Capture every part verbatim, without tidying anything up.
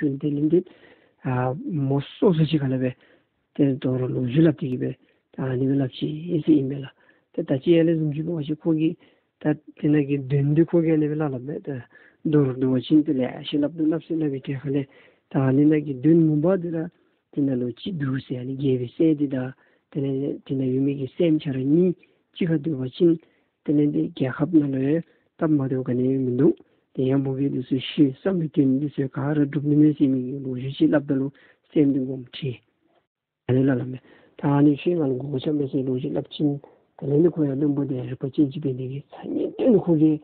ཤུལ་དེ་ལས་འདི་ཨ་མོ་སོ་སོ་ཅིག་ཁ་ལས་སྦེ་ཏེ་དོ་རུང་ལོ་རྒྱུས་སླབ་སྟེ་གི་སྦེ་ད་ཨ་ནི་སྦེ་སླབ་ཅི་ཟེར་ཨིན་པས་ལགས། ཏེ་ད་ཅི་ཡར་ལས་བཟུམ་ཅིག་འབད་བ་ཅིན་ཁོ་གིས་ད་དེ་ནང་གི་དོན་འདི་ཁོ་གིས་ཨ་ནི་སྦེ་སླབ་སླབ་མས། ད་མདོར་བསྡུ་བ་ཅིན་དེ་ལས་ཨ་ཤེས་སླབ་དོ་སླབ་ཟེར་སླབ་པའི་ཐད་ཁ་ལས་ད་ཨ་ནི་ནང་གི་དོན་ངོ་མ་འདི་ར་དེ་ནང་ལུ་ཅིག་འདུག་ཟེར། ཨ་ནི་རྒྱལ་པོའི་སྲས་འདི་དང་དེ་ལས་དེ་ནང་ཡོད་མི་གི་སྲསམོ་ཁྱོད་ར་གཉིས་གཅིག་ཁར་སྡོད་པ་ཅིན་དེ་ལས་འདི་རྒྱལ་ཁབ་ནང་ལུ་ཡང་སྟབས་མ་བདེཝ་ག་ནི་ཡང་མིན་འདུག། དེ་ཡང་མོ་གིས་འདི་ཚུ་ཤེས་བསམ་པའི་དོན་འདི་ཚུ་ག་ར་འགྲུབ་ནི་མས་ཟེར་མི་གི་ལོ་རྒྱུས་ཅིག་སླབ་ད་ལུ་སྲསམོ་འདི་དགོངསམ་ཁྲེལ། ཨ་ནི་ལགས་སླབ་མས། ད་ཨ་ནི་ཁྱོད་ང་ལུ་མགུ་སྐོར་རྐྱབ་མས་ཟེར་ལོ་རྒྱུས་སླབ་ཅིན་དེ་ལས་འདི་ཁོ་ཡང་བློན་པོ་འདི་རིག་པ་ཅན་ཅིག་འབད་ནི་གིས་ཐ་སྙད་བཏོན་ནི། ཁོ་གིས་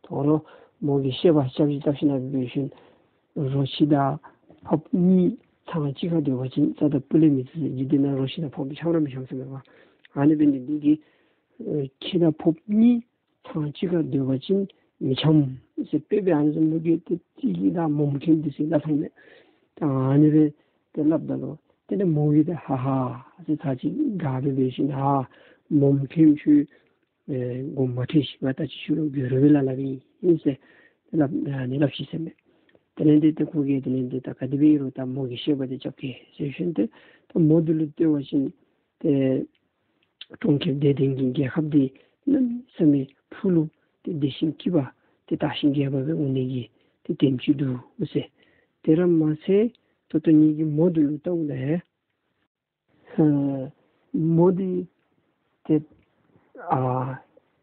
དོ་རུང་མོ་གི་བཤད་པ་རྐྱབ་ཅིག་བཏབ་ཞིན་ན་འབད་ཞིན་རོ་ཁྱི་དང་ཕགཔ་གཉིས་ཚང་གཅིག་ཁར་སྡོད་པ་ཅིན་རྩ་དང་སྤུ་ལས་མི་བརྩི་ཟེར། འཇིག་རྟེན་ནང་རོ་ཁྱི་དང་ཕགཔ་འཆམ་ར་མི་འཆམ་ཟེར་མས་པ། ཨ་ནི་འབད་ནི་འདི་གིས་ཨེ་ཁྱི་དང་ཕགཔ་གཉིས་ཚང་གཅིག་ཁར་སྡོད་པ་ཅིན་མི་འཆམ་ཟེར། དཔེ་འབད་ཨ་ནི་བཟུམ་ལུ་གིས་ཏེ་ཏི་ལི་དང་མོམ་ཁེམ་འདི་ཚུ་སླབ་ཐངས་མས། ད་ཨ་ནི་སྦེ་ཏེ་སླབ་ད་ལུ་དེ་ལས་མོ་གིས་ཏེ་ཧ་ཧ་ཟེར་ཚར་གཅིག་དགའ་སྦེ་འབད་ཞིན་ཧ་མོམ་ཁེམ་ཁྱོད་ཨེ་དགོངསམ་མ་ཁྲེལ་ཤིག། ང་ད་ཅི་ཞུ་རུང་དགོད་བྲོ་སྦེ་སླབ་སླབ་ཨིན་ཟེར་སླབ་ཨ་ནི་སླབ་ཅི་ཟེར་མས། དེ་ལས་འདི་ཏེ་ཁོ་གིས་དེ་ལས་འདི་ད་ག་དེ་སྦེ་ཨིན་རུང་ད་མོ་གི་བཤད་པ་འདི་རྐྱབ་གེ་ཟེར་ཞིན་ཏེ་ད་མོ་འདི་ལུ་ལྟོས་པ་ཅིན་ཏེ་གྲོང་ཁྱེར་བདེ་ལྡན་གྱི་རྒྱལ་ཁབ་འདི་གནམ་མེད་ས་མེད་ཕུགས་ལུ་ཏེ་བདེ་ཞིང་སྐྱིད་པ་ཏེ་དར་ཞིང་རྒྱས་པ་སྦེ་འོང་ནི་གི་ཏེ་དེམ་ཅིག་འདུག་ཟེར། དེ་ར་མ་ཚད་ད་ལྟོ་ངེ་གི་མོ་འདི་ལུ་བལྟཝ་ད་ཨ་མོ་འདི་ཏེ་ཨ་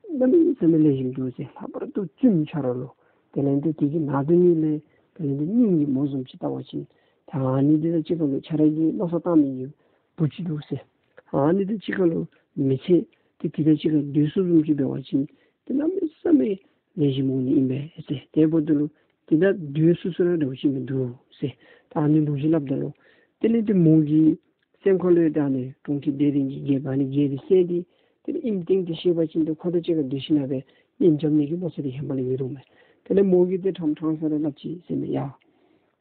གནམ་མེད་ས་མེད་ལེགས་ཤོམ་འདུག་ཟེར། ལྷག་པར་དུ་བཙུནམོ་ཁྱོད་ར་ལུ་དེ་ལས་འདི་དེ་གི་ནང་དོན་ཉིད་ལས་དེ་ལས་འདི་སྙིང་གི་མོ་བཟུམ་ཅིག་བལྟ་བ་ཅིན་ད་ཨ་ནི་འདི་དང་གཅིག་ཁར་ལུ་ཁྱོད་ར་གིས་མནོ་བསམ་བཏང་མི་གི་བུ་ཅིག་འདུག་ཟེར། ཨ་ནི་དང་གཅིག་ཁར་ལུ་མི་ཚེ་འདི་དེ་དང་གཅིག་ཁར་སྡོད་ས་བཟུམ་ཅིག་འབད་བ་ཅིན་ཏེ་གནམ་མེད་ས་མེད་ལེགས་ཤོམ་འོང་ནི་ཨིན་པས་ཟེར། དེ་འབདཝ་ད་ལུ་དེ་དང་སྡོད་ས་ས་ར་འདྲཝ་ཅིག་མིན་འདུག་ཟེར། ད་ཨ་ནི་ལོ་རྒྱུས་སླབ་ད་ལུ་དེ་ལས་འདི་མོ་གི་སེམས་ཁ་ལུ་ད་ཨ་ནི་གྲོང་ཁྱེར་བདེ་ལྡན་གྱི་རྒྱལཔོ་ཨ་ནི་རྒྱལ་པོའི་སྲས་འདི་དེ་ལས་ཨིནམ་སྟེང་དེ་ཤེས་པ་ཅིན་ཏེ་ཁོ་དང་གཅིག་ཁར་སྡོད་ཞིན་ན་སྦེ་གཉེན་རྐྱབ་ནི་གི་མནོ་ཚད་འདི་ཧེ་མ་ལས་ཡོད་དོ་མས། དེ་ལས་མོ་གིས་ཏེ་ཕྲང་ཕྲང་ས་ར་སླབ་ཅི་ཟེར་མས། ཡ་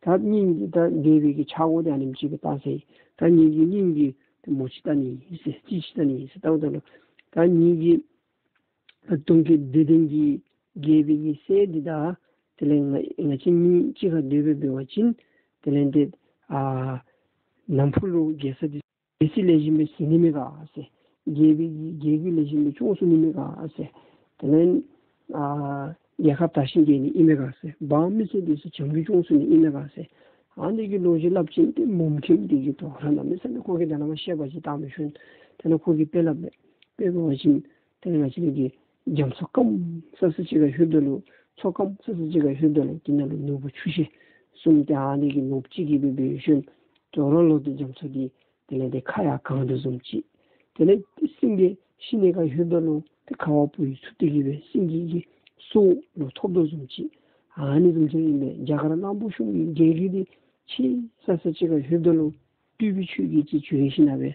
ད་སྙིང་གི་ད་རྒྱལ་པོའི་གི་ཆག་སྒོ་འདི་ཨ་ནེམ་ཅིག་སྦེ་བལྟ་ཟེར། ད་ངེ་གི་སྙིང་གི་ཏེ་མོ་ཅིག་བལྟ་ནི་ཨིན་ཟེར། ཅི་ཅིག་བལྟ་ནི་ཨིན་ཟེར་བལྟཝ་ད་ལུ་ད་ངེ་གི་ད་གྲོང་ཁྱེར་བདེ་ལྡན་གྱི་རྒྱལ་པོའི་གི་སྲས་འདི་དང་དེ་ལས་ང་ང་བཅས་གཉིས་གཅིག་ཁར་སྡོད་སྦེ་འབད་བ་ཅིན་དེ་ལས་འདི་ཨ་ནམ་ཕུགས་ལུ་རྒྱལ་ས་འདི་རྒྱལ་སྲིད་ལེགས་ཤོམ་སྦེ་ཟིན་ནི་མས་ག་ཟེར། རྒྱལ་པོའི་གི་རྒྱལ་བཀོད་ལེགས་ཤོམ་སྦེ་སྐྱོང་ཚུགས་ནི་མས་ག་ཟེར། དེ་ལས་ཨ་རྒྱལ་ཁབ་དར་ཞིང་རྒྱས་ནི་ཨིན་མས་ག་ཟེར། འབངས་མི་སེར་འདི་ཚུ་བྱམས་ཀྱིས་སྐྱོང་ཚུགས་ནི་ཨིན་མས་ག་ཟེར། ཨ་ནི་གི་ལོ་རྒྱུས་སླབ་ཅིན་ཏེ་མོམ་ཁེམ་འདི་གིས་དོ་རུང་གནམ་མེད་ས་མེད་ཁོ་གིས་ད་ནཱ་མར་བཤད་པ་ཅིག་བཏང་མི་ཤུལ་དེ་ལས་ཁོ་གིས་དཔེ་སླབ་མས། དཔེ་འབད་བ་ཅིན་དེ་ལས་ང་བཅས་ར་གི་རྒྱ་མཚོ་སྐམ་ས་ས་ཅིག་ཁར་ལྷོདཔ་ད་ལུ་མཚོ་སྐམ་ས་ས་ཅིག་ཁར་ལྷོདཔ་ད་ལུ་དེ་ནང་ལུ་ནོར་བུ་ཆུ་ཤེལ་གསུམ་ཏེ་ཨ་ནི་གི་ནོར་བུ་ཅིག་གིས་སྦེ་འབད་ཞིན་དོ་རུང་ལོག་སྟེ་རྒྱ་མཚོ་འདི་དེ་ལས་འདི་ཁ་ཡང་གང་དོ་བཟུམ་ཅིག། དེ་ལས་སེང་གེ་ཤི་ནི་ཁར་ལྷོདཔ་ད་ལུ་ཏེ་ཁ་བ་སྤུ་ཡིས་ཚུད་དེ་གི་སྦེ་སེང་གེ་གི་སྲོག་ལུ་ཐོབ་དོ་བཟུམ་ཅིག། ཨ་ནི་བཟུམ་ཅིག་ཨིན་པས། རྒྱ་གར་གླང་པོ་ཆུང་གི་རྒྱལ་རིགས་འདི་ཆེ་ས་ས་ཅིག་ཁར་ལྷོདཔ་ད་ལུ་སྤྲུལ་པའི་ཆོས་བརྒྱད་ཅིག་བྱོན་ཞིན་ན་སྦེ་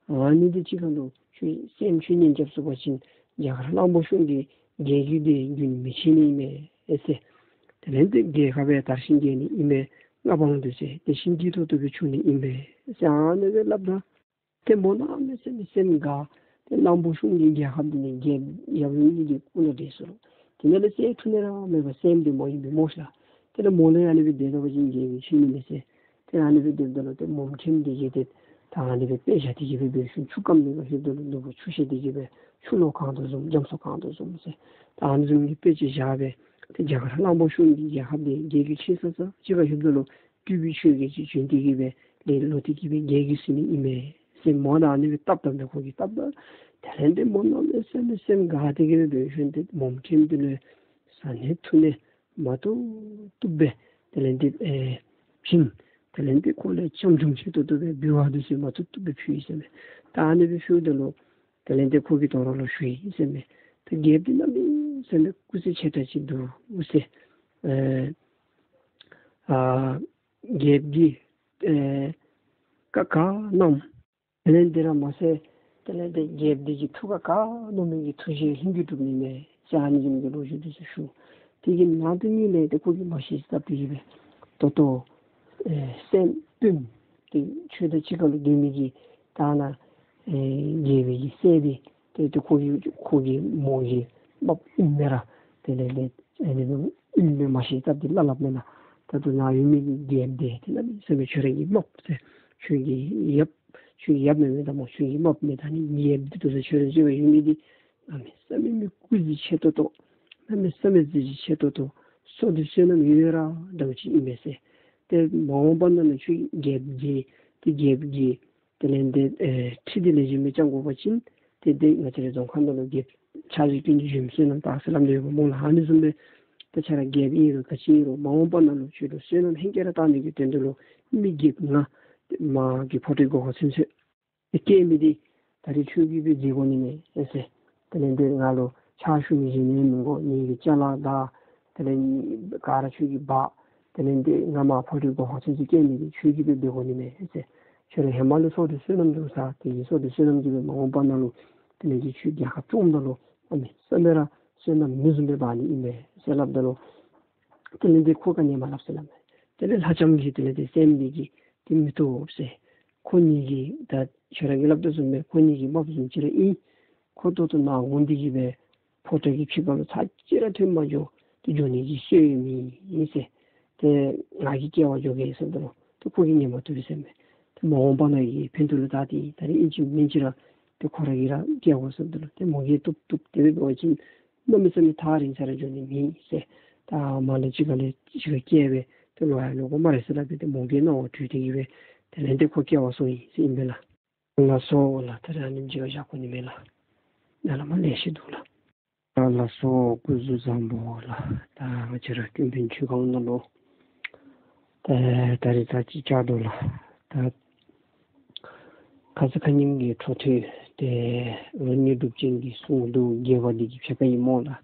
ཨ་ནི་འདི་གཅིག་ཁར་ལུ་ཆོས་སེམས་ཆོས་ཉན་རྐྱབ་ཚུགས་པ་ཅིན་རྒྱ་གར་གླང་པོ་ཆུང་གི་རྒྱལ་རིགས་འདི་རྒྱུན་མི་ཆད་ནི་ཨིན་མས་ཟེར། དེ་ལས་འདི་རྒྱལ་ཁབ་ཡང་དར་ཞིང་རྒྱས་ནི་ཨིན་མས། མངའ་འབངས་འདི་ཚུ་བདེ་ཞིང་སྐྱིད་ཏོག་ཏོ་སྦེ་བྱུང་ནི་ཨིན་མས་ཟེར་ཨ་ནི་སྦེ་སླབ་ད་ཏེ་མོ་གནམ་མེད་ས་མེད་སེམས་དགའ། ཏེ་གླང་པོ་ཆུང་གི་རྒྱལ་ཁབ་འདི་ནི་རྒྱལཔོ་ཡབ་ཡུམ་གཉིས་ཀྱི་སྐུ་ལུ་སྡོད་ས་ལུ་དེ་ནང་ལུ་སྲས་འཁྲུག་ནི་ར་མེད་པར་སེམས་བདེ་མོ་ཨིན་པས་སྨོ་ཤ། དེ་ལས་མོ་ལུ་ཡང་ཨ་ནི་སྦེ་སྡོད་དོ་བ་ཅིན་རྒྱལ་པོའི་ཆོས་ཉན་མི་ཟེར། ཏེ་ཨ་ནི་སྦེ་སྡོདཔ་ད་ལུ་ཏེ་མོམ་ཁེམ་འདི་གིས་ཏེ་ད་ཨ་ནི་སྦེ་དཔེ་བཞག་སྟེ་གི་སྦེ་འབད་ཞིན་ཆུ་སྐམ་ནི་ཁར་ལྷོདཔ་ད་ལུ་ནོར་བུ་ཆུ་ཤེལ་འདི་གིས་སྦེ་ཆུ་ལོག་གང་དོ་བཟུམ་རྒྱ་མཚོ་གང་དོ་བཟུམ་ཟེར། ད་ཨ་ནི་བཟུམ་གྱི་དཔེ་ཅིག་བཞག་སྦེ་ཏེ་རྒྱ་གར་གླང་པོ་ཆུང་གི་རྒྱལ་ཁབ་འདི་རྒྱལ་རིགས་ཆེ་ས་ས་ཅིག་ཁར་ལྷོདཔ་ད་ལུ་སྤྲུལ་པའི་ཆོས་བརྒྱད་ཅིག་བྱོན་ཏེ་གི་སྦེ་ལེགས་ལོ་ཏེ་གི་སྦེ་རྒྱལ་རིགས་ཟིན་ནི་ཨིན་མས་ཟེར་མོ་ད་ཨ་ནི་སྦེ་བཏབ་བཏབ་སྦེ་ཁོ་གིས་བཏབ་ད་དེ་ལས་འདི་མོ་གནམ་མེད་ས་མེད་སེམས་དགའ་སྟེ་གི་སྦེ་འབད་ཞིན་ཏེ་མོམ་ཁེམ་འདི་ལུ་བཟའ་ནི་འཐུང་ནི་མ་བཏུབ་བཏུབ་སྦེ་དེ་ལས་འདི་ཨེ་བྱིན། དེ་ལས་འདི་ཁོ་ལས་ཆམ་ཆུང་ཆེ་ཏོག་ཏོ་སྦེ་འབུལ་བ་འདི་ཚུ་མ་བཏུབ་བཏུབ་སྦེ་ཕུལ་ཡི་ཟེར་མས། ད་ཨ་ནི་སྦེ་ཕུལཝ་ད་ལུ་དེ་ལས་འདི་ཁོ་གིས་དོ་རུང་ལོག་ཞུ་ཡི་ཟེར་མས། ད་རྒྱལཔོ་འདི་གནམ་མེད་ས་མེད་སྐུ་ཚེ་ཆེ་དྲགས་ཅིག་འདུག་ཟེར། ཨེ་ཨ་རྒྱལཔོ་འདི་ཨེ་བཀའ་ག་གནངམ་དེ་ལས་འདི་ར་མ་ཚད་དེ་ལས་འདི་རྒྱལཔོ་འདི་གི་ཐུགས་ཁར་ག་གནང་མི་གི་ཐུགས་བཞེད་ལྷུན་གྱིས་གྲུབ་ནི་མས་ཟེར་ཨ་ནི་བཟུམ་གྱི་ལོ་རྒྱུས་འདི་ཚུ་ཞུ། དེ་གི་ནང་དོན་ཉིད་ལས་ཏེ་ཁོ་གིས་མ་ཤེས་སྟབས་ཏེ་གི་སྦེ་ད་ལྟོ་ཨེ་སྲསམོ་སྤུན་ཏེ་ཁྱོད་དང་གཅིག་ཁར་ལུ་སྡོད་མི་གི་ད་ནཱ་ཨེ་རྒྱལ་པོའི་གི་སྲས་འདི་ཏེ་ཏེ་ཁོ་གི་ཁོ་གི་མོ་གི་རྨགཔ་ཨིན་མས་ར། དེ་ལས་ཏེ་ཨ་ནི་ཨིན་མས་མ་ཤེས་སྟབས་ཏེ་སླབ་སླབ་མེན་ན། ད་ལྟོ་ནཱ་ཡོད་མི་གི་རྒྱལཔོ་འདི་ཏེ་གནམ་མེད་ས་མེད་ཁྱོད་ར་གི་རྨགཔ་ཟེར། ཁྱོད་ཀྱི་ཡབ་ཁྱོད་ཀྱི་ཡབ་མེན་མེན་ད་མོ་ཁྱོད་ཀྱི་རྨགཔ་མེན་ད་ནི་རྒྱལཔོ་འདི་ད་ལྟོ་ཁྱོད་ར་གི་ཡོད་མི་འདི་གནམ་མེད་ས་མེད་མི་སྐུ་གཟི་ཆེ་ཏོག་ཏོ་གནམ་མེད་ས་མེད་གཟི་བརྗིད་ཆེ་ཏོག་ཏོ་བསོད་བདེ་བསོད་ནམས་ཡོད་ར་འདྲཝ་ཅིག་ཨིན་པས་ཟེར། ཏེ་མ་འོངས་པ་ནང་ལུ་ཁྱོད་རྒྱལཔོ་གི་ཏེ་རྒྱལཔོ་གི་དེ་ལས་ཏེ་ཨེ་ཁྲི་འདི་ལེགས་ཤོམ་སྦེ་བསྐྱང་དགོ་པ་ཅིན་ཏེ་ཏེ་ང་བཅས་རའི་རྫོང་ཁ་ནང་ལུ་རྒྱལཔོ་ཕྱག་བཞེས་སྐྱོན་ཅིག་བཞེངས་བསོད་ནམས་བཏང་ཟེར་སླབ་སྟེ་ཡོདཔ་སྨོ་ལགས། ཨ་ནི་བཟུམ་སྦེ་ཏེ་ཁྱོད་ར་རྒྱལཔོ་ཨིན་རུང་ག་ཅི་ཨིན་རུང་མ་འོངས་པ་ནང་ལུ་ཁྱོད་ལུ་བསོད་ནམས་ཧེང་སྐལ་ར་བཏང་ནི་གི་དོན་དུ་ལུ་མི་རྒྱལཔོ་ང་ཏེ་མ་གི་ཕོ་བྲང་སྒོ་ཁར་ཚུན་ཚོད་ཏེ་བསྐྱལ་མི་འདི་ད་རིས་ཁྱོད་ཀྱིས་སྦེ་མཛད་དགོ་ནི་མས་ཨེ་ཟེར། དེ་ལས་ཏེ་ང་ལུ་ཕྱག་ཞུ་མི་གཞན་ཡང་མི་དགོ། ངེ་གི་ཅ་ལ་དང་དེ་ལས་ག་ར་ཁྱོད་ཀྱིས་འབག། དེ་ལས་ཏེ་ང་མ་ཕོ་བྲང་སྒོ་ཁར་ཚུན་ཚོད་བསྐྱལ་མི་འདི་ཁྱོད་ཀྱིས་སྦེ་འབད་དགོ་ནི་མས་ཨེ་ཟེར། ཁྱོད་ར་ཧེ་མ་ལུ་བསོད་བདེ་བསོད་ནམས་འདུག་ས། དེ་གི་བསོད་བདེ་བསོད་ནམས་ཀྱིས་སྦེ་མ་འོངས་པ་ནང་ལུ་དེ་ལས་ཏེ་ཁྱོད་རྒྱལ་ཁབ་སྐྱོངམ་ད་ལུ་གནམ་མེད་ས་མེད་ར་བསོད་ནམས་མི་བཟུམ་སྦེ་འབག་ནི་ཨིན་པས་ཟེར་སླབ་ད་ལུ་དེ་ལས་ཏེ་ཁོ་ག་ནི་མ་སླབ་ཟེར་སླབ་མས། དེ་ལས་ལྷ་ལྕམ་གྱིས་དེ་ལས་ཏེ་སྲསམོ་འདི་གིས་ཏེ་མི་བཏུབ་ཟེར། ཁོ་གཉིས་ཀྱིས་ད་ཁྱོད་ར་གིས་སླབ་དོ་བཟུམ་སྦེ་ཁོ་གཉིས་ཀྱི་རྨགཔ་བཟུམ་ཅིག་ར་ཨིན། ཁོ་ད་ལྟོ་ནཱ་འོང་སྟེ་གིས་སྦེ་ཕོ་བྲང་གི་ཕྱི་ཁ་ལུ་ཚར་གཅིག་ར་ཐོན་མ་འགྱོ། ཏེ་འགྱོ་ནི་གི་སྲོལ་མེད་ཟེར། ཏེ་ང་གིས་སྐྱེལ་བར་འགྱོ་གེ་ཟེརཝ་ད་ལུ་ཏེ་ཁོ་གིས་ཉན་མ་བཏུབ་པས་ཟེར་མས། ཏེ་མ་འོངས་པ་ནང་གི་ཕན་ཐོགས་ལུ་ད་ཏེ་ད་རིས་ཨིན་ཅི་མིན་ཅི་ར་ཏེ་ཁོ་ར་གིས་ར་སྐྱེལ་དགོ་ཟེརཝ་ད་ལུ་ཏེ་མོ་གིས་བཏུབ་བཏུབ། དེ་སྦེ་འབད་བ་ཅིན་གནམ་མེད་ས་མེད་ཐག་རིང་ས་ར་འགྱོ་ནི་མེད་ཟེར། ད་མར་ལས་གཅིག་ཁར་ལས་གཅིག་ཁར་བསྐྱལ་སྦེ་ཏེ་ལོག་ཡང་ལོག་དགོ་སྨ་རེ་ཟེར་སླབ་སྦེ་ཏེ་མོ་གིས་མནོ་བ་དྲོས་ཏེ་གིས་སྦེ་དེ་ལས་ཏེ་ཁོ་སྐྱེལ་བར་སོང་ཡི་ཟེར་ཨིན་པས་ལགས། ལགས་སོ་ལགས། ད་རིས་ཨ་ནེམ་ཅིག་ཁར་བཞག་དགོ་ནི་མས་ལགས། ནཱ་ལས་མར་ལེ་ཤ་འདུག་ལགས། ལགས་སོ། སྐུ་གཟུགས་བཟང་པོ་ལགས། ད་ང་བཅས་ར་ཀུན་ཕན་ཆོས་ཁང་ནང་ལུ་ད་ད་རིས་ད་ཅི་བཅར་དོ་ལགས། ད་ཁ་ཙ་ཁ་ཉིནམ་གྱི་འཕྲོ་མཐུད་དེ་རོ་ཉི་སྒྲུབ་ཅན་གྱིས་གསུངས་འདུག། རྒྱས་པ་འདི་གི་ཕྱེད་ཀ་ཨིན་སྨོ་ལགས།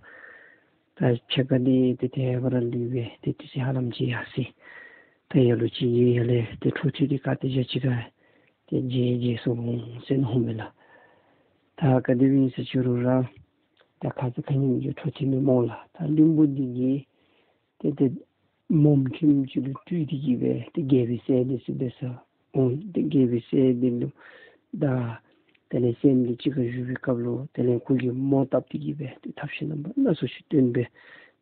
ད་ཕྱེད་ཀ་འདི་ཏེ་དེ་སྦེ་ར་ལུས་པས། ཏེ་དུས་ཚོད་ཧ་ལམ་ཅིག་ཡར་སོ་ཡི། ད་ལ་ལུ་ཅིག་གིས་ཡར་ལས་ཏེ་འཕྲོ་མཐུད་དེ་ག་ཏེ་བཞག་ཅི་ག་ཏེ་བརྗེད་བརྗེད་སོང་ཟེར་མནོཝ་མས་ལགས། ད་ག་དེ་སྦེ་ཨིན་ཟེར་ཞུ་རུང་ར་ད་ཁ་ཙ་ཁ་ཉིནམ་གྱི་འཕྲོ་མཐུད་ཨིན་སྨོ་ལགས། ད་བློན་པོ་འདི་གིས་ཏེ་ཏེ་མོམ་ཁྱིམ་ཅིག་ལུ་སྤྲུལ་ཏེ་གིས་སྦེ་ཏེ་རྒྱལ་པོའི་སྲས་འདི་ཚུ་འབད་སར་འོང་། ཏེ་རྒྱལ་པོའི་སྲས་འདི་ལུ་ད་དེ་ལས་སྲསམོ་འདི་གཅིག་ཁར་བཞུགས་པའི་སྐབས་ལུ་དེ་ལས་ཁོ་གིས་མོ་བཏབ་སྟེ་གིས་སྦེ་ཏེ་ཐབས་ཤེས་རྣམ་པ་སྣ་ཚོགས་ཤིག་སྟོན་སྦེ་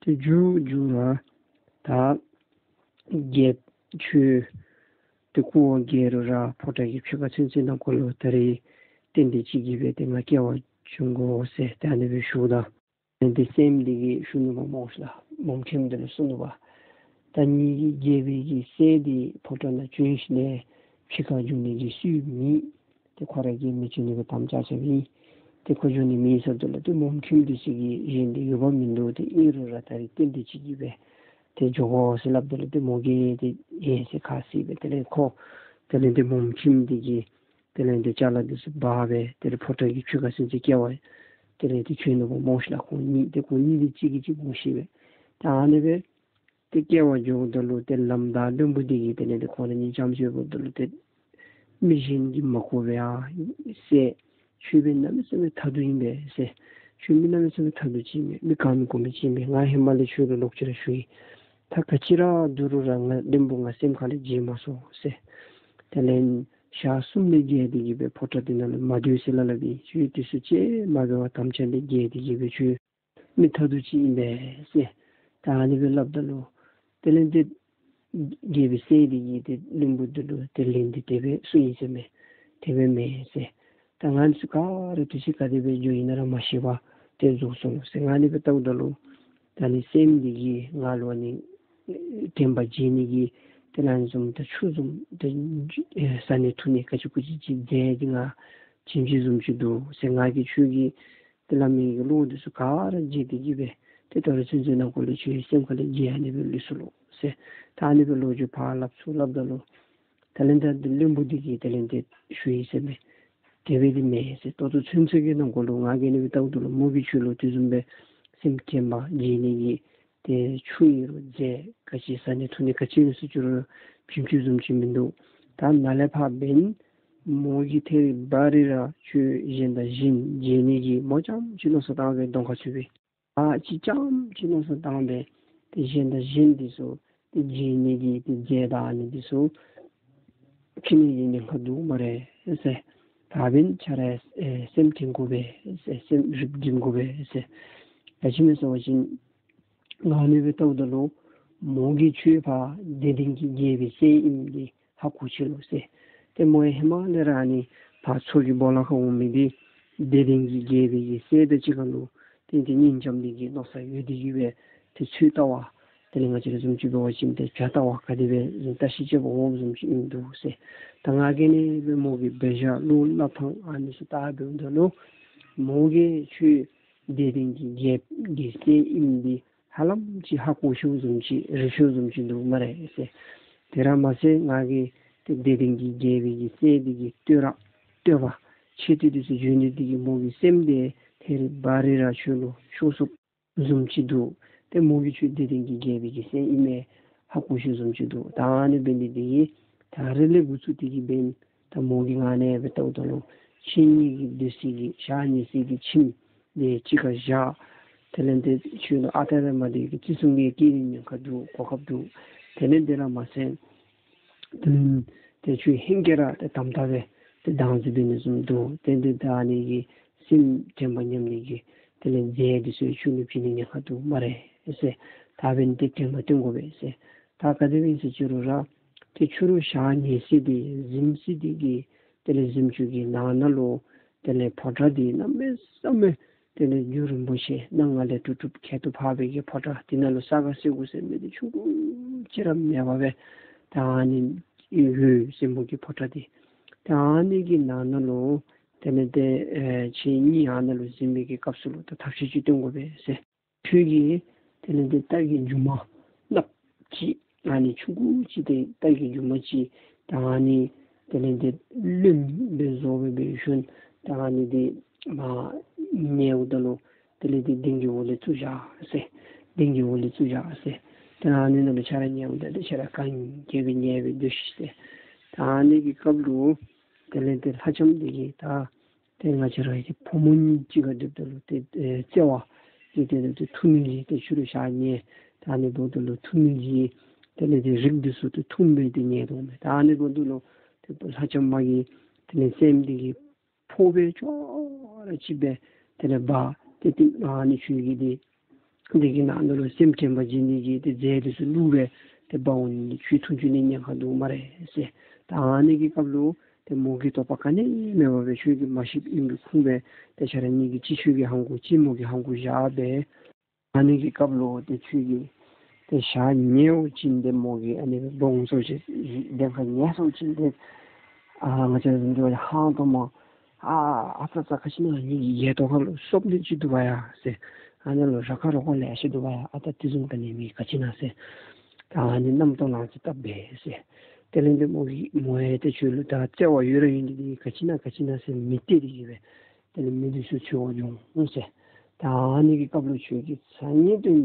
ཏེ་མཇུག་མཇུག་ར་ད་རྒྱལཔོ་ཁྱོད་ཏེ་སྐུ་འོ་བརྒྱལ་རུང་ར་ཕོ་བྲང་གི་ཕྱི་ཁ་ཚུན་ཚོད་ནང་འཁོད་ལུ་ད་རིས་རྟེན་འབྲེལ་ཅིག་གིས་སྦེ་ཏེ་ང་སྐྱེལ་བར་འབྱོན་དགོ་ཟེར་ཏེ་ཨ་ནི་སྦེ་ཞུཝ་ད་ཏེ་སྲསམོ་འདི་གིས་ཞུ་ནུག་པ་སྨོ་ལགས། མོམ་ཁྱིམ་འདི་ལུ་གསུངས་ནུག་པ། ད་ངེ་གི་རྒྱལ་པོའི་གི་སྲས་འདི་ཕོ་བྲང་ནང་བྱོན་ཞིནམ་ལས་ཕྱི་ཁར་འགྱོ་ནི་གི་སྲོལ་མེད། ཏེ་ཁོ་ར་གིས་མི་བྱོན་ནི་གི་དམ་བཅའ་བཅའ་བའི་ཏེ་ཁོ་འགྱོ་ནི་མེད་ཟེརཝ་ད་ལུ་ཏེ་མོམ་ཁྱིམ་འདི་ཚུ་གིས་གཞན་འདི་འོས་འབབ་མིན་འདུག། ཏེ་ཨིན་རུང་ར་ད་རིས་རྟེན་འབྲེལ་ཅིག་གིས་སྦེ་ཏེ་འགྱོ་དགོ་ཟེར་སླབ་ད་ལུ་ཏེ་མོ་གིས་ཏེ་ཡེ་ཟེར་ཁ་བཟེད་སྦེ་དེ་ལས་ཁོ་དེ་ལས་ཏེ་མོམ་ཁྱིམ་འདི་གིས་དེ་ལས་ཏེ་ཅ་ལ་འདི་ཚུ་འབག་སྦེ་དེ་ལས་ཕོ་བྲང་གི་ཕྱི་ཁར་ཚུན་ཚོད་སྐྱེལ་བར་དེ་ལས་ཏེ་བྱོན་ནུག་པ་སྨོ་ཤིག་ལགས། ཁོང་གཉིས་ཏེ་ཁོང་གཉིས་འདི་གཅིག་གིས་གཅིག་ངོ་ཤེས་སྦེ། ད་ཨ་ནི་སྦེ་ཏེ་སྐྱེལ་བར་འགྱོཝ་ད་ལུ་ཏེ་ལམ་བདའ་བློན་པོ་འདི་གིས་དེ་ལས་ཏེ་ཁོང་ར་གཉིས་ཙམ་ཅིག་འབདཝ་ད་ལུ་ཏེ་མི་གཞན་གྱིས་མ་གོ་བས་ཨ་ཟེར། ཁྱོད་འབད་གནམ་མེད་ས་མེད་ཐ་དུ་ཨིན་པས་ཟེར། ཁྱོད་མི་གནམ་མེད་ས་མེད་ཐ་དུ་ཅིག་ཨིན་པས། མི་ག་མི་གོ་མི་ཅིག་ཨིན་པས། ང་ཧེ་མ་ལས་ཁྱོད་ལུ་ལོག་ཅི་ར་ཞུ་ཡི། ད་ག་ཅི་ར་འདུག་རུང་ར་ང་བློན་པོ་ང་སེམས་ཁ་ལས་བརྗེད་མ་སོང་ཟེར། དེ་ལས་ཞག་གསུམ་ལས་བརྒལ་ཏེ་གིས་སྦེ་ཕོ་བྲང་འདི་ནང་ལས་མ་སྡོད་ཟེར་སླབ་སླབ་ཨིན། ཁྱོད་དུས་ཚོད་ཅིག་མ་འབད་བར་དམ་བཅའ་ལས་བརྒལ་ཏེ་གིས་སྦེ་ཁྱོད་མི་ཐ་དུ་ཅིག་ཨིན་པས་ཟེར། ད་ཨ་ནི་སྦེ་སླབ་ད་ལུ་དེ་ལས་ཏེ་རྒྱལ་པོའི་སྲས་འདི་གིས་ཏེ་བློན་པོ་འདི་ལུ་ཏེ་ལན་འདི་དེ་སྦེ་གསུངས་ཡི་ཟེར་མས། དེ་སྦེ་མེན་ཟེར། ད་ང་ཚུ་ག་ར་དུས་ཚོད་ག་དེ་སྦེ་འགྱོ་ཡི་ན་ར་མ་ཤེས་པར་ཏེ་འཛོལ་སོང་ཟེར། ང་ཨ་ནི་སྦེ་བལྟཝ་ད་ལུ་ད་ཨ་ནི་སྲསམོ་འདི་གིས་ང་ལུ་ཨ་ནི་དྲན་པ་བརྗེད་ནི་གི་ཏེ་ཨ་ནི་བཟུམ་ད་ཆུ་བཟུམ་ཏེ་ཨེ་བཟའ་ནི་འཐུང་ནི་ག་ཅི་གུ་ཅི་ཅིག་མཛད་དེ་ང་བྱིན་ཅི་བཟུམ་ཅིག་འདུག་ཟེར། ང་གིས་ཁྱོད་ཀྱི་ཏེ་སླབ་མི་གི་བློ་འདི་ཚུ་ག་ར་བརྗེད་དེ་གིས་སྦེ་ཏེ་ད་རུང་ཚུན་ཚོད་ནང་འཁོད་ལུ་ཁྱོད་སེམས་ཁ་ལས་བརྗེད་ཨ་ནི་སྦེ་ལུས་སོ་ལོ་ཟེར། ད་ཨ་ནི་སྦེ་ལོ་རྒྱུས་ཕར་སླབ་ཚུར་སླབ་ད་ལུ་དེ་ལས་ད་བློན་པོ་འདི་གིས་དེ་ལས་ཏེ་ཞུ་ཡི་ཟེར་མས། དེ་སྦེ་འདི་མེན་ཟེར། ད་ལྟོ་ཚུན་ཚོད་ཀྱི་ནང་འཁོད་ལུ་ང་གིས་ཨ་ནི་སྦེ་བལྟཝ་ད་ལུ་མོ་གིས་ཁྱོད་ལུ་དེ་བཟུམ་སྦེ་སེམས་དྲན་པ་བརྗེད་ནི་གི་ཏེ་ཆུ་ཨིན་རུང་རྫས་ག་ཅི་བཟའ་ནི་འཐུང་ནི་ག་ཅི་ཨིན་ཟེར་ཁྱོད་ལུ་བྱིན་ཅི་བཟུམ་ཅིག་མིན་འདུག། ད་ནཱ་ལས་ཕར་འབདན་མོ་གིས་ཐད་རི་བ་རི་ར་ཁྱོད་གཞན་དང་གཞན་མཇལ་ནི་གི་མོ་རྐྱངམ་ཅིག་མནོ་བསམ་བཏང་སྦེ་གདོང་ཁར་ཚུད་པས། ཨ་ཅིག་རྐྱངམ་ཅིག་མནོ་བསམ་བཏང་སྦེ་ཏེ་གཞན་དང་གཞན་འདི་ཚུ་ཏེ་མཇལ་ནི་གི་ཏེ་རྫས་དང་ཨ་ནི་འདི་ཚུ་ཁྱིད་ནི་གི་ཉེན་ཁ་འདུག་སྨ་རེ་ཟེར། ད་འབདན་ཁྱོད་ར་ཨེ་སེམས་དྲན་དགོ་པས་ཟེར། སེམས་རིག་དྲན་དགོ་པས་ཟེར། ག་ཅི་སྨོ་ཟེར་བ་ཅིན་ང་ཨ་ནི་སྦེ་བལྟཝ་ད་ལུ་ མོ་གིས་ཁྱོད་ཕར་བདེ་ལྡན་གྱི་རྒྱལ་པོའི་སྲས་ཨིནམ་འདི་ཧ་གོ་ཅི་ལོ་ཟེར། ཏེ་མོ་ཡང་ཧེ་མ་ལས་ར་ཨ་ནི་ཕར་མཚོ་གི་སྦོ་ལོགས་ཁར་འོང་མི་འདི་བདེ་ལྡན་གྱི་རྒྱལ་པོའི་གི་སྲས་དང་གཅིག་ཁར་ལུ་ཏེ་ཏེ་གཉེན་རྐྱབ་ནི་གི་མནོ་བསམ་ཡོད་དེ་གིས་སྦེ་ཏེ་ཚུར་ལྟ་བ་དེ་ལས་ང་བཅས་ར་བཟུམ་ཅིག་འབད་བ་ཅིན་ཏེ་བྱ་ལྟ་བ་ག་དེ་སྦེ་བཟུམ་བརྟག་ཞིབ་རྐྱབ་པར་འོངམ་བཟུམ་ཅིག་ཨིན་འདུག་ཟེར། ད་ང་གིས་ཨ་ནི་སྦེ་མོ་གི་འབད་བཞག་བློ་སླབ་ཐངས་ཨ་ནི་ཚུ་བལྟ་འབདཝ་ད་ལུ་མོ་གིས་ཁྱོད་བདེ་ལྡན་གྱི་རྒྱལ་པོའི་གི་སྲས་ཨིནམ་འདི་ཧ་ལམ་ཅིག་ཧ་གོ་ཤོརཝ་བཟུམ་ཅིག་རིག་ཤོརཝ་བཟུམ་ཅིག་འདུག་སྨ་རེ་ཟེར། དེ་ར་མ་ཚད་ང་གིས་ཏེ་བདེ་ལྡན་གྱི་རྒྱལ་པོའི་གི་སྲས་འདི་གི་བསྟོད་ར་བསྟོད་པ་ཆེ་ཏོག་ཏོ་ཚུ་བརྗོད་ནི་འདི་གིས་མོ་གི་སེམས་འདི་ཐད་རི་བ་རི་ར་ཁྱོད་ལུ་ཤོར་སོཔ་བཟུམ་ཅིག་འདུག། ཏེ་མོ་གིས་ཁྱོད་བདེ་ལྡན་གྱི་རྒྱལ་པོའི་གི་སྲས་ཨིནམ་ཧ་གོ་ཤོརཝ་བཟུམ་ཅིག་འདུག། ད་ཨ་ནི་འབད་ནི་འདི་གིས་ད་རིས་ལས་འགོ་བཙུགས་ཏེ་གིས་འབདན་ད་མོ་གིས་ང་ནཱ་སྦེ་བལྟཝ་ད་ལུ་ཁྱེད་གཉིས་ཀྱི་སྡོད་ས་གི་ཞག་ཉལ་ས་གི་ཁྱིམ་འདི་གཅིག་ཁར་བཞག། དེ་ལས་ཏེ་ཁྱོད་ལུ་ཨ་རྟག་ར་མ་བདེ་གི་བརྩི་སྲུང་གི་སྐྱེ་ནི་ཉེན་ཁ་འདུག། གོ་སྐབས་འདུག། དེ་ལས་དེ་ར་མ་ཚད་དེ་ལས་ཏེ་ཁྱོད་ཧིང་གིས་ར་ཏེ་དམ་དྲག་སྦེ་ཏེ་སྡང་ཟུག་འབད་ནི་བཟུམ་འདུག། ཏེ་ཏེ་ད་ཨ་ནི་གི་སེམས་དྲན་པ་ཉམས་ནི་གི་དེ་ལས་རྫས་འདི་ཚུ་ཁྱོད་ལུ་བྱིན་ནི་ཉེན་ཁ་འདུག་སྨ་རེ་ཟེར། ད་འབདན་ཏེ་དྲན་པ་བཏོན་དགོ་པས་ཟེར། ད་ག་དེ་སྦེ་ཨིན་ཟེར་ཅི་རུང་ར་ཏེ་ཕྱི་རུ་ཞག་ཉལ་ས་འདི་གཟིམ་ས་འདི་གི་དེ་ལས་གཟིམ་ཅུང་གི་ནང་ན་ལུ་དེ་ལས་ཕོ་བྲང་འདི་གནམ་མེད་ས་མེད་དེ་ལས་རྒྱུ་རིན་པོ་ཆེ་སྣ་ལྔ་ལས་གྲུབ་གྲུབ་ཁྱད་དུ་འཕགས་པའི་གི་ཕོ་བྲང་འདི་ནང་ལུ་ས་ག་ཟེར་དགུ་ཟེར་མི་འདི་ཆུང་ཀུ་ཅིག་ར་མེད་པར་སྦེ་ད་ཨ་ནི་འོད་ཟིན་པོ་གི་ཕོ་བྲང་འདི་ད་ཨ་ནི་གི་ནང་ན་ལུ་དེ་ལས་ཏེ་ཨེ་ཁྱེད་གཉིས་ཨ་ནཱ་ལུ་གཟིམ་པའི་གི་སྐབས་སུ་ལུ་ད་ཐབས་ཤེས་ཅིག་བཏོན་དགོ་པས་ཟེར། ཁྱོད་ཀྱིས་དེ་ལས་ཏེ་རྟ་གི་རྒྱུ་མ་ནགཔོ་ཅིག་ཨ་ནི་ཆུང་ཀུ་ཅིག་ཏེ་རྟ་གི་རྒྱུ་མ་ཅིག་ད་ཨ་ནི་དེ་ལས་ཏེ་རློནམ་སྦེ་བཟོ་སྦེ་འབད་ཞིནམ་ད་ཨ་ནི་འདི་མར་ཉལཝ་ད་ལུ་དེ་ལས་ཏེ་གདིང་གི་འོག་ལས་བཙུགས་བཞག་ཟེར། གདིང་གི་འོག་ལས་བཙུགས་བཞག་ཟེར། ད་ཨ་ནི་ནང་ལུ་ཁྱེད་ར་ཉལཝ་ད་ཏེ་ཁྱེད་ར་ག་གིས་སྦེ་ཉལ་སྦེ་སྡོད་ཤིག་ཟེར། ད་ཨ་ནི་གི་སྐབས་ལུ་དེ་ལས་ཏེ་ལྷ་ལྕམ་འདི་གིས་ད་ཏེ་ང་བཅས་ར་གི་ཕོ་མོ་གཉིས་གཅིག་ཁར་སྡོདཔ་ད་ལུ་ཏེ་ཨེ་བརྩེ་བ་ཏེ་ཏེ་ཏེ་ཐུགས་མི་བཞེས། ཏེ་ཕྱི་རུ་ཞག་ཉལ་ད་ཨ་ནི་འབདཝ་ད་ལུ་ཐུགས་མི་བཞེས། དེ་ལས་ཏེ་རིགས་འདི་ཚུ་ཏེ་འཐུངམ་སྦེ་ཏེ་ཉལ་དོ་མས། ད་ཨ་ནི་འབདཝ་ད་ལུ་ཏེ་ལྷ་ལྕམ་མ་གི་དེ་ལས་སེམས་འདི་གིས་ཕོག་སྦེ་ཅོག་ར་ཅིག་སྦེ་དེ་ལས་འབག་སྟེ་ཏེ་ཨ་ནི་ཁྱོད་ཀྱི་འདི་འདི་གི་ནང་ན་ལུ་སེམས་དྲན་པ་བྱིན་ནི་གི་ཏེ་རྫས་འདི་ཚུ་བླུགས་སྦེ་ཏེ་འབག་འོང་ནི་ཁྱོད་འཐུང་བཅུག་ནི་ཉེན་ཁ་འདུག་སྨ་རེ་ཟེར། ད་ཨ་ནི་གི་སྐབས་ལུ་ཏེ་མོ་གིས་དོགས་པ་ག་ནི་མེད་པར་སྦེ་ཁྱོད་ཀྱིས་མ་ཤེསཔ་ཨིན་པའི་ཁུངས་སྦེ་ཏེ་ཁྱེད་ར་གཉིས་ཀྱིས་ཅིག་ཁྱོད་ཀྱིས་ཧང་གོ་ཅིག་མོ་གིས་ཧང་གོ་བཞག་སྦེ། ཨ་ནི་གི་སྐབས་ལུ་ཏེ་ཁྱོད་ཀྱིས་ཏེ་ཞག་ཉལ་བ་ཅིན་ཏེ་མོ་གིས་ཨ་ནི་སྦེ་འབག་འོང་སོ་ཅི། གདན་ཁར་ཉལ་སོ་ཅིན་ཏེ་ཨ་ང་བཅས་ར་བཟུམ་ཅིག་འབད་བ་ཅིན་ཧང་སྟོང་མ་ཨ་ཨ་ཙ་ཙ་ག་ཅི་ཨ་ནི་གི་ཡལ་ཏོག་ཁར་ལུ་སོབ་ནི་ཅིག་འདུག་པ་ཡ་ཟེར། ཨ་ནཱ་ལུ་ར་ཁ་རོ་ཁོག་ལེ་ཤ་འདུག་པ་ཡ། ཨ་ད་དེ་བཟུམ་ག་ནི་མེད། ག་ཅི་ཨིན་ན་ཟེར། ད་ཨ་ནི་རྣམ་རྟོག་ལང་ཅིག་བཏབ་པས་ཟེར། དེ་ལས་ཏེ་མོ་གིས་མོ་ཡང་ཏེ་ཁྱོད་ལུ་ད་བརྩེ་བ་ཡོད་ར་ཡོད་ནི་འདི་ག་ཅི་ཨིན་ན་ག་ཅི་ཨིན་ན་ཟེར་མི་སྟེར་ཏེ་གིས་སྦེ་དེ་ལས་མི་འདི་ཚུ་འཚོལ་བར་འགྱོ་ཟེར། ད་ཨ་ནི་གི་སྐབས་ལུ་ཁྱོད་ཀྱིས་ཚ་ཉེ་དོན་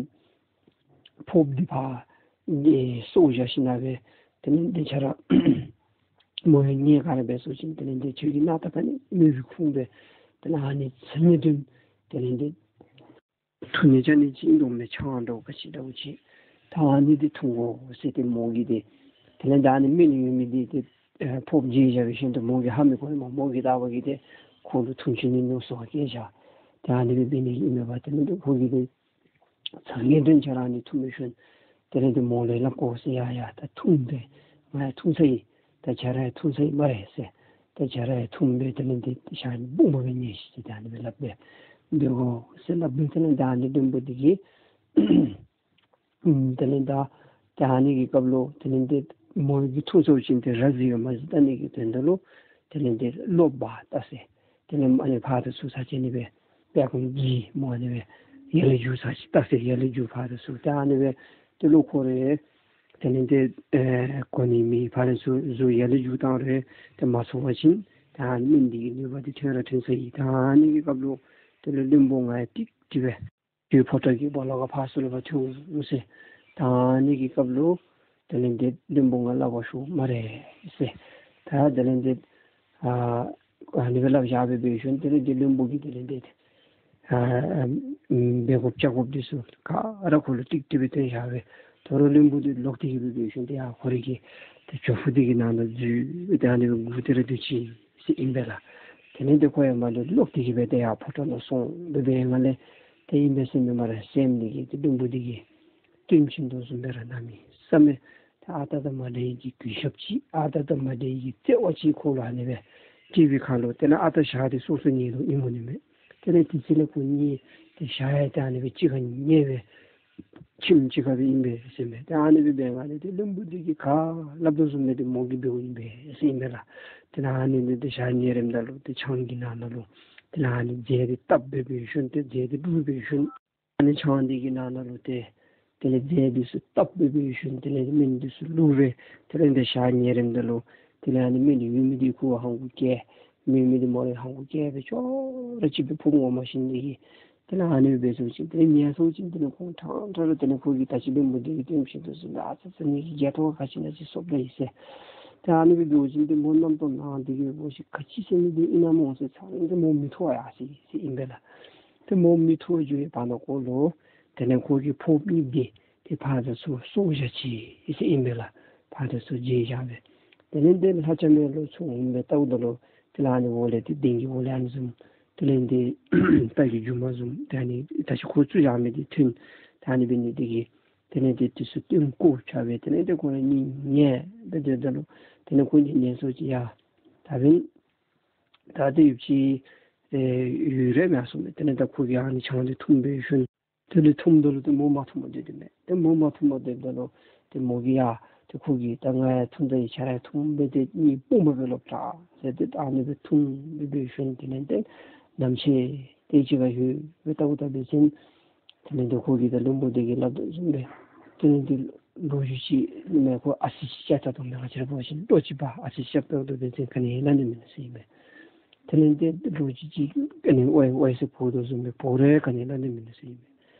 ཕོརཔ་འདི་ཕར་ཨེ་གསོལ་བཞག་ཞིནམ་ལས་དེ་ལས་ཏེ་ཁྱེད་ར་མོ་ཡང་ཉལ་ག་ར་འབད་སོ་ཅིན་དེ་ལས་ཏེ་ཁྱོད་ཀྱི་སྣང་དག་ག་ནི་མེད་པའི་ཁུངས་སྦེ་དེ་ལས་ཨ་ནི་ཚ་ཉེ་དོན་དེ་ལས་ཏེ་འཐུང་ནི་ཅ་ནི་ཅིག་འདུག་མས། ཆང་འདྲཝ་ག་ཅི་འདྲཝ་ཅིག། ད་ཨ་ནི་འདི་འཐུང་དགོ་ཟེར་ཏེ་མོ་གིས་ཏེ་དེ་ལས་ད་ཨ་ནི་སྨད་ལུ་ཡོད་མི་འདི་ཏེ་ཨེ་ཕོརཔ་བརྗེ་བཞག་པའི་ཤུལ་དུ་མོ་གིས་ཧ་མི་གོ་ནི་མས། མོ་གིས་བལྟ་བ་གིས་ཏེ་ཁོ་ལུ་འཐུང་བཅུག་ནི་མནོ་བསམ་བསྐྱེད་བཞག། ད་ཨ་ནི་སྦེ་འབད་ནི་ཨིན་མས་པ། དེ་ལས་ཏེ་ཁོ་གིས་ཏེ་ཚ་ཉེ་དོན་ཁྱེད་ར་ཨ་ནི་འཐུང་བའི་ཤུལ་དེ་ལས་ཏེ་མོ་ལུ་སླབ་དགོ་ཟེར། ཡ་ཡ་ད་འཐུང་སྟེ་ང་ཡང་འཐུང་ཚར་ཡི། ད་ཁྱེད་ར་ཡང་འཐུང་ཚར་ཡི་སྨ་རེ་ཟེར། ད་ཁྱེད་ར་ཡང་འཐུང་སྦེ་དེ་ལས་ཏེ་ཞག་སྦོམ་སྦེ་ཉལ་ཤིག་ཟེར་ད་ཨ་ནི་སྦེ་སླབ་སྦེ་འབད་དགོ་ཟེར་སླབ་སྦེ་དེ་ལས་ད་ཨ་ནི་བློན་པོ་འདི་གིས་ཨམ་དེ་ལས་ད་ད་ཨ་ནི་གི་སྐབས་ལུ་དེ་ལས་ཏེ་མོ་གིས་འཐུང་ཚརཝ་ཅིག་ཏེ་ར་བཟི་ཡོད་མ་བཟི་བལྟ་ནི་གི་དོན་དག་ལུ་དེ་ལས་ཏེ་གློ་བ་བལྟ་ཟེར། དེ་ལས་ཨ་ནི་ཕར་དང་ཚུར་ཚར་བཅད་ནི་སྦེ་དཔལ་ཁང་གི་མོ་ཨ་ནི་སྦེ་ཡར་ལས་རྒྱུག་ཚར་ཅིག་བལྟ་ཟེར། ཡར་ལས་རྒྱུག་ཕར་དང་ཚུར་ད་ཨ་ནི་སྦེ་ཏེ་གློ་ཁོ་རེ་དེ་ལས་ཏེ་ཨེ་གོ་ནི་མེད། ཕར་ལས་ཚུར་ཚུར་ཡར་ལས་རྒྱུག་བཏང་རུང་ཏེ་མ་ཚོར་བ་ཅིན་ད་ཨ་ནི་སྨན་འདི་གི་ནུས་པ་འདི་ཐོན་ར་ཐོན་ཚར་ཡི། ད་ཨ་ནི་གི་སྐབས་ལུ་དེ་ལས་བློན་པོ་ང་ཡང་ཏིག་ཏི་སྦེ་ཁྱོད་ཕོ་བྲང་གི་སྦོ་ལོགས་ཁར་ཕར་ཚུར་ལུ་ཕར་འཐོན་འོང་ཟེར། ད་ཨ་ནི་གི་སྐབས་ལུ་དེ་ལས་ཏེ་བློན་པོ་ང་སླབ་པར་ཞུ་སྨ་རེ་ཟེར། ད་དེ་ལས་ཏེ་ཨ་ཨ་ནི་སྦེ་སླབ་བཞག་སྦེ་འབད་ཞིནམ་དེ་ལས་ཏེ་བློན་པོ་གིས་དེ་ལས་ཏེ་ཨ་ཨ་འབད་དགོཔ་བྱ་དགོཔ་འདི་ཚུ་ག་ར་ཁོ་ལུ་ཏིག་ཏི་སྦེ་སྟོན་བཞག་སྦེ་དོ་རུང་བློན་པོ་འདི་ལོག་སྟེ་གིས་སྦེ་འབད་ཞིནམ་ཏེ་ཡར་ཁོ་རའི་གི་ཏེ་ཇོ་ཧྥུ་འདི་གི་ནང་ན་འཛུལ་ཏེ་ཨ་ནི་སྦེ་སྒུག་སྟེ་ར་སྡོད་ཅི་ཟེར་ཨིན་པས་ལགས། དེ་ལས་ཏེ་ཁོ་ཡང་མར་ལས་ལོག་སྟེ་གིས་སྦེ་ཏེ་ཡར་ཕོ་བྲང་ནང་སོང་སྦེ་འབད་བའི་སྒང་ལས་ཏེ་ཨིན་པས་ཟེར་མི་སྨ་རེ་སེམས་འདི་གིས་ཏེ་བློན་པོ་འདི་གིས་ སྟོན་བྱིན་དོ་བཟུམ་སྦེ་ར་གནམ་མེད་ས་མེད་ཏེ་ཨ་རྟག་དང་མ་འདྲ་བའི་གི་གུས་ཞབས་ཅིག་ཨ་རྟག་དང་མ་འདྲ་བའི་གི་བརྩེ་བ་ཅིག་ཁོ་ལུ་ཨ་ནི་སྦེ་སྤྲད་པའི་ཁར་ལུ་དེ་ལས་ཨ་རྟག་ཞག་དེ་སོ་སོ་ཉལ་དོ་ཨིན་མོ་ནི་མས། དེ་ལས་དེ་ཚེ་ལས་ཁོང་གཉིས་ཏེ་ཞག་ཡང་ཏེ་ཨ་ནི་སྦེ་གཅིག་ཁར་ཉལ་སྦེ་ཁྱིམ་གཅིག་ཁར་སྦེ་ཨིན་པས་ཟེར་མས། ཏེ་ཨ་ནི་སྦེ་འབད་བ་ལས་ཏེ་བློན་པོ་འདི་གིས་ག་སླབ་དོ་བཟུམ་སྦེ་ཏེ་མོ་གིས་འབདཝ་ཨིན་པས་ཟེར་ཨིན་པས་ལགས། དེ་ལས་ཨ་ནི་འདི་ཏེ་ཞག་ཉལ་རནམ་ད་ལུ་ཏེ་ཆང་གི་ནང་ན་ལུ་དེ་ལས་ཨ་ནི་རྫས་འདི་བཏབ་སྦེ་འབད་ཞིནམ་ཏེ་རྫས་འདི་བླུགས་སྦེ་ཞིནམ་ཨ་ནི་ཆང་འདི་གི་ནང་ན་ལུ་ཏེ་དེ་ལས་རྫས་འདི་ཚུ་བཏབ་སྦེ་འབད་ཞིནམ་དེ་ལས་སྨན་འདི་ཚུ་བླུགས་སྦེ་དེ་ལས་ཏེ་ཞག་ཉལ་རནམ་ད་ལུ་དེ་ལས་ཨ་ནི་སྨན་འདི་ཡོད་མི་འདི་ཁོ་ཧང་གུ་བཀལ། མེད་མི་འདི་མོ་ར་ཧང་གུ་བཀལ་སྦེ་ཅོག་ར་གཅིག་སྦེ་ཕུབ་འོང་མ་ཤེས་ནི་དེ་གིས་དེ་ལས་ཨ་ནི་སྦེ་སོང་ཅི། དེ་ལས་ཉལ་སོང་ཅི། དེ་ལས་ཁོང་ཕྲང་ཕྲང་ར་དེ་ལས་ཁོ་གིས་ད་ཅི་བློན་པོ་འདི་གིས་སྟོན་བྱིན་དོ་བཟུམ་སྦེ་ཨ་ཙི་ཙི་ནི་གི་རྒྱལ་ཐོ་ག་ཅི་ན་ཅིག་སོབ་ད་ཡི་ཟེར། ཏེ་ཨ་ནི་སྦེ་འབད་བ་ཅིན་ཏེ་མོ་རྣམ་རྟོག་ནང་འདི་གིས་འབད་བ་ཅིན་ག་ཅི་ཟེར་མི་འདི་ཨིན་ན་མོ་ཟེར་ཚར་ཏེ་མོ་མིག་ཐོ་ཡར་སོ་ཡི་ཟེར་ཨིན་པས་ལགས། ཏེ་མོ་མིག་ཐོ་འགྱོ་བའི་བར་ན་ཁོ་ལུ་དེ་ལས་ཁོ་གི་ཕོརཔ་གཉིས་འདི་ཏེ་ཕར་དང་ཚུར་སོར་བཞག་ཅི་ཟེར་ཨིན་པས་ལགས། ཕར་དང་ཚུར་བརྗེ་བཞག་སྦེ་དེ་ལས་ཏེ་ལྷ་ལྕམ་ཡང་ལོག་ཚུར་འོང་སྦེ་བལྟཝ་ད་ལུ་དེ་ལས་ཨ་ནི་འོག་ལས་ཏེ་གདན་གྱི་འོག་ལས་ཨ་ནི་བཟུམ་དེ་ལས་ཏེ་རྟ་གི་མཇུག་མ་བཟུམ་ཏེ་ཨ་ནི་ད་ཅི་ཁོ་བཙུགས་བཞག་མི་འདི་ཐོན། ཏེ་ཨ་ནི་འབད་ནི་འདི་གིས་དེ་ལས་ཏེ་དེ་ཚུ་སྟོན་བཀོ་བཞག་སྦེ་དེ་ལས་ཏེ་ཁོང་ར་གཉིས་ཉལ་སྦེ་སྡོདཔ་ད་ལུ་དེ་ལས་ཁོང་གཉིས་ཉལ་སོང་ཅི། ཡ་ད་འབདན་ད་ཏེ་ཡུདཔ་ཅིག་ཨེ་ཡུན་རིངམོ་སོང་མས། དེ་ལས་ད་ཁོ་གིས་ཨ་ནི་ཆང་འདི་འཐུང་སྦེ་ཞིནམ་དེ་ལས་འཐུངམ་ད་ལུ་ཏེ་མོ་མ་འཐུངམ་སྡོད་དེ་མས། ཏེ་མོ་མ་འཐུངམ་སྡོདཔ་ད་ལུ་ཏེ་མོ་གིས་ཡ་ཏེ་ཁོ་གིས་ད་ང་ཡང་འཐུང་ད་ཡི། ཁྱོད་ར་ཡང་འཐུང་སྦེ་ཏེ་གཉིད་སྤུངམ་སྦེ་ལོག་དྲག་ཟེར་ཏེ་ཨ་ནི་སྦེ་འཐུང་སྦེ་འབད་ཞིནམ་དེ་ལས་ཏེ་ནམ་ཕྱེད་དེ་ཅིག་ཁར་ཡོད་སྦེ་ལྟཝ་ད་འབད་བ་ཅིན་དེ་ལས་ཏེ་ཁོ་གིས་ད་བློན་པོ་འདི་གིས་སླབ་དོ་བཟུམ་སྦེ་དེ་ལས་ཏེ་ལོ་རྒྱུས་ཅིག་མེན་ཁོ་ཨ་ཙི་ཅིག་རྐྱབ་ད་དོ་མས། ང་བཅས་ར་འབད་བ་ཅིན་ལོ་ཅིག་འབད་ཨ་ཙི་ཅིག་རྐྱབ་ད་དོ་འབད་བ་ཅིན་ག་ནི་ཡང་སླབ་ནི་མིན་ཟེར་ཨིན་པས། དེ་ལས་ཏེ་ལོ་རྒྱུས་ཅིག་ག་ནི་ཝའི་ཝའི་ཟེར་འབོ་དོ་བཟུམ་སྦེ་འབོ་རུང་ག་ནི་སླབ་ནི་མིན་ཟེར་ཨིན་པས།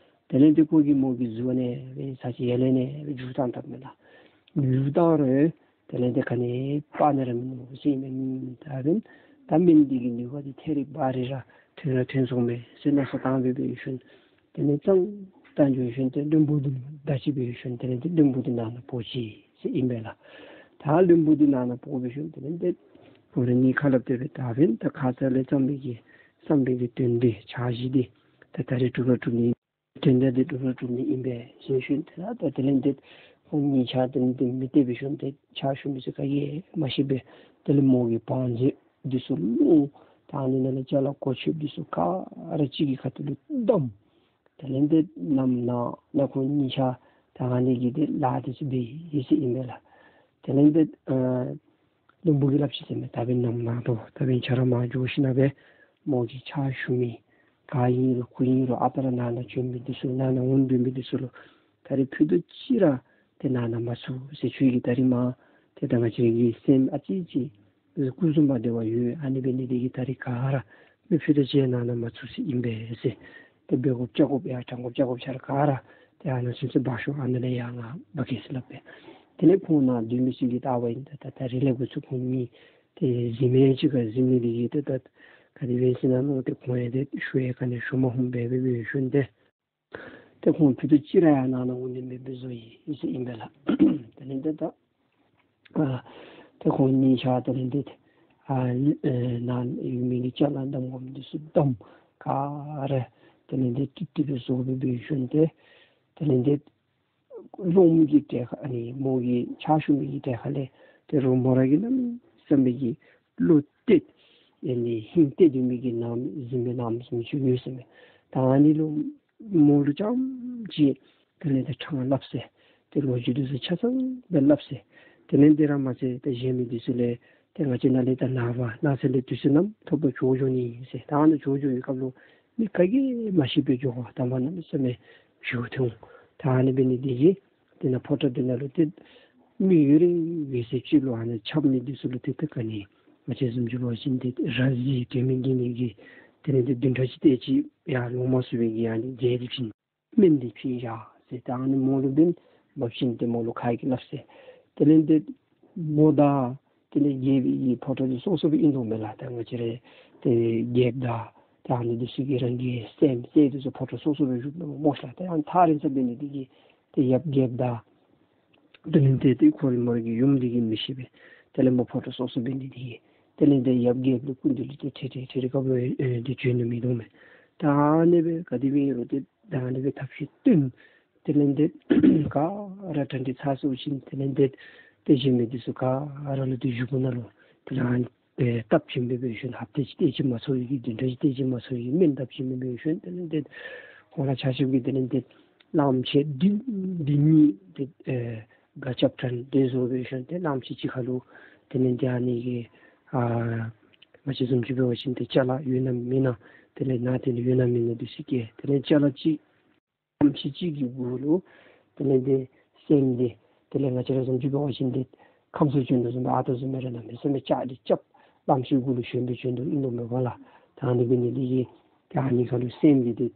དེ་ལས་ཏེ་ཁོ་གིས་མོ་གི་གཟུགས་ཨ་ནི་སྦེ་ཚར་གཅིག་ཡར་ལས་ཨ་ནི་སྦེ་འཇུ་བཏང་དཔ་མས་ལགས། འཇུ་བཏང་རུང་དེ་ལས་ཏེ་ག་ནི་ཡང་འབག་ནི་ར་མིན་འདུག་ཟེར་ཨིན་མས། ད་འབདན་ད་སྨན་འདི་གི་ནུས་པ་འདི་ཐད་རི་བ་རི་ར་ཐོན་ར་ཐོན་སོང་མས་ཟེར་མནོ་བསམ་བཏང་སྦེ་འབད་ཞིནམ་དེ་ལས་ཙང་ཙང་འགྱོ་ཞིནམ་ཏེ་བློན་པོ་འདི་ལུ་བདའ་ཅི་འབད་ཞིནམ་དེ་ལས་ཏེ་བློན་པོ་འདི་ནང་ན་འབོ་ཅི་ཟེར་ཨིན་པས་ལགས། ད་བློན་པོ་འདི་ནང་ན་འབོ་འབད་ཞིནམ་དེ་ལས་ཏེ་ཁོང་ར་གཉིས་ཁ་སླབ་སྟེ་སྦེ་ད་འབདན་ད་ཁ་ཙ་ལས་བརྩམས་པའི་གི་བསམ་པའི་གི་དོན་འདི་འཆར་གཞི་འདི་ད་ད་རིས་འགྲུབ་ར་འགྲུབ་ནི། དོན་དག་འདི་འགྲུབ་ར་འགྲུབ་ནི་ཨིན་པས་ཟེར་ཞིནམ་ད་ད་དེ་ལས་ཏེ་ཁོང་གཉིས་ཆ་དེ་ལས་ཏེ་མི་སྡོད་པའི་ཤུལ་ཏེ་ཕྱག་ཞུ་མི་ཚུ་ག་གིས་མ་ཤེས་པས། དེ་ལས་མོ་གི་བང་མཛོད་འདི་ཚུ་ལོག་ད་ཨ་ནི་ནང་ལས་ཅ་ལ་གོ་ཆོདཔ་འདི་ཚུ་ག་ར་གཅིག་གི་ཁ་ཐུག་ལུ་བསྡམས། དེ་ལས་ཏེ་ནམ་ནངས་ལས་ཁོང་གཉིས་ཆ་ད་ཨ་ནི་གི་ཏེ་ལཱ་འདི་ཚུ་འབད་ཡི་ཟེར་ཨིན་པས་ལགས། དེ་ལས་ཏེ་ཨ་བློན་པོ་གིས་སླབ་ཅི་ཟེར་མས། ད་འབདན་ནམ་ནངས་དོ་ད་འབདན་ཁྱོད་ར་མར་འགྱོ་ཞིནམ་སྦེ་མོ་གི་ཕྱག་ཞུ་མི་ག་ཨིན་རུང་གུ་ཨིན་རུང་ཨ་རྟག་ར་ནང་ན་བྱོན་མི་འདི་ཚུ་ནང་ན་འོང་སྡོད་མི་འདི་ཚུ་ལུ་ད་རིས་ཕུད་རྡོག་གཅིག་ར་ཏེ་ནང་ན་མ་ཚུད་ཟེར། ཁྱོད་ཀྱིས་ད་རིས་མར་ཏེ་ད་ང་བཅས་ཀྱི་སེམས་ཨ་ཙི་ཅིག་སྐུ་གསུམ་པ་དེ་བ་ཡོད། ཨ་ནི་འབད་ནི་དེ་གིས་ད་རིས་ག་ར་མི་ཕུད་རྡོག་གཅིག་ནང་ན་མ་ཚུད་ཟེར་ཨིན་པས་ཟེར། ཏེ་འབད་དགོཔ་བཅའ་དགོཔ་ཡང་དྲང་དགོཔ་བཅའ་དགོཔ་ཆ་ར་ག་ར་ཏེ་ཨ་ནཱ་ཚུན་ཚོད་འབག་ཤོག། ཨ་ནཱ་ལས་ཡར་ང་འབག་གེ་ཟེར་སླབ་པས། དེ་ལས་ཁོང་ནཱ་སྡོད་མི་ཚུ་གིས་བལྟ་བ་ཅིན་ད་ད་རིས་ལས་འགོ་བཙུགས་ཁོང་གཉིས་ཏེ་གཟིམ་ཡང་གཅིག་ཁར་གཟིམ་ནི་དེ་གིས་ཏེ་ད་ག་དེ་སྦེ་ཟེར་ན་མནོ་སྟེ་ཁོང་ཡང་ཏེ་ཞུ་ཡང་ག་ནི་ཞུ་མ་ནུམ་སྦེ་འབད་འབད་ཞིནམ་ཏེ་ཏེ་ཁོང་ཕུད་རྡོག་གཅིག་ར་ཡང་ནང་ན་འོང་ནི་མེདཔ་སྦེ་བཟོ་ཡི་ཟེར་ཨིན་པས་ལགས། དེ་ལས་ཏེ་ད་ཨ་ཏེ་ཁོང་གཉིས་ཆ་དེ་ལས་ཏེ་ཨ་ཨེ་ནང་ཡོད་མི་གི་ཅ་ལ་བསྡམ་དགོ་མི་འདི་ཚུ་བསྡམས། ག་ར་དེ་ལས་ཏེ་ཏིག་ཏིག་སྦེ་བཟོ་སྦེ་འབད་ཞིནམ་ཏེ་དེ་ལས་ཏེ་སློབ་མ་གི་གྲལ་ཁར་ཨ་ནི་མོ་གི་ཕྱག་ཞུ་མི་གི་གྲལ་ཁར་ལས་ཏེ་རོགས་མོ་ར་གིས་གནམ་མེད་ས་མེད་ཀྱི་བློ་གཏད་ཨ་ནི་ཧིང་གཏད་སྡོད་མི་གི་ནང་གཟིམ་མི་ནང་གཟིམ་ཅིག་ཡོད་ཟེར་མས། ད་ཨ་ནི་ལུ་མོ་ལུ་རྐྱངམ་ཅིག་དེ་ལས་ཏེ་ཕྲང་སླབ་ཟེར། ཏེ་ལོ་རྒྱུས་འདི་ཚུ་ཆ་ཚང་སྦེ་སླབ་ཟེར། དེ་ལས་དེ་ར་མ་ཚད་ཏེ་གཞན་མི་འདི་ཚུ་ལས་ཏེ་ང་བཅས་ནཱ་ལས་ད་ནངས་པ་གནངས་ཚེ་ལས་དུས་ཚོད་ནམ་ཐོབ་ད་བྱོག་འགྱོ་ནི་ཨིན་ཟེར། ད་ཨ་ནཱ་བྱོག་འགྱོ་བའི་སྐབས་ལུ་མི་ག་གིས་མ་ཤེས་པར་འགྱོ་བར་དང་པ་གནམ་མེད་ས་མེད་ཞུ་ཐོན། ད་ཨ་ནི་འབད་ནི་དེ་གིས་དེ་ནང་ཕོ་བྲང་འདི་ནང་ལུ་ཏེ་མི་ཡོད་རིང་ཡོད་ཚད་ཅིག་ལུ་ཨ་ནི་འཆམ་མི་འདི་ཚུ་ལུ་ཏེ་ཏེ་ག་ནི་ང་བཅས་བཟུམ་ཅིག་འབད་བ་ཅིན་ཏེ་ར་བཟི་དྲན་མེད་བརྒྱལ་མེད་ཀྱི་དེ་ལས་ཏེ་བདུན་ཕྲག་གཅིག་དེ་ཅིག་ཡང་ལོང་མ་ཚུགས་པའི་གི་ཨ་ནི་རྫས་འདི་བྱིན་སྨན་འདི་བྱིན་བཞག་ཟེར། ད་ཨ་ནི་མོ་ལུ་འབདན་འབག་བྱིན་ཏེ་མོ་ལུ་ཁ་གིས་སླབ་ཟེར། དེ་ལས་ཏེ་མོ་དང་དེ་ལས་རྒྱལཔོ་གི་ཕོ་བྲང་འདི་སོ་སོ་སྦེ་ཨིན་དོ་མས་ལགས། ད་ང་བཅས་ར་ཏེ་རྒྱལཔོ་དང་ད་ཨ་ནི་འདི་ཚུ་གི་རང་གི་སྲསམོ་སྲས་འདི་ཚུ་ཕོ་བྲང་སོ་སོ་སྦེ་བཞུགས་ནུག་སྨོ་ཤ་ལགས། ད་ཡང་ཐག་རིང་ས་འབད་ནི་དེ་གིས་ཏེ་ཡབ་རྒྱལཔོ་དང་དེ་ལས་ཏེ་ཏེ་ཁོ་ར་མོ་ར་གི་ཡུམ་འདི་གིས་མི་ཤེས་པས། དེ་ལས་མོ་ཕོ་བྲང་སོ་སོ་འབད་ནི་དེ་གིས་དེ་ལས་ཏེ་ཡབ་རྒྱལཔོ་ལུ་སྐུ་མདུན་ལུ་ཏེ་ཁྲིད་ཁྲིད་ཁྲིད་ཁྲིད་སྐབས་ལུ་ཨེ་ཏེ་བྱོན་ནི་མིན་འདུག་མས། ད་ཨ་ནི་སྦེ་ག་དེ་སྦེ་ཨིན་རུང་ཏེ་ད་ཨ་ནི་སྦེ་ཐབས་ཤེས་བཏོན། དེ་ལས་འདི་ག་ར་གྲ་སྒྲིག་ཚར་སོང་ཞིནམ་དེ་ལས་འདི་ཏེ་གཞན་མི་འདི་ཚུ་ག་ར་ལུ་ཏེ་བཞུགས་སྒོ་ནང་ལུ་དེ་ལས་ཨ་ནི་སྦེ་སྟབས་བཅིངས་སྦེ་འབད་ཞིནམ་ཧབ་ཏ་གཅིག་ཏེ་ཅིག་མ་ཚོར་བའི་གི་བདུན་ཕྲག་གཅིག་ཏེ་ཅིག་མ་ཚོར་བའི་གི་སྨན་སྟབས་བཅིངས་སྦེ་འབད་ཞིནམ་དེ་ལས་འདི་ཁོང་ར་ཆ་ཁྱབ་ཀྱིས་དེ་ལས་འདི་གླངམོ་ཆེ་བདུན་བདུན་གཉིས་ཏེ་ཨེ་སྒ་རྐྱབ་ཐངས་དེ་བཟོ་སྦེ་ཞིནམ་ཏེ་གླངམོ་ཆེ་གཅིག་ཁར་ལུ་དེ་ལས་འདི་ཨ་ནི་གི་ཨ་ང་བཅས་བཟུམ་ཅིག་འབད་བ་ཅིན་ཏེ་ཅ་ལ་ཡོད་ན་མེད་ན་དེ་ལས་ནཱ་དེ་ལས་ཡོད་ན་མེད་ན་འདི་ཚུ་བཀལ། དེ་ལས་ཅ་ལ་གཅིག་གླངམོ་ཆེ་གཅིག་གི་གུ་ལུ་དེ་ལས་འདི་སྲནམ་འདི་དེ་ལས་ང་བཅས་ར་བཟུམ་ཅིག་འབད་བ་ཅིན་ཏེ་ཁམས་སུ་བྱོན་དོ་བཟུམ་སྦེ་ཨ་རྟག་བཟུམ་སྦེ་ར་གནམ་མེད་ས་མེད་ལྕག་འདི་རྐྱབ་གླངམོ་ཆེ་གུ་ལུ་ཞོན་སྦེ་བྱོན་དོ་ཨིན་དོ་མས་པ་ལགས། ད་ཨ་ནི་འབད་ནི་འདི་གིས་ཏེ་ཨ་ནི་ཁར་ལུ་སྲནམ་འདི་ཏེ་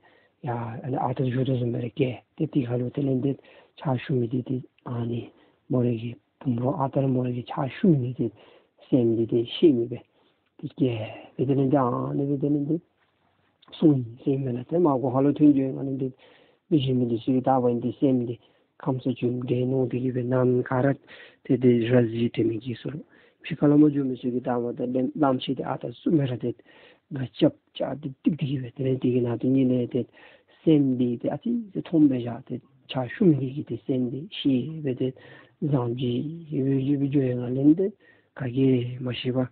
ཡ་ཨ་ནི་ཨ་རྟག་བཞུགས་དོ་བཟུམ་སྦེ་ར་བཀལ། ཏེ་དེ་ཁར་ལུ་དེ་ལས་འདི་ཕྱག་ཞུ་མི་འདི་ཏེ་ཨ་ནི་མོ་རའི་གི་བུམོ་རོགས་ཨ་རྟག་ར་མོ་རའི་གི་ཕྱག་ཞུ་མི་འདི་ཏེ་སྲནམ་འདི་ཏེ་ཤེས་མི་སྦེ་ཏེ་བཀལ་སྦེ་དེ་ལས་འདི་ཨ་ནི་སྦེ་དེ་ལས་འདི་སོང་ཡི་ཟེར་ཨིན་མས་ལགས། ཏེ་མར་སྒོ་ཁར་ལུ་ཐོན་འགྱོ་ཡི་ཨ་ནི་འདི་མི་གཞན་མི་འདི་ཚུ་གིས་བལྟ་བ་ཅིན་ཏེ་སྲནམ་འདི་ཁམས་སུ་བྱོན་འདྲས་མནོ་སྟེ་གིས་སྦེ་ནམ་མཁའ་ར་ཏེ་ཏེ་ར་བཟི་དྲན་མི་སྐྱེ་སོ་ལོ། ཕྱི་ཁ་ལས་མར་འགྱོ་མི་ཚུ་གིས་བལྟ་བ་ད་གླངམོ་ཆེ་འདི་ཨ་རྟག་བཟུམ་སྦེ་ར་ཏེ་སྒ་རྐྱབ་ལྕག་འདི་བཏིགས་ཏེ་གིས་སྦེ་དེ་ལས་འདི་གི་ནང་དུ་ཉིད་ལས་ཏེ་སྲནམ་འདི་ཏེ་ཨ་ཙི་ཅིག་མཐོངམ་སྦེ་བཞག། ཏེ་ཕྱག་ཞུ་མི་འདི་གིས་ཏེ་སྲནམ་འདི་ཤེས་སྦེ་ཏེ་བཟང་པོ་ཅིག་ཡོད་ཡོད་སྦེ་འགྱོ་ཡི་ནང་ལས་འདི་ག་གིས་མ་ཤེས་པར་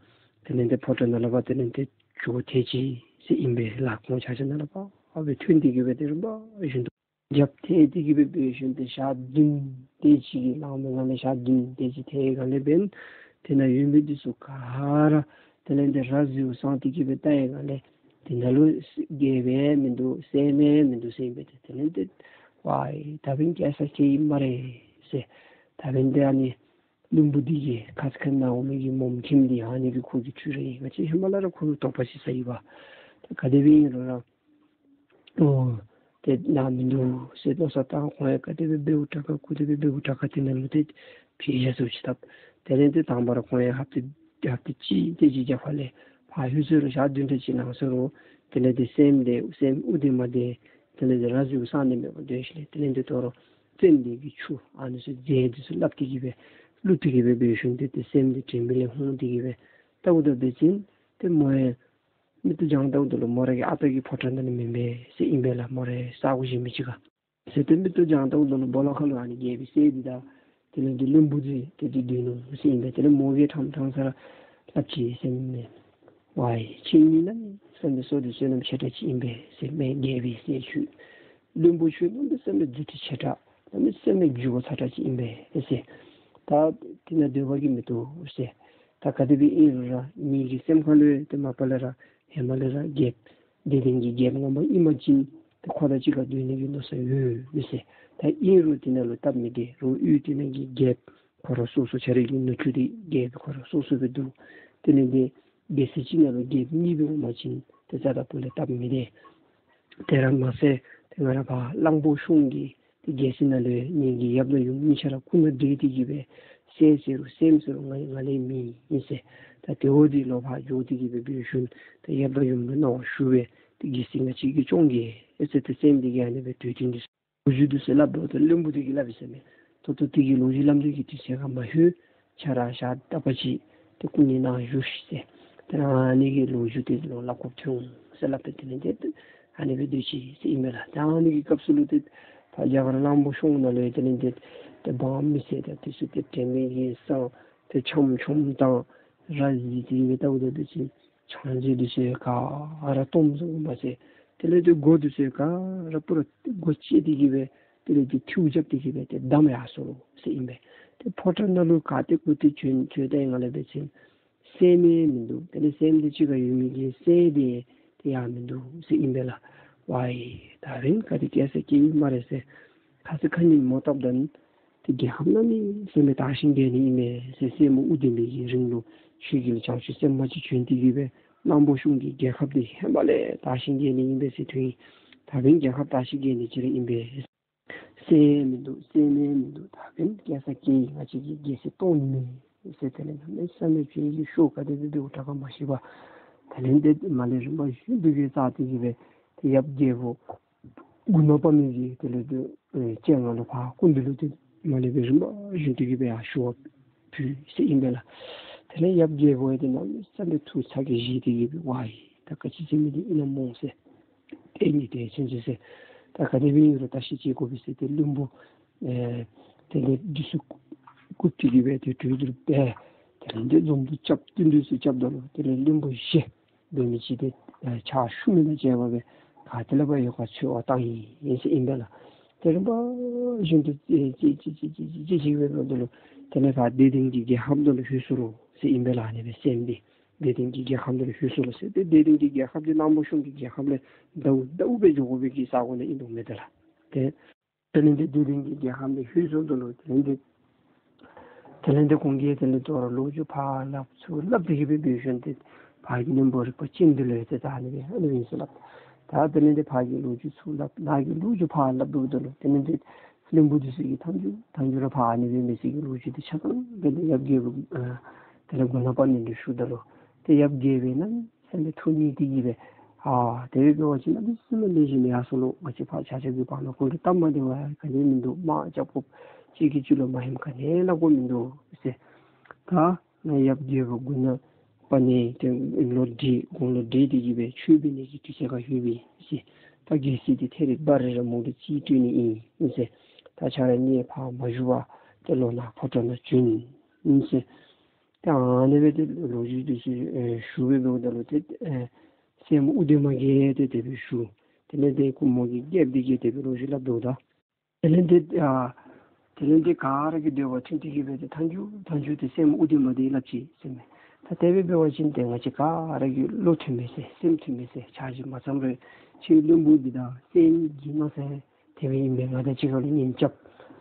དེ་ལས་འདི་ཕོ་བྲང་ནང་ལས་ཕར་དེ་ལས་འདི་འགྱོ་ཐལ་ཅི་ཟེར་ཨིན་པས་ལགས། ཁོང་ཆ་ཁྱབ་ནང་ལས་ཕར་སྦེ་ཐོན་ཏེ་གིས་སྦེ་ཏེ་རིམ་པ་བཞིན་དུ་རྒྱབ་ཐལ་ཏེ་གིས་སྦེ་འབད་ཞིནམ་ཏེ་ཞག་བདུན་དེ་ཅིག་གི་ལང་པའི་ནང་ལས་ཞག་བདུན་དེ་ཅིག་ཐལ་བའི་སྒང་ལས་འབདན་དེ་ནང་ཡོད་མི་འདི་ཚུ་ག་ར་དེ་ལས་འདི་ར་བཟི་བོ་སངས་ཏེ་གིས་སྦེ་བལྟ་བའི་སྒང་ལས་དེ་ནང་ལུ་རྒྱལཔོ་ཡང་མིན་འདུག་སྲསམོ་ཡང་མིན་འདུག་ཟེར་ཨིན་པས། ཏེ་དེ་ལས་འདི་ཝའི་ད་འབདན་སྐྱེལ་ས་སྐྱེལ་ཡི་སྨ་རེ་ཟེར། ད་འབདན་འདི་ཨ་ནི་བློན་པོ་འདི་གིས་ཁ་ཙ་ཁ་ཉིནམ་ནཱ་འོང་མི་གི་མོམ་ཁྱིམ་འདི་ཨ་ནི་གི་ཁོ་གི་ཁྲུས་ར་ཨིན། ང་བཅས་ཧེ་མ་ལས་ར་ཁོ་ལུ་དོགས་པ་ཅིག་ཟ་ཡི་པ། ད་ག་དེ་སྦེ་ཨིན་རུང་ར་ཨོ་ཏེ་ནཱ་མིན་འདུག་ཟེར་མནོ་བསམ་བཏང་། ཁོང་ཡང་ག་དེ་སྦེ་འབདཝ་དྲག་ག་ག་དེ་སྦེ་འབདཝ་དྲག་ག་དེ་ནང་ལུ་ཏེ་ཕྱི་རྒྱལ་སོང་ཅི་ཐབས། དེ་ལས་ཏེ་དང་པ་ར་ཁོང་ཡང་ཧབ་ཏ་ཧབ་ཏ་གཅིག་དེ་ཅིག་རྒྱབ་ཁ་ལས་ཕར་ལྷོད་ཟེར་རུང་ཞག་བདུན་ཕྲག་གཅིག་ལང་ཟེར་རུང་དེ་ལས་ཏེ་སྲསམོ་འདི་སྲསམོ་དབུགས་འདི་མ་བདེ། དེ་ལས་ཏེ་ར་བཟི་བོ་སངས་ཏེ་མེད་པར་སྡོད་ཞིནམ་ལས་དེ་ལས་འདི་དོ་རུང་ཙན་དན་གྱི་ཆུ་ཨ་ནི་ཚུ་རྫས་འདི་ཚུ་སླབ་སྟེ་གིས་སྦེ་བླུགས་ཏེ་གིས་སྦེ་འབད་ཞིནམ་ཏེ་ཏེ་སྲསམོ་འདི་དྲན་མེད་ལས་ཧོང་སྟེ་གིས་སྦེ་བལྟཝ་ད་འབད་བ་ཅིན་ཏེ་མོ་ཡང་མིག་ཏོ་བགྱངས་བལྟཝ་ད་ལུ་མོ་ར་གི་ཨ་རྟག་གི་ཕོ་བྲང་ནང་ལུ་མེན་པས་ཟེར་ཨིན་པས་ལགས། མོ་ར་ས་གོ་གཞན་མི་ཅིག་ཁར་ཟེར་ཏེ་མིག་ཏོ་བགྱངས་བལྟཝ་ད་ལུ་སྦོ་ལོགས་ཁ་ལུ་ཨ་ནི་རྒྱལ་པོའི་སྲས་འདི་དང་དེ་ལས་འདི་བློན་པོ་འདི་ཏེ་འདི་སྡོད་ནུག་ཟེར་ཨིན་པས། དེ་ལས་མོ་གིས་ཕྲང་ཕྲང་ས་ར་སླབ་ཅི་ཟེར་མས། ཝའི་ཁྱེད་གཉིས་གནམ་མེད་ས་མེད་བསོད་བདེ་བསོད་ནམས་ཆེ་དྲགས་ཅིག་ཨིན་པས་ཟེར་མས། རྒྱལ་པོའི་སྲས་ཁྱོད། བློན་པོ་ཁྱོད་གནམ་མེད་ས་མེད་རྫུ་འཕྲུལ་ཆེ་དྲགས་གནམ་མེད་ས་མེད་རྒྱུ་བ་ཚ་དྲགས་ཅིག་ཨིན་པས་ཟེར། ད་དེ་ནང་སྡོད་པ་གིས་མི་བཏུབ་ཟེར། ད་ག་དེ་སྦེ་ཨིན་རུང་ར་ངེ་གི་སེམས་ཁ་ལུ་ཡང་ཏེ་མ་པ་ལས་ར་ཧེ་མ་ལས་ར་རྒྱལཔོ་དེ་ལྡན་གྱི་རྒྱལཔོ་ངོ་མ་ཨིན་པ་ཅིན་ཏེ་ཁོ་དང་གཅིག་ཁར་སྡོད་ནི་གི་མནོ་བསམ་ཡོད་མི་ཟེར། ད་ཨིན་རུང་དེ་ནང་ལུ་སྟབས་མི་བདེ། རོགས་ཡུལ་དེ་ནང་གི་རྒྱལཔོ་ཁོ་ར་སོ་སོ་ཆ་ར་གི་ནུ་གཅུང་འདི་རྒྱལཔོ་ཁོ་ར་སོ་སོ་སྦེ་འདུག། དེ་ལས་འདི་རྒྱལ་སྲིད་ཅིག་ནང་ལུ་རྒྱལཔོ་གཉིས་སྦེ་འོང་པ་ཅིན་ཏེ་རྩ་དང་སྤུ་ལས་སྟབས་མི་བདེ། དེ་ར་མ་ཚད་ཏེ་ང་ར་ཕར་གླང་པོ་ཤོང་གི་ཏེ་རྒྱལ་སྲིད་ནང་ལུ་ངེ་གི་ཡབ་དང་ཡུམ་གཉིས་ཆ་ར་སྐུ་ན་བགྲེས་ཏེ་གིས་སྦེ་སྲས་ཟེར་རུང་སྲསམོ་ཟེར་རུང་ང་ང་ལས་མི་ཨིན་ཟེར། ད་དེ་འོ་འདི་ལོག་ཕར་འགྱོ་སྟེ་གིས་སྦེ་འབད་ཞིནམ་ཏེ་ཡབ་དང་ཡུམ་ལུ་གནང་བ་ཞུ་སྦེ་ཏེ་རྒྱལ་སྲིད་ང་བཅས་ཀྱིས་སྐྱོང་གེ་ཨེ་ཟེར་ཏེ་སྲསམོ་འདི་གིས་ཨ་ནི་སྦེ་དུས་མཐུན་འདི་ལོ་རྒྱུས་འདི་ཚུ་སླབ་དོ་ཏེ་བློན་པོ་འདི་གིས་སླབ་ཡི་ཟེར་མས། ད་ལྟོ་འདི་གི་ལོ་རྒྱུས་སླབ་འདི་གི་དུས་ཚོད་ཁར་མ་ལྷོད། ཁྱོད་ར་ཞག་རྟག་པ་ཅིག་ཏེ་སྐུ་ཉིད་ནཱ་བཞུགས་ཤིག་ཟེར། ཏེ་ཨ་ནི་གི་ལོ་རྒྱུས་འདི་ལོག་སླབ་དགོཔ་ཐོན་ཟེར་སླབ་སྟེ་དེ་ལས་འདི་ཨ་ནི་སྦེ་སྡོད་ཅི་ཟེར་ཨིན་མས་ལགས། ཏེ་ཨ་ནི་གི་སྐབས་སུ་ལུ་ཏེ་ཕར་རྒྱ་གར་གླང་པོ་ཤོང་ནང་ལུ་ཡང་དེ་ལས་འདི་ཏེ་འབངས་མི་སེར་དང་དེ་ཚུ་ཏེ་དྲན་མེད་ཀྱིས་སངས་ཏེ་འཆམ་འཆམ་དང་ར་བཟི་སྟེ་གིས་སྦེ་བལྟཝ་ད་འདི་ཅིག་ཆང་རྫས་འདི་ཚུ་ག་ར་སྟོངམ་སོང་མ་ཚད་དེ་ལས་ཏེ་སྒོ་འདི་ཚུ་ག་ར་པུ་ར་སྒོ་བཅད་དེ་གིས་སྦེ་དེ་ལས་ཏེ་ཐིའུ་རྐྱབ་སྟེ་གིས་སྦེ་ཏེ་བསྡམས་ཡར་སོ་ལོ་ཟེར་ཨིན་པས། ཏེ་ཕོ་བྲང་ནང་ལུ་ག་ཏེ་གུ་ཏེ་བྱོན་བྱོནམ་ད་ཡང་ལས་འབད་བ་ཅིན་སྲསམོ་ཡང་མིན་འདུག། དེ་ལས་སྲསམོ་འདི་གཅིག་ཁར་ཡོད་མི་གི་སྲས་འདི་ཏེ་ཡང་མིན་འདུག་ཟེར་ཨིན་པས་ལགས། ཝའི་ད་འབདན་ག་ཏེ་སྐྱེལ་ས་སྐྱེལ་ཡི་སྨ་རེ་ཟེར། ཁ་ཙ་ཁ་ཉིནམ་མོ་བཏབ་ད་ཏེ་རྒྱལ་ཁབ་གནམ་མེད་ས་མེད་དར་ཞིང་རྒྱས་ནི་ཨིན་མས་ཟེར་སྲས་མོ་དབུ་ལྡན་པའི་གི་རིང་ལུ་ཆོས་རྒྱལ་བྱང་ཆུབ་སེམས་དཔའ་ཅིག་བྱོན་ཏེ་གིས་སྦེ་གླང་པོ་ཤོང་གི་རྒྱལ་ཁབ་འདི་ཧེ་མ་ལས་དར་ཞིང་རྒྱས་ནི་ཨིན་པས་ཟེར་ཐོན་ཡི། ད་འབདན་རྒྱལ་ཁབ་དར་ཞིང་རྒྱས་ནི་ཅིག་ར་ཨིན་པས། སྲས་མིན་འདུག། སྲསམོ་མིན་འདུག། ད་འབདན་སྐྱེལ་ས་སྐྱེལ་ཡི། ང་བཅས་ཀྱིས་རྒྱལ་སྲིད་སྟོང་ནི་མས་ཟེར་དེ་ལས་གནམ་མེད་ས་མེད་ཕྱི་གི་ཤོ་ག་དེ་སྦེ་འབདཝ་དྲག་ག་མ་ཤེས་པར་དེ་ལས་འདི་མར་ལས་རིམ་པ་བཞིན་དུ་གིས་བཙགས་ཏེ་གིས་སྦེ་ཏེ་ཡབ་རྒྱལ་པོ་མགུ་ནག་པ་མི་གི་དེ་ལས་འདི་ཨེ་སྤྱན་སྔར་ལུ་ཕར་སྐུ་མདུན་ལུ་ཏེ་མར་ལས་སྦེ་རིམ་པ་བཞིན་དུ་གིས་སྦེ་ཡར་ཞུ་བ་ཕུལ་ཟེར་ཨིན་པས་ལགས། དེ་ལས་ཡབ་རྒྱལ་པོ་ཡང་ཏེ་གནམ་མེད་ས་མེད་ཐུགས་ཚ་གྱང་བཞེས་ཏེ་གིས་སྦེ་ཝའི་ད་ག་ཅི་ཟེར་མི་འདི་ཨིན་ན་སྨོ་ཟེར། ཏེ་ཨ་ནི་དེ་ཅིག་ཅིག་ཟེར། ད་ག་དེ་སྦེ་ཨིན་རུང་བརྟག་ཞིབ་བྱེད་དགོ་པས་ཟེར་ཏེ་བློན་པོ་ཨེ་དེ་ལས་འདི་ཚུ་བཀུག་སྟེ་གི་སྦེ་ཏེ་གྲོས་བསྡུར་འབད། དེ་ལས་འདི་འཛོམས་འདུ་རྐྱབ་བསྟུན་གྲོས་ཚུ་རྐྱབ་ད་ལུ་དེ་ལས་བློན་པོ་བཞི་འབད་མི་ཅིག་དེ་ཨེ་ཕྱག་ཞུ་མི་དང་བཅས་པ་སྦེ་ག་ཏེ་ལས་འབད་ཡོད་ག་འཚོལ་བར་བཏང་ཡི་ཟེར་ཨིན་པས་ལགས། དེ་རིམ་པ་བཞིན་དུ་ཨེ་ཅིག་ཅིག་ཅིག་ཅིག་ཅིག་ཅིག་སྦེ་འབདཝ་ད་ལུ་དེ་ལས་ཕར་དད་ལྡན་གྱི་རྒྱལ་ཁབ་ནང་ལུ་ལྷོད་སོ་ལོ་ཟེར་ཨིན་པས་ལགས། ཨ་ནི་སྦེ་སེམས་འདི་དད་ལྡན་གྱི་རྒྱལ་ཁབ་ནང་ལུ་ལྷོད་སོ་ལོ་ཟེར་ཏེ་དད་ལྡན་གྱི་རྒྱལ་ཁབ་འདི་གླང་པོ་ཆུང་གི་རྒྱལ་ཁབ་ལས་ཟླཝ་ཟླཝ་སྦེ་འགྱོ་དགོ་པའི་གི་ས་གོ་ནང་ཨིན་དོ་མས་ཏེ་ལགས། ཏེ་དེ་ལས་འདི་དད་ལྡན་གྱི་རྒྱལ་ཁབ་ནང་ལྷོད་སོ་ད་ལུ་དེ་ལས་འདི་དེ་ལས་འདི་ཁོང་གིས་དེ་ལས་དོ་རུང་ལོ་རྒྱུས་ཕར་སླབ་ཚུར་སླབ་སྟེ་གི་སྦེ་འབད་ཞིནམ་ཏེ་ཕར་གྱི་བློན་པོ་རིག་པ་ཅན་འདི་ལུ་ཡང་ཏེ་ད་ཨ་ནི་སྦེ་ཨ་ནི་སྦེ་ཨིན་ཟེར་སླབ། ད་དེ་ལས་འདི་ཕར་གྱི་ལོ་རྒྱུས་ཚུར་སླབ་ནཱ་གི་ལོ་རྒྱུས་ཕར་སླབ་འབདཝ་ད་ལུ་དེ་ལས་འདི་བློན་པོ་འདི་ཚུ་གིས་མཐའ་མཇུག་མཐའ་མཇུག་ར་ཕར་ཨ་ནི་སྦེ་མི་ཚེ་གི་ལོ་རྒྱུས་འདི་ཆ་ཚང་སྦེ་ཏེ་ཡབ་རྒྱལ་པོ་ཨ་དེ་ལས་མགུ་ནག་པ་ཎི་ལུ་ཞུཝ་ད་ལུ་ཏེ་ཡབ་རྒྱལ་པོ་གནམ་མེད་ས་མེད་ཐུགས་མཉེས་ཏེ་གི་སྦེ་ཨ་དེ་སྦེ་འབད་བ་ཅིན་གནམ་མེད་ས་མེད་ལེགས་ཤོམ་ཡར་སོ་ལོ། ང་བཅས་ཕར་ཆ་ཁྱབ་ཀྱི་བར་ན་ཁོང་གི་སྟབས་མ་བདེཝ་ག་ནི་མིན་འདུག། དམག་རྐྱབ་དགོཔ་གཅིག་གིས་གཅིག་ལུ་མ་ཧེམ་ག་ནི་ལུ་དགོཔ་མིན་འདུག་ཟེར། ད་ང་ཡབ་རྒྱལ་པོ་མགུ་ནག་པ་ཎི་ཏེ་ལོ་བགྲེས་དགུང་ལོ་བགྲེས་ཏེ་གི་སྦེ་ཆོས་འབད་ནི་གི་དུས་ཚོད་ཁར་ལྷོད་པས་ཟེར། ད་རྒྱལ་སྲིད་འདི་ཐད་རི་བ་རི་ར་མོ་ཏོ་ཅིག་སྤྲོད་ནི་ཨིན་ཟེར། ད་ཆ་ར་གཉིད་ཕར་མ་ཞུ་བར་ཏེ་ལོག་ནཱ་ཕོ་བྲང་ནང་བྱོན་ཟེར། ཏེ་ཨ་ནི་སྦེ་ཏེ་ལོ་རྒྱུས་འདི་ཚུ་ཨེ་ཞུ་སྦེ་འབདཝ་ད་ལུ་ཏེ་ཨེ་སྲས་མོ་ཨུ་དུ་མ་གིས་ཏེ་དེ་སྦེ་ཞུ། དེ་ལས་ཏེ་ཁོ་མོ་གི་རྒྱལཔོ་འདི་གིས་དེ་སྦེ་ལོ་རྒྱུས་སླབ་དོ། ད་དེ་ལས་ཏེ་ཨ་དེ་ལས་ཏེ་ག་ར་གི་འདོད་པ་མཐུན་ཏེ་གི་སྦེ་ཏེ་མཐའ་མཇུག་མཐའ་མཇུག་ཏེ་སྲས་མོ་ཨུ་དུ་མ་འདི་སླབ་ཅི་ཟེར་མས། ད་དེ་སྦེ་འབད་བ་ཅིན་ཏེ་ང་བཅས་ག་ར་གི་བློ་མཐུན་མས་ཟེར་སེམས་མཐུན་མས་ཟེར། ཆ་བཞག་མ་ཚངམ་རེ་ཁྱོད་བློན་པོ་འདི་དང་སྲས་ཀྱི་མནོ་བསམ་དེ་སྦེ་ཨིན་པས། ང་དང་གཅིག་ཁར་ལུ་གཉེན་རྐྱབ་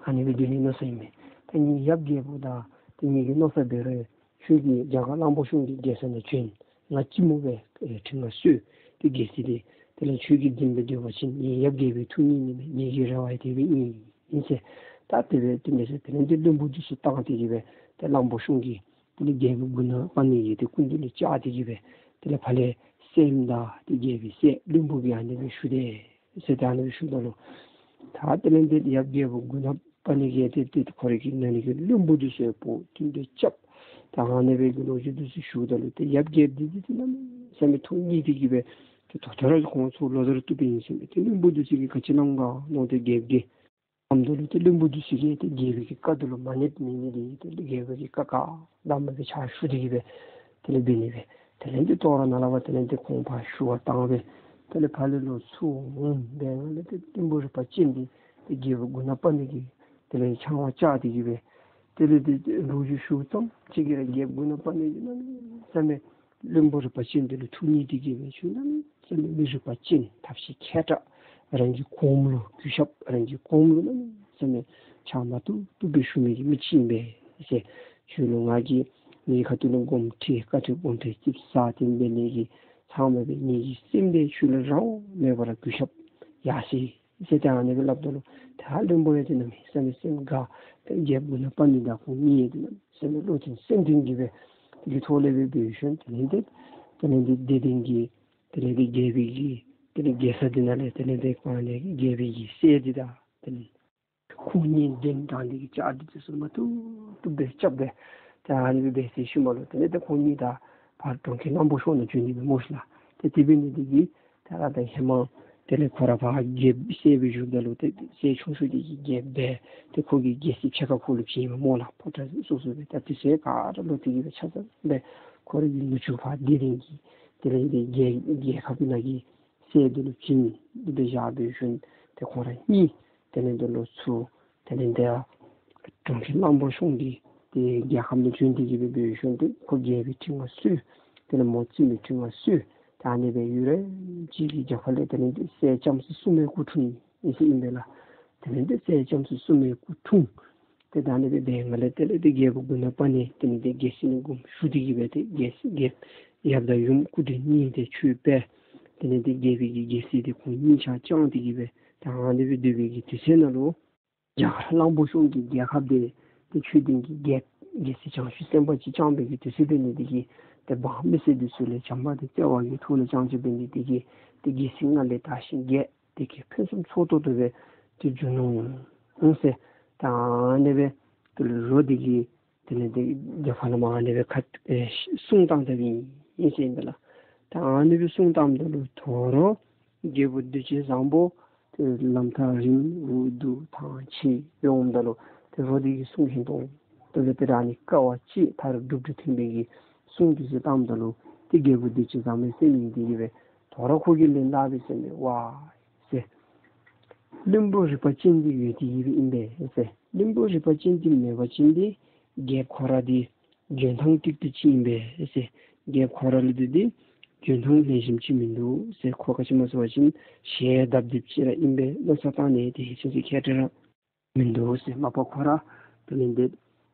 ཨ་ནི་སྦེ་སྡོད་ནི་མནོ་བསམ་ཨིན་པས། ད་ངེའི་ཡབ་རྒྱལ་པོ་དང་ཏེ་ངེ་གི་མནོ་བསམ་འབད་རུང་ཁྱོད་ཀྱིས་རྒྱ་གར་གླང་པོ་ཆུང་གི་རྒྱལ་ས་ནང་བྱོན། ང་གཅིག་མོ་སྦེ་ཨེ་ཁྲི་མངའ་གསོལ། ཏེ་རྒྱལ་སྲིད་འདི་དེ་ལས་ཁྱོད་ཀྱིས་འཛིན་སྦེ་སྡོད་པ་ཅིན་ངེའི་ཡབ་རྒྱལ་པོའི་ཐུགས་མཉེས་ནི་མས། ངེ་གི་རེ་བ་ཡང་དེ་སྦེ་ཨིན་ཟེར། ད་དེ་སྦེ་དེ་འབད་ཟེར་དེ་ལས་ཏེ་བློན་པོ་འདི་ཚུ་བཏང་སྟེ་གི་སྦེ་ཏེ་གླང་པོ་ཆུང་གི་དེ་ལས་རྒྱལ་པོ་མགུ་ནག་པ་ཎི་གི་ཏེ་སྐུ་མདུན་ལུ་བཅར་ཏེ་གི་སྦེ་དེ་ལས་ཕར་ལས་སྲསམོ་དང་ཏེ་རྒྱལ་པོའི་སྲས་བློན་པོ་གིས་ཨ་ནི་སྦེ་ཞུ་དེས་ཟེར་ཏེ་ཨ་ནི་སྦེ་ཞུཝ་ད་ལུ་ད་དེ་ལས་ཏེ་ཡབ་རྒྱལ་པོ་མགུ་ནག་པ་ཎི་གིས་ཏེ་ཏེ་ཁོ་རའི་གི་ནང་ནི་གི་བློན་པོ་འདི་ཚུ་ཡང་འབོ་བསྟུན་ཏེ་རྐྱབ། ད་ཨ་ནི་སྦེ་གི་ལོ་རྒྱུས་འདི་ཚུ་ཞུཝ་ད་ལུ་ཏེ་ཡབ་རྒྱལཔོ་འདི་ཏེ་གནམ་མེད་ས་མེད་ཐུགས་མཉེས་ཏེ་གི་སྦེ་ཏེ་ད་ལྟོ་ར་ཁོང་ཚུ་ལོག་སྟེ་ར་བཏུབ་པའི་ཨིན་ཟེར་མས། ཏེ་བློན་པོ་འདི་ཚུ་གིས་ག་ཅི་གནང་ག་མནོ་སྟེ་རྒྱལཔོ་གིས་ཨམ་ད་ལུ་ཏེ་བློན་པོ་འདི་ཚུ་གིས་ཏེ་རྒྱལ་པོའི་གི་བཀའ་འདི་ལུ་མ་ཉན་མི་ནི་འདི་ཏེ་རྒྱལ་པོའི་གི་བཀའ་བཀའ་གདམས་པ་སྦེ་ཕྱག་ཞུ་སྟེ་གི་སྦེ་དེ་ལས་འབད་ནི་སྦེ། དེ་ལས་ཏེ་དོ་རུང་ནཱ་ལས་ཕར་དེ་ལས་ཏེ་ཁོང་ཕར་ཞུ་བར་བཏང་སྦེ་དེ་ལས་ཕར་ལས་ལོག་ཚུར་འོང་སྦེ་ང་ལས་ཏེ་བློན་པོ་རིག་པ་ཅན་འདི་ཏེ་རྒྱལ་པོ་མགུ་ནག་པ་ཎི་གི་དེ་ལས་ཕྱག་དབང་བཅར་ཏེ་གི་སྦེ་དེ་ལས་ཏེ་ལོ་རྒྱུས་ཞུ་ཙམ་ཅིག་གིས་ར་རྒྱལཔོ་མགུ་ནག་པ་ཎི་གིས་གནམ་མེད་ས་མེད་བློན་པོ་རིག་པ་ཅན་འདི་ལུ་ཐུགས་མཉེས་ཏེ་གི་སྦེ་ཁྱོད་གནམ་མེད་ས་མེད་མི་རིག་པ་ཅན་ཐབས་ཤེས་མཁས་དྲགས་རང་གི་གོངམ་ལུ་གུས་ཞབས་རང་གི་གོངམ་ལུ་གནམ་མེད་ས་མེད་ཕྱག་མ་བཏུབ་བཏུབ་སྦེ་ཞུ་མི་གི་མི་ཅིག་ཨིན་པས་ཟེར། ཁྱོད་ལུ་ང་གིས་ངེའི་ཁ་ཐུག་ལུ་དགོངསམ་ཁྲེལ་བཀའ་ཁྲེལ་དགོངསམ་ཁྲེལ་ཙིགཔ་ཟ་སྟེ་འབད་ནི་གི་ཚང་མ་སྦེ་ངེ་གི་སེམས་འདི་ཁྱོད་ལུ་རང་དབང་མེད་པར་གུས་ཞབས་ཡར་སོ་ཡི་ཟེར་ཏེ་ཨ་ནི་སྦེ་སླབ་ད་ལུ་ད་བློན་པོ་ཡང་ཏེ་གནམ་མེད་ས་མེད་སེམས་དགའ། ཏེ་རྒྱལཔོ་མགུ་ནག་པ་ཎི་དང་ཁོང་གཉིས་ཡང་ཏེ་གནམ་མེད་ས་མེད་བློ་མཐུན་སེམས་མཐུན་གྱི་སྦེ་དེ་གི་ཐོག་ལས་སྦེ་འབད་ཞིནམ་དེ་ལས་ཏེ་དེ་ལས་ཏེ་དད་ལྡན་གྱི་དེ་ལས་ཏེ་རྒྱལ་པོའི་གི་དེ་ལས་རྒྱལ་ས་འདི་ནང་ལས་དེ་ལས་ཏེ་ཁོང་གཉིས་རྒྱལ་པོའི་གི་སྲས་འདི་དང་དེ་ལས་ཁོང་གཉིས་གདན་དྲངས་ཏེ་གི་བཅར་འདྲི་འདི་ཚུ་མ་བཏུབ་བཏུབ་སྦེ་རྐྱབ་སྦེ་ད་ཨ་ནི་སྦེ་འབད་ཚར་ཞིནམ་ལུ་དེ་ལས་ཏེ་ཁོང་གཉིས་ད་ཕར་གྲོང་ཁྱེར་གླང་པོ་གཤོང་ནང་བྱོན་ནི་མས་སྨོ་ཤིག་ལགས། ཏེ་དེ་འབད་ནི་འདི་གིས་ད་ར་ད་ཧེ་མ་དེ་ལས་ཁོ་ར་ཕར་རྒྱལ་སྲས་སྦེ་བཞུགསཔ་ད་ལུ་ཏེ་སྲས་ཆུང་ཤོས་འདི་གིས་རྒྱལཔོ་འབད་ཏེ་ཁོ་གིས་རྒྱལ་སྲིད་ཕྱེད་ཀ་ཁོ་ལུ་བྱིན་ཡི་སྨོ་ལགས། ཕོ་བྲང་སོ་སོ་སྦེ། ད་དེ་ཚུ་ག་ར་ལོག་སྟེ་གི་སྦེ་ཆ་ཚང་སྦེ་ཁོ་རའི་གི་ནུ་གཅུང་ཕར་དད་ལྡན་གྱི་དེ་ལས་ཏེ་རྒྱལ་རྒྱལ་ཁབ་ནང་གི་སྲས་འདི་ལུ་བྱིན། དེ་སྦེ་བཞག་འབད་ཞིནམ་ཏེ་ཁོང་ར་གཉིས་དེ་ལས་ཏེ་ལོག་ཚུར་དེ་ལས་ཏེ་གྲོང་ཁྱེར་གླང་པོ་གཤོང་གི་ཏེ་རྒྱལ་ཁབ་ནང་བྱོན་ཏེ་གི་སྦེ་འབད་ཞིནམ་ཏེ་ཁོ་རྒྱལ་པོའི་ཁྲི་མངའ་གསོལ། དེ་ལས་མོ་བཙུན་མོའི་ཁྲི་མངའ་གསོལ། ད་ཨ་ནི་སྦེ་ཡུན་རིངམོ་ཅིག་གི་རྒྱབ་ཁ་ལས་དེ་ལས་ཏེ་སྲས་ལྕམ་སྲིད་གསུམ་མའི་སྐུ་འཁྲུངས་ཡི་ཟེར་ཨིན་པས་ལགས། དེ་ལས་ཏེ་སྲས་ལྕམ་སྲིད་གསུམ་མའི་སྐུ་འཁྲུངས། ཏེ་ད་ཨ་ནི་སྦེ་འབད་ནི་ལས་དེ་ལས་ཏེ་རྒྱལ་པོ་མགུ་ནག་པ་ཎི་དེ་ལས་ཏེ་རྒྱལ་སྲིད་ནང་དགོངསམ་ཞུ་སྟེ་གི་སྦེ་ཏེ་རྒྱལ་སྲིད་རྒྱལ་ཡབ་དང་ཡུམ་སྐུ་མདུན་གཉིས་ཏེ་ཆོས་འབད། དེ་ལས་ཏེ་རྒྱལ་པོའི་གི་རྒྱལ་སྲིད་འདི་ཁོང་གཉིས་ཆ་བསྐྱངས་ཏེ་གི་སྦེ་ད་ཨ་ནི་སྦེ་སྡོད་པའི་གི་དུས་ཚོད་ནང་ལུ་རྒྱ་གར་གླང་པོ་གཤོང་གི་རྒྱལ་ཁབ་འདི་ཏེ་ཆོས་ལྡན་གྱི་རྒྱལ་རྒྱལ་སྲས་བྱང་ཆུབ་སེམས་དཔའ་ཅིག་བསྐྱངས་པའི་གི་དུས་ཚོད་འབད་ནི་འདི་གིས་ཏེ་འབངས་མི་སེར་འདི་ཚུ་ལས་བྱམས་པ་དང་བརྩེ་བ་གི་ཐོག་ལས་བསྐྱངས་ཅི་འབད་ནི་འདི་གིས་ཏེ་རྒྱལ་སྲིད་སྔར་ལས་དར་ཞིང་རྒྱས། དེ་གིས་ཕུན་སུམ་ཚོགས་ཏོག་ཏོ་སྦེ་ཏེ་འགྱོ་ནུག་ཟེར། ད་ཨ་ནི་སྦེ་ཏེ་ལོ་འདི་གི་དེ་ལས་ཏེ་རྒྱབ་ཁ་ལས་མར་ཨ་ནི་སྦེ་ཁ་ཨེ་གསུང་བཏང་ད་ཨིན་ཟེར་ཨིན་པས་ལགས། ད་ཨ་ནི་སྦེ་གསུང་བཏངམ་ད་ལུ་དོ་རུང་རྒྱལ་པོ་འདི་ཅིག་བཟང་པོ་ ལམ་ཐག་རིངམོ་འུ་སྡུག་ཐང་ཆད་འོངམ་ད་ལུ་ཏེ་རོ་འདི་གིས་གསུང་བཞིན་དོ། ད་ལུ་ཏེ་རང་ཉིད་དཀའ་བ་སྤྱད་མཐར་གྲུབ་འབྲས་ཐོན་པའི་གི་གསུང་དེ་ཚུ་བཏངམ་ད་ལུ་ཏེ་རྒྱལ་པོ་བདེ་སྤྱོད་བཟང་པོའི་སེམས་ཡེངས་ཏེ་གི་སྦེ་དོ་རུང་ཁོ་གིས་ལན་བཏབ་པའི་ཟེར་མས། ཝའི་ཟེར། བླུན་པོ་རིག་པ་ཅན་འདི་ཡོད་དེ་གི་སྦེ་ཨིན་པས་ཟེར། བླུན་པོ་རིག་པ་ཅན་འདི་མེད་པ་ཅིན་ཏེ་རྒྱལཔོ་ཁོ་ར་འདི་འཇོན་ཐང་ཏིག་ཏི་ཅིག་ཨིན་པས་ཟེར། རྒྱལཔོ་ཁོ་ར་ལུ་འདི་འདི་འཇོན་ཐང་ལེགས་ཤོམ་ཅིག་མིན་འདུག་ཟེར། ཁོ་ག་ཅི་སྨོ་ཟེར་བ་ཅིན་ཞལ་ལྡབ་ལྡིབ་ཅིག་ར་ཨིན་པས། མནོ་བསམ་བཏང་ནི་འདི་ཧེ་ཅང་ཅིག་མཁས་དྲགས་ར་མིན་འདུག་ཟེར། མ་པ་ཁོ་ར་དེ་ལས་འདི་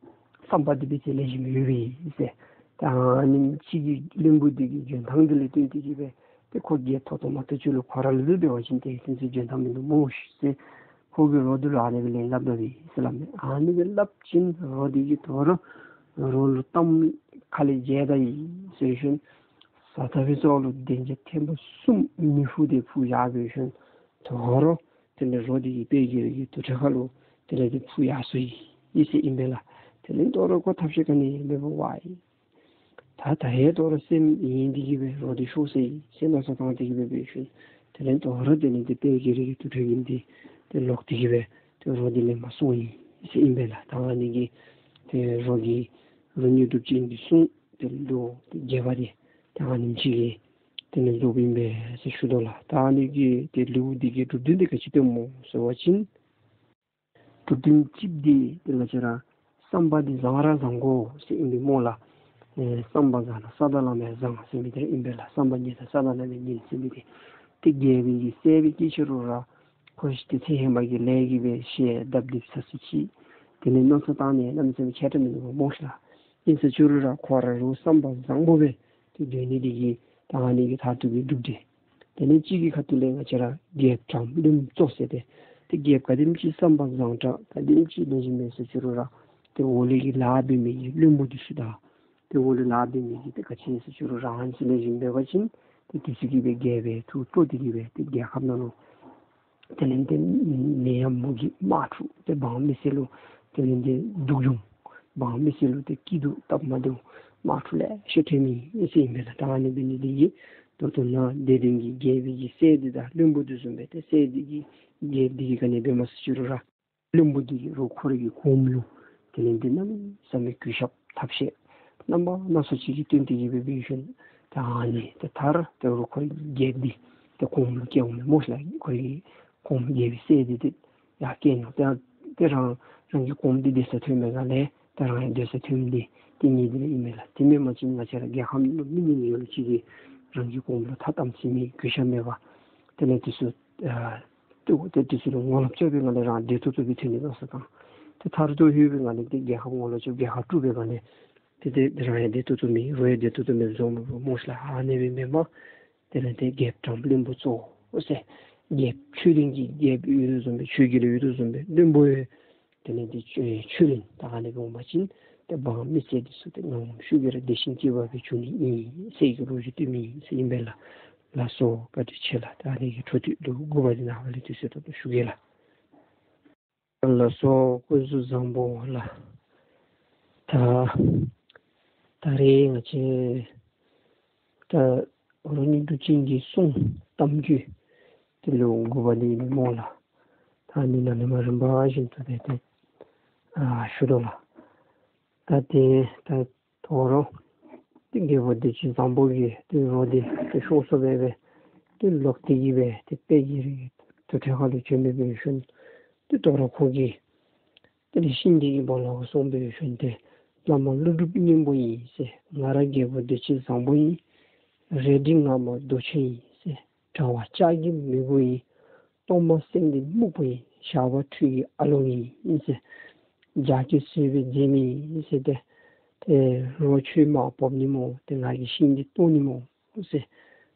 བསམ་པ་འདི་འབད་ཚེ་ལེགས་ཤོམ་ཡོད་པས་ཟེར། ད་ཨ་ནེམ་ཅིག་གིས་བླུན་པོ་འདི་གི་འཇོན་ཐང་འདི་ལས་བརྟེན་ཏེ་གི་སྦེ་ཏེ་ཁོ་རྒྱལཔོ་ཐོག་ཐོག་མ་གཏོགས་ཅིག་ལུ་ཁོ་ར་ལུ་འབད་བ་ཅིན་ཏེ་ཏེ་འཇོན་ཐང་མིན་འདུག་སྨོ་ཤིག་ཟེར། ཁོ་གིས་རོ་འདི་ལུ་ཨ་ནེ་སྦེ་ལན་སླབ་ད་པས་ཟེར་སླབ་མས། ཨ་ནེ་སྦེ་སླབ་ཅིན་རོ་འདི་གིས་དོ་རུང་རོ་ལུ་གཏམ་ཁ་ལས་བརྗེད་ད་ཡི་ཟེར་ཞིནམ་ས་ཐ་བི་ཙོགས་ལུ་དན་ཅན་ཐེངས་མ་གསུམ་མེ་ཕུ་སྟེ་ཕུ་བཞག་སྦེ་ཞིནམ་དོ་རུང་དེ་ལས་རོ་འདི་གིས་དཔལ་གྱི་རི་གི་དུར་ཁྲོད་ཁ་ལུ་དེ་ལས་འདི་ཕུ་ཡར་སོ་ཡི་ཟེར་ཨིན་པས་ལགས། དེ་ལས་དོ་རུང་ཁོ་ཐབས་ཤེས་ག་ནི་མེད་པར་ཝའི་ད་ད་ཡང་དོ་རུང་སེམས་ཡེངས་ཏེ་གི་སྦེ་རོ་འདི་ཤོར་སོ་ཡི་ཟེར་མནོ་བསམ་བཏང་སྟེ་གི་སྦེ་འབད་ཞིནམ་དེ་ལས་དོ་རུང་དེ་ལས་འདི་དཔལ་གྱི་རི་གི་དུར་ཁྲོད་ཀྱི་འདི་ཏེ་ལོག་སྟེ་གི་སྦེ་ཏེ་རོ་འདི་ལེན་པར་སོང་ཡི་ཟེར་ཨིན་པས་ལགས། ད་ཨ་ནི་གིས་ཏེ་རོ་གི་རོ་དངོས་གྲུབ་ཅན་གྱི་གསུང་དེ་ལུ་ཏེ་རྒྱས་པ་འདི་ཏེ་ཨ་ནེམ་ཅིག་གིས་དེ་ལས་རྫོགསཔ་ཨིན་པས་ཟེར་ཞུ་དོ་ལགས། ད་ཨ་ནི་གི་ཏེ་ལེའུ་འདི་གི་གྲུབ་དོན་འདི་ག་ཅི་སྟོནམ་སྨོ་ཟེར་བ་ཅིན་གྲུབ་དོན་གཅིག་འདི་ཏེ་ང་བཅས་ར་བསམ་པ་འདི་བཟང་ར་བཟང་དགོ་ཟེར་ཨིན་པས་སྨོ་ལགས། ཨེ་བསམ་པ་བཟང་ན་ས་དང་ལམ་ཡང་བཟང་ཟེར་མི་འདི་ར་ཨིན་པས་ལགས། བསམ་པ་ཉེས་ན་ས་དང་ལམ་ཡང་ཉེས་ཟེར་མི་འདི། ཏེ་རྒྱལ་པོའི་གི་སྲས་སྦེ་སྐྱེས་ཅི་རུང་ར་ཁོ་ཤི་ཏེ་ཚེ་ཧེ་མ་གི་ལས་ཀྱིས་སྦེ་ཞལ་ལྡབ་ལྡིབ་ས་སི་ཅིག་དེ་ལས་མནོ་བསམ་བཏང་ནི་གནམ་མེད་ས་མེད་མཁས་དྲགས་མིན་འདུག་སྨོ་ཤིག་ལགས། ཨིན་ས་ཅི་རུང་ར་ཁོ་ར་རུང་བསམ་པ་བཟང་པོ་སྦེ་ཏེ་སྡོད་ནི་འདི་གིས་ད་ཨ་ནི་གིས་མཐར་ཐུག་གི་གྲུབ་འབྲས། དེ་ལས་གཅིག་གི་ཁ་ཐུག་ལས་ང་བཅས་ར་རྒྱལཔོ་དྲང་བློན་གཙོ་ཟེར་ཏེ་ཏེ་རྒྱལཔོ་ག་དེམ་ཅིག་བསམ་པ་བཟང་དྲགས་ག་དེམ་ཅིག་ལེགས་ཤོམ་མེད་ས་ཅི་རུང་ར་ཏེ་འོག་ལས་ཀྱི་ལཱ་འབད་མི་གི་བློན་པོ་འདི་ཚུ་དང་ཏེ་འོག་ལས་ལཱ་འབད་མི་གི་ཏེ་ག་ཅི་ཨིན་ས་ཅི་རུང་རང་ཚུ་ལེགས་ཤོམ་མེད་པ་ཅིན་ཏེ་དེ་ཚུ་གིས་སྦེ་རྒྱལ་པོའི་ཐུགས་སྤྲོ་སྟེ་གིས་སྦེ་ཏེ་རྒྱལ་ཁབ་ནང་ལུ་དེ་ལས་འདི་ནད་ཡམས་མུ་གེ་དམག་འཁྲུག་ཏེ་འབངས་མི་སེར་ལུ་དེ་ལས་འདི་སྡུག་སྦྱོང་འབངས་མི་སེར་ལུ་ཏེ་སྐྱིད་སྡུག་སྟབས་མ་བདེཝ་དམག་འཁྲུག་ལེ་ཤ་ཐོན་མི་ཨིན་ཟེར་ཨིན་པས་ལགས། ད་ཨ་ནི་འབད་ནི་འདི་གིས་ད་ལྟོ་ནཱ་དད་ལྡན་གྱི་རྒྱལ་པོའི་གི་སྲས་འདི་དང་བློན་པོ་འདི་བཟུམ་སྦེ་ཏེ་སྲས་འདི་གིས་རྒྱལཔོ་འདི་གིས་ག་ནི་འབད་མས་ཟེར་ཅི་རུང་ར་བློན་པོ་འདི་གིས་རོགས་ཁོ་རའི་གི་གོངམ་ལུ་དེ་ལས་འདི་གནམ་མེད་ས་མེད་གུས་ཞབས་ཐབས་ཤེས་རྣམ་པ་སྣ་ཚོགས་ཅིག་གིས་སྟོན་ཏེ་གིས་སྦེ་འབད་ཞིནམ་ད་ཨ་ནི་ཏེ་མཐར་ཏེ་རོགས་ཁོ་རའི་རྒྱལཔོ་འདི་ཏེ་གོངམ་ལུ་བསྐྱལཝ་མས་སྨོ་ཤིག་ལགས། ཁོ་རའི་གོངམ་རྒྱལ་པོའི་སྲས་འདི་ཏེ་ཡར་བསྐྱལ་ནུག། ཏེ་ཏེ་རང་རང་གི་གོངམ་འདི་བདེ་ས་ཐོན་པའི་སྒང་ལས་ཏེ་རང་ཡང་བདེ་ས་ཐོན་མི་འདི་ཏེ་ངེས་འདི་ར་ཨིན་མས་ལགས། དེ་མེན་པ་ཅིན་ང་བཅས་ར་རྒྱལ་ཁམས་ལུ་མི་ངན་ཡོད་ལུ་ཅིག་གིས་རང་གི་གོངམ་ལུ་ཐ་དམ་ཚིག་མེད་གུས་ཞབས་མེད་པར་དེ་ལས་དེ་ཚུ་ཨ་ཏེ་ཏེ་དེ་ཚུ་ལུ་ངོ་ལོག་རྐྱབ་པའི་སྒང་ལས་རང་བདེ་ཏོག་ཏོ་སྦེ་ཐོན་ནི་མནོ་བསམ་བཏང་། ཏེ་མཐར་ཐུག་ལྷོད་པའི་སྒང་ལས་ཏེ་རྒྱལ་ཁབ་ངོ་ལོག་རྐྱབ་རྒྱལ་ཁབ་དཀྲུགས་པའི་སྒང་ལས་ཏེ་ཏེ་རང་ཡང་བདེ་ཏོག་ཏོ་མེད་རོགས་ཡང་བདེ་ཏོག་ཏོ་མེདཔ་བཟོ་མི་སྨོ་ཤིག་ལགས། ཨ་ནི་སྦེ་མེན་པར་དེ་ལས་ཏེ་རྒྱལཔོ་དྲང་བློན་པོ་གཙོ་ཟེར་རྒྱལཔོ་ཆོས་ལྡན་གྱི་རྒྱལཔོ་ཡོད་དོ་བཟུམ་སྦེ་ཆོས་རྒྱལ་ཡོད་དོ་བཟུམ་སྦེ་བློན་པོ་ཡང་དེ་ལས་ཏེ་ཆོས་ཆོས་ལྡན་ད་ཨ་ནི་སྦེ་འོང་པ་ཅིན་ཏེ་འབངས་མི་སེར་འདི་ཚུ་ཏེ་ངང་ཤུགས་ཀྱིས་ར་བདེ་ཞིང་སྐྱིད་པ་སྦེ་འགྱོ་ནི་ཨིན་ཟེར་གྱི་ལོ་རྒྱུས་སྟོན་མི་ཨིན་ཟེར་ཨིན་པས་ལགས། ལགས་སོ་བཀའ་དྲིན་ཆེ་ལགས། ད་ཨ་ནི་གི་འཕྲོ་མཐུད་ལེའུ་དགུ་པ་འདི་ནཱ་ཧ་ལས་དུས་ཚོད་ད་ལྟོ་ཞུ་གེ་ལགས། ལགས་སོ་སྐུ་གཟུགས་བཟང་པོ་ལགས། ད་ད་རེས་ང་བཅས་ད་རོ་དངོས་གྲུབ་ཅན་གྱི་གསུང་གཏམ་རྒྱུད་དེ་ལེའུ་དགུ་པ་འདི་ཨིན་པས་སྨོ་ལགས། ད་ཨ་ནི་ནང་ལས་མར་རིམ་པ་བཞིན་དུ་སྦེ་ཏེ་ཨ་ཞུ་དོ་ལགས། ད་ཏེ་ད་དོ་རུང་ཏེ་རྒྱལ་པོ་བདེ་སྤྱོད་བཟང་པོ་གིས་ཏེ་རོ་འདི་ཏེ་ཤོར་སོ་སྦེ་སྦེ་ཏེ་ལོག་སྟེ་གིས་སྦེ་ཏེ་དཔལ་གྱི་རི་དུར་ཁྲོད་ཁ་ལུ་བྱོན་སྦེ་འབད་ཞིནམ་ཏེ་དོ་རུང་ཁོ་གིས་ཏེ་ཤིང་འདི་གི་སྦོ་ལོགས་སོང་སྦེ་འབད་ཞིནམ་ཏེ་བླ་མ་ཀླུ་སྒྲུབ་སྙིང་པོ་ཨིན་ཟེར། ང་ར་རྒྱལ་པོ་བདེ་སྤྱོད་བཟང་པོ་ཨིན། རལ་གྲི་ངར་མ་རྡོ་ཆས་ཨིན་ཟེར། དྲ་བ་ལྕགས་ཀྱི་མི་བོ་ཨིན། གཏོར་མ་སེང་ལྡེང་སྨུག་པོ་ཨིན། ཞགས་པ་ཁྲུས་ཀྱི་ཨ་ལོང་ཨིན་ཟེར། རྒྱ་སྐྱེགས་གསོད་པའི་རྫས་མེད་ཨིན་ཟེར། ཏེ་ཏེ་རོ་ཁྱོད་མར་བབས་ནི་སྨོ། ཏེ་ང་གིས་ཤིང་འདི་བཏོག་ནི་སྨོ་ཟེར།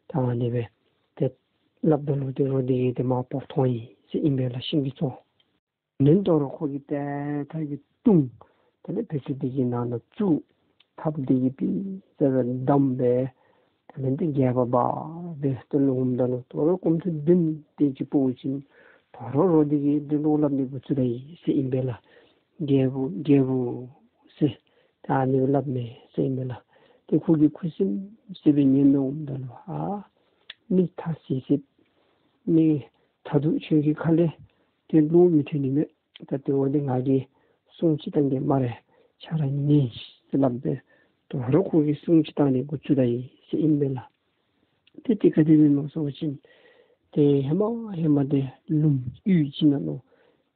ད་ཨ་ནི་སྦེ་ཏེ་སླབ་ད་ལུ་ཏེ་རོ་འདི་གིས་ཏེ་མར་བབས་ཐོན་ཡི་ཟེར་ཨིན་པས་ལགས། ཤིང་གི་ཚོགས། ནན་དོ་རུང་ཁོ་གིས་ཏེ་ཐག་གིས་བརྡུང་། དེ་ལས་ཕད་ཅུང་འདི་གི་ནང་ན་བཙུགས། ཐགཔ་འདི་གིས་ཕུད་ཟེར་བའི་བསྡམས་སྦེ་དེ་ལས་འདི་རྒྱལ་པོ་འབག་སྦེ་ཏེ་ལོག་འོངམ་ད་ལུ་དོ་རུང་སྐོམ་ཐུག་བདུན་དེ་ཅིག་ཕོག་ཅིན་དོ་རུང་རོ་འདི་གིས་འདི་ལོག་སླབ་ནི་འགོ་བཙུགས་ད་ཡི་ཟེར་ཨིན་པས་ལགས། རྒྱལ་པོ་རྒྱལ་པོ་ཟེར་ད་ཨ་ནི་སླབ་མས་ཟེར་ཨིན་པས་ལགས། ཏེ་ཁོ་གིས་ཁུ་སིམ་སིམ་སྦེ་ཉན་འོངམ་ད་ལུ་ཨ་མི་ཐ་སི་སི་མི་ ད་ལྟོ་ཁྱོད་ཀྱི་ཁ་ལས་ཏེ་གླུ་མི་ཐོན་ནི་མས། ད་དེ་འབདཝ་ད་ང་གིས་སྲུང་ཅིག་བཏང་གེ་སྨ་རེ། ཁྱོད་ར་ཉན་ཟེར་སླབ་སྦེ་དོ་རུང་ཁོ་གིས་སྲུང་ཅིག་བཏང་ནི་འགོ་བཙུགས་ད་ཡི་ཟེར་ཨིན་པས་ལགས། ཏེ་དེ་ག་དེ་སྦེ་སྨོ་ཟེར་བ་ཅིན་ཏེ་ཧེ་མ་ཧེ་མ་ཏེ་ལུངམ་གཡུས་ཅིག་ནང་ལུ་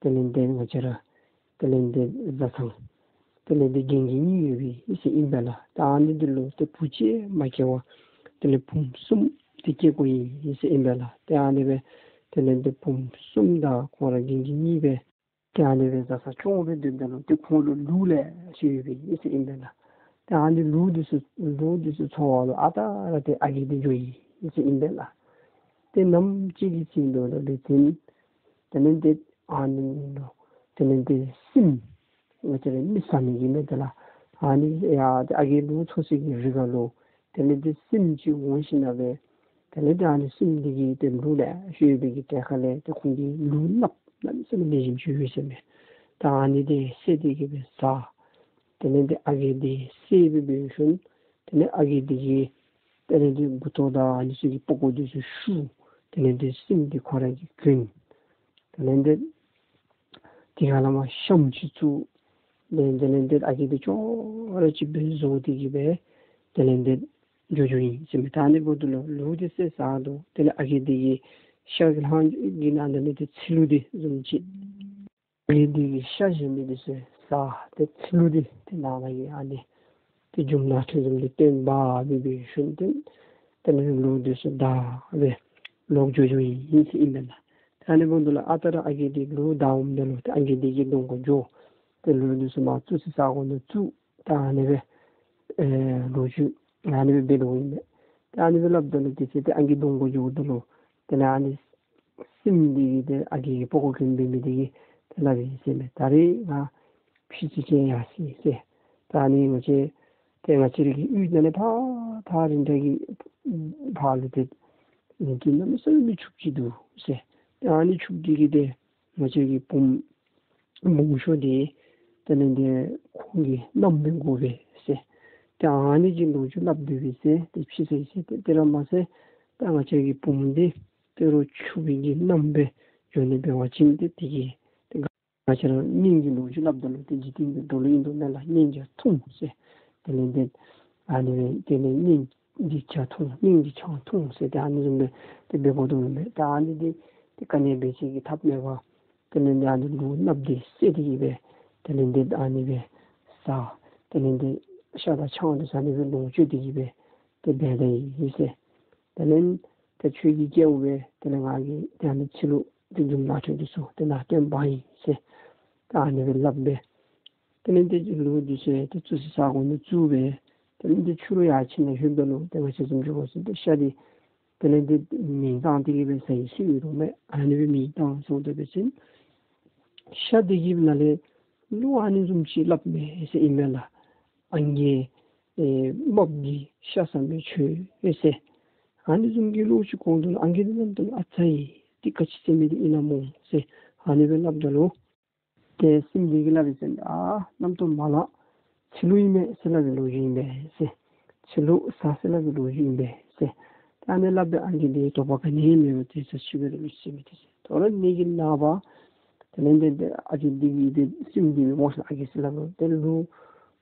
དེ་ལས་ཏེ་ང་བཅས་ར་དེ་ལས་ཏེ་བཟའ་ཚང་དེ་ལས་ཏེ་རྒན་གྱི་གཉིས་ཡོད་པའི་ཨིན་ཟེར་ཨིན་པས་ལགས། ད་ཨ་ནི་འདི་ལུ་ཏེ་བུ་གཅིག་མ་སྐྱེ་བར་དེ་ལས་བུམོ་གསུམ་ཏེ་སྐྱེ་དགོ་ཡི་ཟེར་ཨིན་པས་ལགས། ཏེ་ཨ་ནི་སྦེ་དེ་ལས་ཏེ་བུམོ་གསུམ་དང་ཁོང་ར་རྒན་གྱི་གཉིས་སྦེ་ཏེ་ཨ་ནི་སྦེ་བཟའ་ཚང་སྐྱོང་སྦེ་སྡོདཔ་ད་ལུ་ཏེ་ཁོང་ལུ་ལུག་ལེ་ཤ་ཡོད་པའི་ཨིན་ཟེར་ཨིན་པས་ལགས། ཏེ་ཨ་ནི་ལུག་འདི་ཚུ་ལུག་འདི་ཚུ་འཚོ་བ་ལུ་ཨ་རྟག་ར་ཏེ་ཨ་རྒས་འདི་འགྱོ་ཡི་ཨིན་ཟེར་ཨིན་པས་ལགས། ཏེ་ནམ་ཅིག་གི་ཚེ་འདི་ལུ་ཏེ་དེ་ལས་ཏེ་ཨ་ནི་ལུ་དེ་ལས་ཏེ་སྲནམ་ང་བཅས་ར་མི་བཟའ་མི་གི་མེན་ཏེ་ལགས། ཨ་ནི་ཡང་ཏེ་ཨ་རྒས་ལུག་འཚོ་སའི་གི་རི་ཁ་ལུ་དེ་ལས་ཏེ་སྲནམ་ཅིག་འོང་ཞིནམ་ལས་དེ་ལས་ཏེ་ཨ་ནི་སྲནམ་འདི་གིས་ཏེ་ལུག་ལེ་ཤ་ཡོད་པའི་གི་གྲལ་ཁ་ལས་ཏེ་ཁོང་གིས་ལུག་གནགཔོ་གནམ་མེད་ས་མེད་ལེགས་ཤོམ་ཅིག་ཡོད་ཟེར་མས། ད་ཨ་ནི་འདི་བསད་དེ་གི་སྦེ་བཟའ། དེ་ལས་ཏེ་ཨ་རྒས་འདི་བསད་སྦེ་འབད་ཞིནམ་དེ་ལས་ཨ་རྒས་འདི་གི་དེ་ལས་ཏེ་མགུ་ཏོ་དང་ཨ་ནི་ཚུ་གི་པགས་ཀོ་འདི་ཚུ་བཤུ། དེ་ལས་ཏེ་སྲནམ་འདི་ཁོ་ར་གིས་གྱོན། དེ་ལས་ཏེ་དེ་ཁ་ལས་མར་ཤམ་ཅིག་བཙུགས། དེ་ལས་དེ་ལས་ཏེ་ཨ་རྒས་འདི་ཅོག་ར་གཅིག་སྦེ་བཟོ་སྟེ་གི་སྦེ་དེ་ལས་ཏེ་འགྱོ་འགྱོཝ་ཨིན་ཟེར་མས། ད་ཨ་ནི་འབདཝ་ད་ལུ་ལུག་འདི་བསད་ཚརཝ་ད་དེ་ལས་ཨ་རྒས་འདི་གིས་ཤ་གི་ལྷང་གི་ནང་ན་ལས་ཏེ་ཚིལ་ལུ་འདི་བཟུམ་ཅིག་ཨ་རྒས་འདི་གི་ཤ་བཞེས་མི་འདི་ཚུ་བཟའ། ཏེ་ཚིལ་ལུ་འདི་ཏེ་ནང་ན་གི་ཨ་ནི་ཏེ་རྒྱུ་མ་ནང་ཁྲོལ་བཟུམ་འདི་བཏོན་འབག་སྦེ་འབད་ཞིནམ་ཏེ་དེ་ལས་ལུག་འདི་ཚུ་བདའ་སྦེ་ལོག་འགྱོ་འགྱོཝ་ཨིན་ཟེར་ཨིན་པས་ལགས། ད་ཨ་ནི་འབདཝ་ད་ལུ་ཨ་རྟག་ར་ཨ་རྒས་འདི་ལུག་བདའ་འོངམ་ད་ལུ་ཏེ་ཨ་རྒས་འདི་གི་གདོང་ཁར་འགྱོ། ཏེ་ལུག་འདི་ཚུ་མར་བཙུགས་སའི་ས་གོ་ནང་བཙུགས། ད་ཨ་ནི་སྦེ་ཨེ་ལོ་རྒྱུས་ཨ་ནི་སྦེ་འབད་དོ་ཨིན་པས། ད་ཨ་ནི་སྦེ་སླབ་ད་ལུ་དེ་ཚེ་ཏེ་ཨ་རྒས་གདོང་ཁར་འགྱོཝ་ད་ལུ་དེ་ལས་ཨ་ནི་སྲནམ་འདི་གིས་ཏེ་ཨ་རྒས་ཀྱི་པགས་ཀོ་གྱོན་འབད་མི་འདི་གིས་ཏེ་སླབ་ཡི་ཟེར་མས། ད་རིས་ང་ཕྱི་ཅིག་ཅིག་ཡར་སོ་ཡི་ཟེར། ད་ཨ་ནི་ང་བཅས་ཏེ་ང་བཅས་རའི་གི་གཡུས་ནང་ལས་ཕར་ཐག་རིང་དྲགས་ཀྱི་ཕར་ལུ་ཏེ་ཨ་ནི་གནམ་མེད་ས་མེད་ཆུ་ཅིག་འདུག་ཟེར། ཏེ་ཨ་ནི་ཆུ་འདི་གི་ཏེ་ང་བཅས་ཀྱི་བུམོ་སྦོམ་ཤོས་འདི་དེ་ལས་ཏེ་ཁོང་གི་མནའམ་འབད་དགོ་པས་ཟེར། ཏེ་ཨ་ནི་གི་ལོ་རྒྱུས་སླབ་སྡོད་པས་ཟེར། ཏེ་ཕྱི་ཚེས་ཟེར་ཏེ་དེ་ར་མ་ཚད་ད་ང་བཅས་ཀྱི་བུམོ་འདི་ཏེ་རོགས་ཕྱུགཔོ་གི་མནའམ་སྦེ་འགྱོ་ནི་འབད་བ་ཅིན་ཏེ་དེ་གིས་ཏེ་ང་བཅས་ར་གཉེན་གྱི་ལོ་རྒྱུས་སླབ་ད་ལུ་ཏེ་འཇིག་རྟེན་གྱི་འགྲོ་ལུགས་ཨིན་དོ་མེན་ལགས། གཉེན་གྱིས་འཐུང་ཟེར། དེ་ལས་ཏེ་ཨ་ནི་སྦེ་དེ་ལས་གཉེན་གྱིས་ཆང་འཐུང་གཉེན་གྱིས་ཆང་འཐུང་ཟེར་ཏེ་ཨ་ནི་བཟུམ་སྦེ་ཏེ་འབད་དགོ་དོ་མས། ད་ཨ་ནི་འདི་ཏེ་ག་ནི་འབད་ཅིག་གི་ཐབས་མེད་པར་དེ་ལས་ཏེ་ཨ་ནི་ལུག་གནགཔོ་འདི་བསད་དེ་གི་སྦེ་དེ་ལས་ཏེ་ཨ་ནི་སྦེ་བཟའ། དེ་ལས་ཏེ་ཤ་དང་ཆང་འདི་ཚུ་ཨ་ནི་སྦེ་ལོངས་སྤྱོད་དེ་གི་སྦེ་ཏེ་འབད་ད་ཡི་ཟེར། དེ་ལས་ཏེ་ཁྱོད་ཀྱིས་སྐྱེལཝ་སྦེ་དེ་ལས་ང་གིས་ཏེ་ཨ་ནི་ཚིལ་ལུ་ཏེ་རྒྱུ་མ་ནང་ཁྲོལ་འདི་ཚུ་ཏེ་ནང་བཏོན་འབག་ཡི་ཟེར། ད་ཨ་ནི་སྦེ་སླབ་སྦེ་དེ་ལས་ཏེ་ལུག་འདི་ཚུ་ཏེ་བཙུགས་སའི་ས་གོ་ནང་བཙུགས་སྦེ་དེ་ལས་ཏེ་ཕྱི་རུ་ཡར་ཕྱིན་ནཱ་ལྷོདཔ་ད་ལུ་ཏེ་ང་བཅས་བཟུམ་ཅིག་འབད་བ་ཅིན་ཏེ་ཤ་འདི་དེ་ལས་ཏེ་མེ་བཏང་སྟེ་གི་སྦེ་བཟའ་ཡི་ཟེར་ཡོད་དོ་མས། ཨ་ནི་སྦེ་མེ་བཏང་སོང་དེ་འབད་བ་ཅིན་ཤ་འདི་གི་ནང་ལས་གླུ་ཨ་ནི་བཟུམ་ཅིག་སླབ་མས་ཟེར་ཨིན་མས་ལགས། ཨང་རྒས་ཨེ་རྨགཔ་གི་ཤ་ཟ་མི་ཁྱོད་ཨེ་ཟེར། ཨ་ནི་བཟུམ་གྱི་གླུ་ཅིག་གོ་དོ་ལགས། ཨང་རྒས་འདི་རྣམ་རྟོག་ཨ་ཙི་ཡི་འདི་ག་ཅི་ཟེར་མི་འདི་ཨིན་ན་སྨོ་ཟེར་ཨ་ནི་སྦེ་སླབ་ད་ལུ་ཏེ་སྲནམ་འདི་གིས་སླབ་ཡི་ཟེར། ཨ་རྣམ་རྟོག་མ་ལང་། ཚིལ་ལུ་ཨིན་མས་ཟེར་སླབ་པའི་ལོ་རྒྱུས་ཨིན་པས་ཟེར། ཚིལ་ལུ་ཟ་ཟེར་སླབ་པའི་ལོ་རྒྱུས་ཨིན་པས་ཟེར། ད་ཨ་ནི་སླབ་སྦེ་ཨང་རྒས་འདི་དོགས་པ་ག་ནི་མེད་པར་ཏེ་ཚར་ཅིག་སྦེ་ལུས་ཟེར་མི་འདི་ཟེར། དོ་རུང་ནད་ཀྱིས་ན་བར་དེ་ལས་ཏེ་ཨ་རྒས་འདི་གིས་ཏེ་སྲནམ་འདི་སྨོ་ཤ་ཨ་རྒས་ཟེར་སླབ་ལོ། ཏེ་ལུག་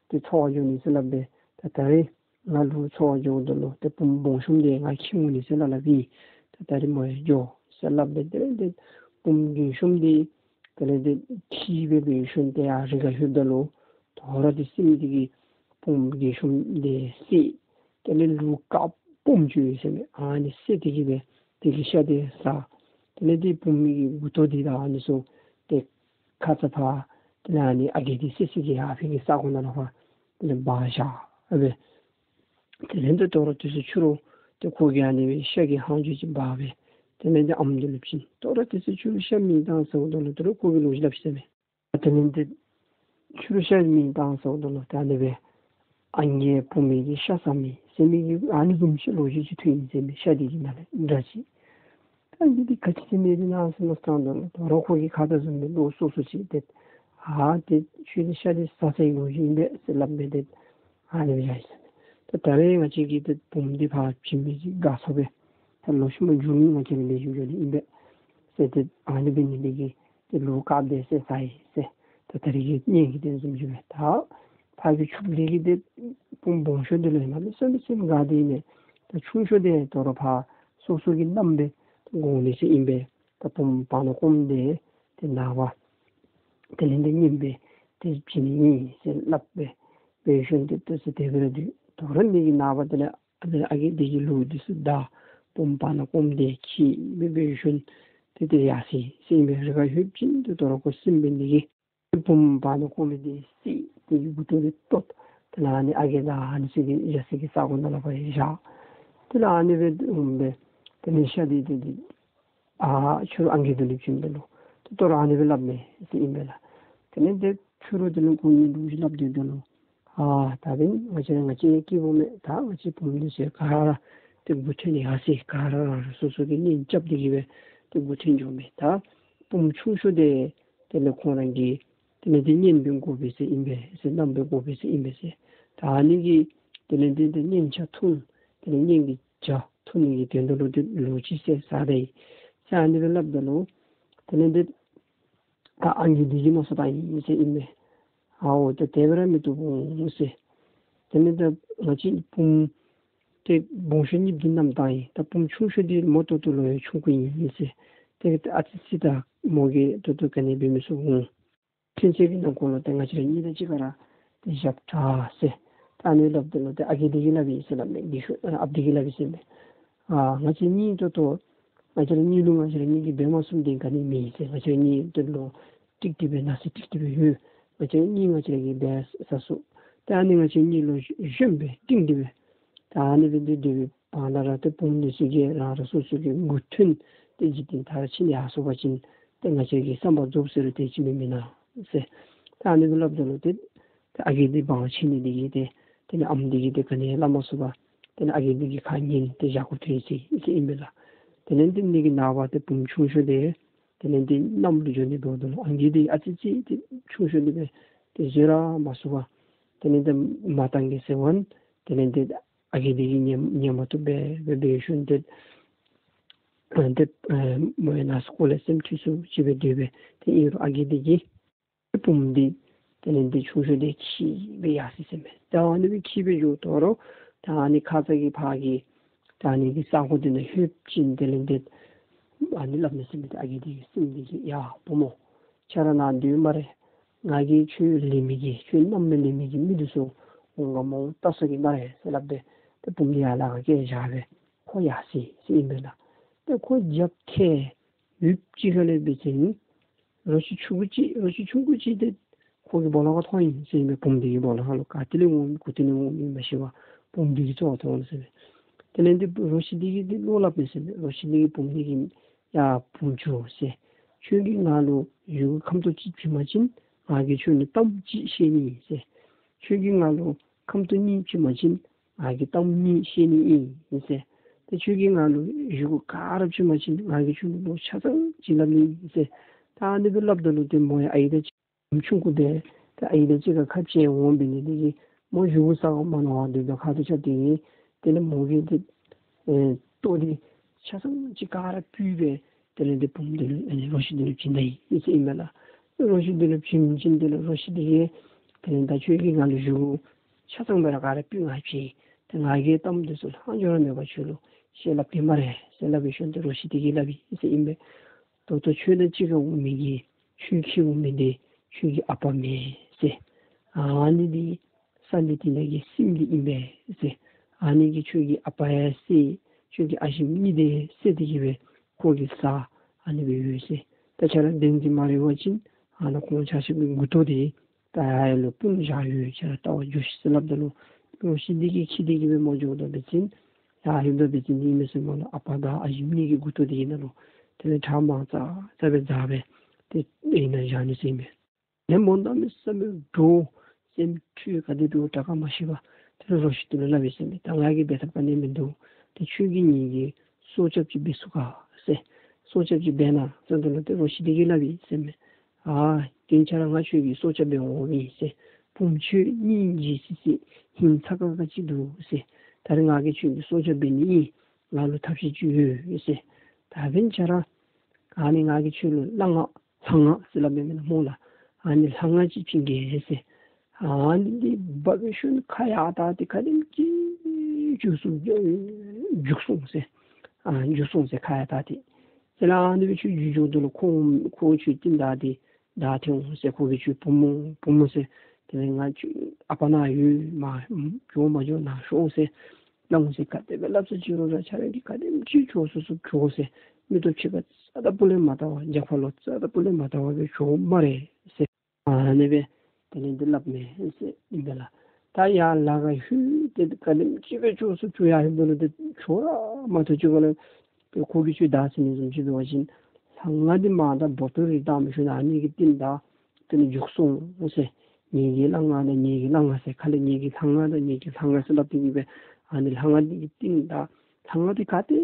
ཏེ་འཚོ་བར་འགྱོ་ནི་ཟེར་སླབ་སྦེ་ད་ད་རིས་ང་ལུག་འཚོ་བར་འགྱོཝ་ད་ལུ་ཏེ་བུམོ་སྦོམ་ཤོས་འདི་ང་ཁྱིད་འོང་ནི་ཟེར་སླབ་སླབ་ཨིན། ད་ད་རིས་མོ་ཡང་འགྱོ་ཟེར་སླབ་སྦེ་དེ་ལས་ཏེ་བུམོ་རྒས་ཤོས་འདི་དེ་ལས་ཏེ་ཁྱིད་སྦེ་འབད་ཞིནམ་ཏེ་ཡར་རི་ཁར་ལྷོདཔ་ད་ལུ་དོ་རུང་ཏེ་སྲནམ་འདི་གིས་བུམོ་རྒས་ཤོས་འདི་བསད། དེ་ལས་ལུག་དཀརཔོ་སྦོམ་ཅིག་ཡོད་ཟེར་མས། ཨ་ནི་བསད་དེ་གི་སྦེ་དེ་གི་ཤ་འདི་བཟའ། དེ་ལས་ཏེ་བུམོ་གི་མགུ་ཏོ་འདི་དང་ཨ་ནི་ཚུ་ཏེ་ཁ་ཙ་ཕར་དེ་ལས་ཨ་ནི་ཨ་རྒས་འདི་བསད་ས་གི་ཡར་ཕར་གི་ས་གོ་ནང་ལུ་ཕར་དེ་ལས་འབག་བཞག་སྦེ། དེ་ལས་ཏེ་དོ་རུང་དེ་ཚེ་ཕྱི་རུ་ཏེ་ཁོ་གིས་ཨ་ནི་སྦེ་ཤ་གི་ལྷང་ཅིག་འབག་སྦེ་དེ་ལས་ཏེ་ཨམ་འདི་ལུ་བྱིན། དོ་རུང་དེ་ཚེ་ཕྱི་རུ་ཤ་མེ་བཏང་ཟེརཝ་ད་ལུ་དོ་རུང་ཁོ་གིས་ལོ་རྒྱུས་སླབ་ཟེར་མས། དེ་ལས་ཏེ་ཕྱི་རུ་ཤ་མེ་བཏང་ཟེརཝ་ད་ལུ་ད་ཨ་ནི་སྦེ་ཨང་རྒས་བུམོ་གི་ཤ་ཟ་མི་ཟེར་མི་གི་ཨ་ནི་བཟུམ་ཅིག་ལོ་རྒྱུས་ཅིག་ཐོན་ཡི་ཟེར་མས། ཤ་འདི་གི་ནང་ལས་འདྲ་ཅིག། ད་འདི་འདི་ག་ཅི་ཟེར་མི་འདི་ཨིན་ན་ཟེར་མནོ་བསམ་བཏངམ་ད་ལུ་དོ་རུང་ཁོ་གིས་ཁ་ཙ་བཟུམ་སྦེ་བློ་སོ་སོ་ཅིག་ཏེ་ཨ་ཏེ་ཁྱོད་འདི་ཤ་འདི་ཟ་ཟེར་བའི་ལོ་རྒྱུས་ཨིན་པས་ཟེར་སླབ་སྦེ་ཏེ་ཨ་ནི་སྦེ་བཞག་ཡི་ཟེར་མས། ད་ད་རིས་ང་བཅས་ཀྱིས་ཏེ་བུམོ་འདི་ཕར་བྱིན་མི་ཅིག་དགའ་ཚོར་སྦེ་ད་ལོག་ཤུལ་མ་མཇུག་ནི་ང་བཅས་ལས་ལེགས་ཤོམ་འགྱོ་ནི་ཨིན་པས། ཟེར་ཏེ་ཨ་ནི་འབད་ནི་འདི་གིས་ཏེ་ལུག་བཀག་སྟེ་ཟེར་ཟ་ཡི་ཟེར། ད་ད་རིས་ཀྱི་གཉེན་གྱི་དོན་བཟུམ་ཅིག་སྦེ་ད་ཕར་གྱི་ཕྱུགཔོ་འདི་གིས་ཏེ་བུམོ་སྦོམ་ཤོས་འདི་ལུ་ཡང་གནམ་མེད་ས་མེད་སེམས་དགའ་སྟེ་ཨིན་མས། ད་ཆུང་ཤོས་འདི་དོ་རུང་ཕར་སོ་སོ་གི་མནའམ་སྦེ་དགོ་ནི་ཟེར་ཨིན་པས། ད་བུམོ་བར་ན་སྐོམ་འདི་ཏེ་ནངས་པ་དེ་ལས་ཏེ་གཉེན་སྦེ་ཏེ་བྱིན་ནི་ཨིན་ཟེར་སླབ་སྦེ་འབད་ཞིནམ་ཏེ་ཏེ་ཟེར་དེ་སྦེ་ར་འདུག། དོ་རུང་འདི་གིས་ནངས་པ་དེ་ལས་ཨ་ནི་ཨ་རྒས་འདི་གིས་ལུག་འདི་ཚུ་བདའ་བུམོ་བར་ན་སྐོམ་འདི་ཁྱིད་སྦེ་འབད་ཞིནམ་ཏེ་ཏེ་ཡར་སོ་ཡི་ཟེར་ཨིན་པས། རི་ཁར་ལྷོད་པ་ཅིན་ཏེ་དོ་རུང་ཁོ་སེམས་འབད་ནི་འདི་གིས་བུམོ་བར་ན་སྐོམ་འདི་བསད་དེ་གི་མགུ་ཏོ་འདི་བཏོག། དེ་ལས་ཨ་ནི་ཨ་རྒས་དང་ཨ་ནི་ཚུ་གི་བཞག་ས་གི་ས་གོ་ནང་ལུ་ཕར་བཞག། དེ་ལས་ཨ་ནི་སྦེ་འོང་སྦེ་དེ་ལས་ཤ་འདི་ཏེ་ཏེ་ཨ་ཕྱི་རུ་ཨང་རྒས་འདི་ལུ་བྱིན་ནུག་ལོ། ཏེ་དོ་རུང་ཨ་ནི་སྦེ་སླབ་མས་ཟེར་ཨིན་པས་ལགས། དེ་ལས་ཏེ་ཕྱི་རུ་དེ་ལས་ཁོང་གཉིས་ལུ་སླབ་སྟེ་འདུག་ལོ། ཨ་ད་འབདན་ང་བཅས་ང་བཅས་སྐྱིད་པོ་མས། ད་ང་བཅས་བུམོ་འདི་ཚུ་ག་ར་ཏེ་མགུ་འཐོན་ཡར་སོ་ཡི། ག་ར་རང་རང་སོ་སོ་གི་གཉེན་རྐྱབ་སྟེ་གི་སྦེ་ཏེ་མགུ་འཐོན་འགྱོཝ་མས། ད་བུམོ་ཆུང་ཤོས་འདི་དེ་ལས་ཁོང་རང་གི་དེ་ལས་ཏེ་གཉེན་འབད་དགོ་པས་ཟེར་ཨིན་པས་ཟེར། མནའམ་འབད་དགོ་པས་ཟེར་ཨིན་པས་ཟེར། ད་ཨ་ནི་གི་དེ་ལས་ཏེ་ཏེ་གཉེན་ཆ་མཐུན་དེ་ལས་གཉེན་གྱི་ཆ་མཐུན་ནི་གི་དོན་དག་ལུ་ཏེ་ལོ་གཅིག་ཟེར་ཟ་ད་ཡི་ཟེར་ཨ་ནི་སྦེ་སླབ་ད་ལུ་དེ་ལས་ཏེ་ཨ་ཨང་རྒས་འདི་གིས་མནོ་བསམ་བཏང་ཡི་ཟེར་ཨིན་མས། ཨའོ་ད་དེ་སྦེ་ར་མི་བཏུབ་འོང་ཟེར། དེ་ལས་ད་ང་བཅས་བུམོ་ཏེ་སྦོམ་ཤོས་གཉིས་འདི་མནའམ་བཏང་ཡི། ད་བུམོ་ཆུང་ཤོས་འདི་མོ་ཏོག་ཏོ་ལུ་ཡང་ཆུང་ཀུ་ཨིན་ཟེར། ཏེ་ཨ་ཙི་ཅིག་ད་མོ་གིས་ཏོག་ཏོ་ག་ནི་འབད་མི་ཚུགས་འོང་། ཚུན་ཚོད་ཀྱི་ནང་འཁོད་ལུ་ཏེ་ང་བཅས་ར་གཉིས་དང་གཅིག་ཁར་ཏེ་བཞག་དྲག་ཟེར། ད་ཨ་ནི་སླབ་ད་ལུ་ཏེ་ཨ་རྒས་འདི་གིས་སླབ་ཨིན་ཟེར་སླབ་མས། རྒས་ཤོས་ཨ་ཨཔ་འདི་གིས་སླབ་ཨིན་ཟེར་མས། ཨ་ང་བཅས་གཉིས་ཏོག་ཏོ་ང་བཅས་ར་གཉིས་ལུ་ང་བཅས་ར་གཉིས་ཀྱིས་འབད་མ་ཚུགསཔ་འདི་ག་ནི་མེད་ཟེར། ང་བཅས་ར་གཉིས་ཏེ་ལོ་ཀྲིག་ཀྲི་སྦེ་ན་ཚོད་ཀྲིག་ཀྲི་སྦེ་ཡོད། ང་བཅས་གཉིས་ང་བཅས་ར་གིས་འབད་ཚུགས། ཏེ་ཨ་ནི་ང་བཅས་གཉིས་ལུ་གཞོནམ་སྦེ་གཏིང་སྟེ་སྦེ་ད་ཨ་ནི་སྦེ་འདི་འདི་སྦེ་བར་ན་ར་ཏེ་བུམོ་འདི་ཚུ་གིས་རང་རང་སོ་སོ་གི་མགུ་འཐོན་ཏེ་འཇིག་རྟེན་མཐར་ཕྱིན་ཡར་སོང་པ་ཅིན་ཏེ་ང་བཅས་ཀྱི་བསམ་པ་རྫོགས་ཟེར་རུང་ཏེ་ཅིག་མེན་མེན་ན་ཟེར། ད་ཨ་ནི་སྦེ་སླབ་ད་ལུ་ཏེ་ཏེ་ཨ་རྒས་འདི་བང་ཆེན་ནི་འདི་གིས་ཏེ་དེ་ལས་ཨམ་འདི་གིས་ཏེ་ག་ནི་སླབ་མ་ཚུགས་པར་དེ་ལས་ཨ་རྒས་འདི་གི་ཁ་ཉན་ཏེ་བཞག་དགོཔ་ཐོན་ཡི་ཟེར་ཨིན་པས་ལགས། དེ་ལས་ཏེ་ཨ་ནི་གི་ནངས་པ་ཏེ་བུམོ་ཆུང་ཤོས་འདི་དེ་ལས་ཏེ་མནའམ་ལུ་འགྱོ་ནི་འབདཝ་ད་ལུ་ཨང་རྒས་འདི་ཨ་ཙི་ཅིག་ཏེ་ཆུང་ཤོས་འདི་སྦེ་ཏེ་བཟོད་ར་མ་ཚུགས་པར་དེ་ལས་ཏེ་མ་བཏང་གེ་ཟེར་འོང་། དེ་ལས་ཏེ་ཨ་རྒས་འདི་གིས་ཉན་ཉན་མ་བཏུབ་སྦེ་སྦེ་འབད་ཞིནམ་ཏེ་ཨ་ཏེ་ཨེ་མོ་ཡང་ནང་སྐོར་ལས་སེམས་འཁྲུལ་སུ་ཅིག་སྦེ་སྡོད་སྦེ་ཏེ་ཨིན་རུང་ཨ་རྒས་འདི་གིས་བུམོ་འདི་དེ་ལས་ཏེ་ཆུང་ཤོས་འདི་ཁྱིད་སྦེ་ཡར་སོ་ཡི་ཟེར་མས། ད་ཨ་ནི་སྦེ་ཁྱིད་སྦེ་འགྱོ་དོ་རུང་ད་ཨ་ནི་ཁ་ཙ་གི་ཕར་གྱི་ད་ཨ་ནི་གི་ས་གོ་འདི་ནང་ལྷོད་པ་ཅིན་དེ་ལས་ཏེ་ཨ་ནི་སླབ་མས་ཟེར་མས། ཏེ་ཨ་རྒས་འདི་གི་སེམས་འདི་གིས་ཡ་བུམོ་ཁྱོད་ར་ནཱ་སྡོད་སྨ་རེ། ང་གིས་ཁྱོད་ལེན་མི་གི་ཁྱོད་མནའམ་ལེན་མི་གི་མི་འདི་ཚུ་འོང་ག་མ་འོང་བལྟ་སོང་གེ་སྨ་རེ་ཟེར་སླབ་སྦེ་ཏེ་བུམོ་འདི་ཡར་ལས་ཀ་བཀལ་བཞག་སྦེ་ཁོ་ཡར་སོ་ཡི་ཟེར་ཨིན་པས་ལགས། ཏེ་ཁོ་རྒྱབ་ཁར་ཡུདཔ་ཅིག་ཁ་ལས་འབད་བ་ཅིན་རོ་ཁྱི་ཆུང་ཀུ་ཅིག་རོ་ཁྱི་ཆུང་ཀུ་ཅིག་ཏེ་ཁོ་གི་སྦོ་ལོགས་ཁར་ཐོན་ཡི་ཟེར་ཨིན་པས། བུམོ་འདི་གི་སྦོ་ལོགས་ཁར་ལུ་ག་ཏེ་ལས་འོང་མི་ག་ཏེ་ལས་འོང་མི་མ་ཤེས་པར་བུམོ་འདི་གི་ཚུར་ཐོན་ཡི་ཟེར་མས། དེ་ལས་ཏེ་རོ་ཁྱི་འདི་གིས་ཏེ་བློ་སླབ་མས་ཟེར་མས། རོ་ཁྱི་འདི་གིས་བུམོ་འདི་གིས་ཡ་བུམོ་ཆུང་ཟེར། ཁྱོད་ཀྱིས་ང་ལུ་བཞེས་སྒོ་ཁམ་ཏོག་ཅིག་བྱིན་པ་ཅིན་ང་གིས་ཁྱོད་ལུ་གཏམ་གཅིག་བཤད་ནི་ཨིན་ཟེར། ཁྱོད་ཀྱིས་ང་ལུ་ཁམ་ཏོག་གཉིས་བྱིན་པ་ཅིན་ང་གིས་གཏམ་གཉིས་བཤད་ནི་ཨིན་ཟེར། ཏེ་ཁྱོད་ཀྱིས་ང་ལུ་བཞེས་སྒོ་ག་ར་བྱིན་པ་ཅིན་ང་གིས་ཁྱོད་ལུ་ལོ་ཆ་ཚང་ཅིག་སླབ་ནི་ཨིན་ཟེར། ད་ཨ་ནི་སྦེ་སླབ་ད་ལུ་ཏེ་མོ་ཡང་ཨའི་དང་ཆུང་ཀུ་འབད་ཏེ་ཨའི་དང་གཅིག་ཁར་ཁ་འཕྱལ་འོང་འབད་ནི་འདི་གིས་མོ་བཞེས་སྒོ་ཟ་ག་མ་མནོ་བར་སྡོདཔ་ད་ཁ་ཐུག་རྐྱབ་སྟེ་གིས་དེ་ལས་མོ་གིས་ཏེ་ཨེ་ལྟོ་འདི་ཆ་ཚང་ཅིག་ག་ར་ཕུད་སྦེ་དེ་ལས་ཏེ་བུམོ་འདི་ལུ་ཨེ་རོ་ཁྱི་འདི་ལུ་བྱིན་ད་ཡི་ཟེར་ཨིན་པས་ལགས། རོ་ཁྱི་འདི་ལུ་བྱིན་བྱིན་དེ་ལས་རོ་ཁྱི་འདི་གིས་དེ་ལས་ད་ཁྱོད་ཀྱིས་ང་ལུ་བཞེས་སྒོ་ཆ་ཚང་སྦེ་ར་ག་ར་ཕུད་ང་བྱིན། ཏེ་ང་གིས་གཏམ་འདི་ཚུ་ལྷག་འཕྲོ་ར་མེད་པར་ཁྱོད་ལུ་བཤད་སླབ་སྟེ་སྨ་རེ་ཟེར་སླབ་སྦེ་ཞིནམ་ཏེ་རོ་ཁྱི་འདི་གིས་སླབ་ཡི་ཟེར་ཨིན་པས། ད་ལྟོ་ཁྱོད་དང་གཅིག་ཁར་འོང་མི་གི་ཁྱོད་ཁྱིད་འོང་མི་འདི་ཁྱོད་ཀྱི་ཨ་པ་མེན་ཟེར། ཨ་ནི་འདི་ས་འདི་དེ་ནང་གི་སྲིནམོ་འདི་ཨིན་པས་ཟེར། ཨ་ནི་གིས་ཁྱོད་ཀྱི་ཨ་པ་ཡང་བསད། ཁྱོད་ཀྱི་ཨ་ཞེམོ་གཉིས་འདི་བསད་དེ་གིས་སྦེ་ཁོ་གིས་ཟ། ཨ་ནི་སྦེ་ཡོད་ཟེར། ད་ཁྱོད་ར་བདེན་འཛིན་མ་རེད་པ་ཅིན་ཨ་ནཱ་ཁོང་ཆ་ཁྱབ་ཀྱི་མགུ་ཏོ་འདི་ད་ཡར་ལུ་སྤུངས་བཞག་ཡོད། ཁྱོད་ར་བལྟ་བར་འགྱོ་ཤིག་ཟེར་སླབ་ད་ལུ་རོ་ཁྱི་འདི་གིས་ཁྱིད་དེ་གིས་སྦེ་མོ་འགྱོཝ་ད་འབད་བ་ཅིན་ཡར་ལྷོདཔ་ད་འབད་བ་ཅིན་ཨིན་མས་ཟེར་མོ་ལུ་ཨ་པ་དང་ཨ་ཞེམོ་གཉིས་ཀྱི་མགུ་ཏོ་འདི་གི་ནང་ལུ་དེ་ལས་ཁྲག་མང་ཙག་ཙ་སྦེ་འཛག་སྦེ་ཏེ་ཨེ་ནཱ་བཞག་ནུག་ཟེར་ཨིན་མས། ལན་མོ་གནམ་མེད་ས་མེད་འདྲོག། སེམས་འཁྲུལ་ག་དེ་འདྲ་དྲག་ག་མ་ཤེས་པར་དེ་ལས་རོ་ཁྱི་འདི་ལུ་སླབ་ཡི་ཟེར་མས། ད་ང་གིས་འབད་ཐབས་ག་ནི་མིན་འདུག། ཏེ་ཁྱོད་ཀྱིས་ངེ་གི་སྲོག་སྐྱབས་ཅིག་འབད་ཚུགས་ག་ཟེར། སྲོག་སྐྱབས་ཅིག་འབད་གནང་ཟེརཝ་ད་ལུ་ཏེ་རོ་ཁྱི་འདི་གིས་སླབ་ཡི་ཟེར་མས། ཨ་དེ་ཁྱོད་ར་ང་ཁྱོད་ཀྱི་སྲོག་སྐྱབས་འབད་འོང་མི་ཟེར། བུམོ་ཁྱོད་སྙིང་རྗེ་སི་སི་ཧིང་ཚ་ཁ་ཁ་ཅིག་འདུག་ཟེར། ད་རིས་ང་གིས་ཁྱོད་ཀྱི་སྲོག་སྐྱབས་འབད་ནི་ཨིན། ང་ལུ་ཐབས་ཤེས་ཅིག་ཡོད་ཟེར། ད་འབདན་ཁྱོད་ར་ ཨ་ནི་ང་གིས་ཁྱོད་ལུ་ལྷ་རྔ་ལྷ་རྔ་ཟེར་སླབ་མས་མེན་ན་སྨོ་ལགས། ཨ་ནི་ལྷ་རྔ་ཅིག་བྱིན་གེ་ཟེར། ཨ་ནི་འདི་འབག་འབད་ཞིནམ་ཁ་ཡར་བལྟ་སྟེ་ག་དེམ་ཅིག་མགྱོགས་སུ་མགྱོགས་སོང་ཟེར། ཨ་མགྱོགས་སོང་ཟེར་ཁ་ཡར་བལྟ་སྟེ། ཟེར་ལགས། ཨ་ནི་སྦེ་ཁྱོད་མགྱོགས་མགྱོགས་འདུག་ལོ། ཁོ་ཁོ་ཁྱོད་རྟིང་བདའ་སྟེ་བདའ་སྟེ་འོང་ཟེར། ཁོ་གིས་ཁྱོད་བུམོ་བུམོ་ཟེར། དེ་ལས་ང་ཁྱོད་ཨ་པ་ནཱ་ཡོད་མ་འགྱོ་མ་འགྱོ་ནཱ་ཤོག་ཟེར། ནཱ་འོང་ཟེར། ག་དེ་སྦེ་སླབ་ས་ཅི་རུང་ར་ཁྱོད་ར་གིས་ག་དེམ་ཅིག་མགྱོགས་སུ་སུ་མགྱོགས་ཟེར། མིག་ཏོ་ཕྱེད་ཀ་རྩ་དང་སྤུ་ལས་མ་བལྟ་བར་རྒྱབ་ཁ་ལུ་རྩ་དང་སྤུ་ལས་མ་བལྟ་བར་སྦེ་མགྱོགས་སྨ་རེ་ཟེར། ཨ་ནི་སྦེ་དེ་ལས་འདི་སླབ་མས་ཟེར་ཨིན་པས་ལགས། ད་ཡར་ལ་ཁར་ལྷོད་དེ་ག་དེམ་ཅིག་སྦེ་མགྱོགས་སུ་མགྱོགས་ཡར་ལྷོདཔ་ད་ལུ་ཏེ་མགྱོགས་ར་མ་ཐུབ་ཅིག་ཁར་ལུ་ཁོ་གིས་ཁྱོད་བདའ་ཟེར་ནི་བཟུམ་ཅིག་འབད་བ་ཅིན་ལྷ་རྔ་འདི་མར་ད་འབོ་ཏོ་རེ་བཏང་འབད་ཞིནམ་ཨ་ནི་གི་རྟིང་བདའ་དེ་ལས་མགྱོགས་སོང་ཟེར། ངེ་གི་ལྷ་རྔ་དང་ངེ་གི་ལྷ་རྔ་ཟེར། ཁ་ལས་ངེ་གི་ལྷ་རྔ་དང་ངེ་གི་ལྷ་རྔ་ཟེར་སླབ་སྟེ་གི་སྦེ་ཨ་ནི་ལྷ་རྔ་འདི་གི་རྟིང་བདའ། ལྷ་རྔ་འདི་ག་ཏེ་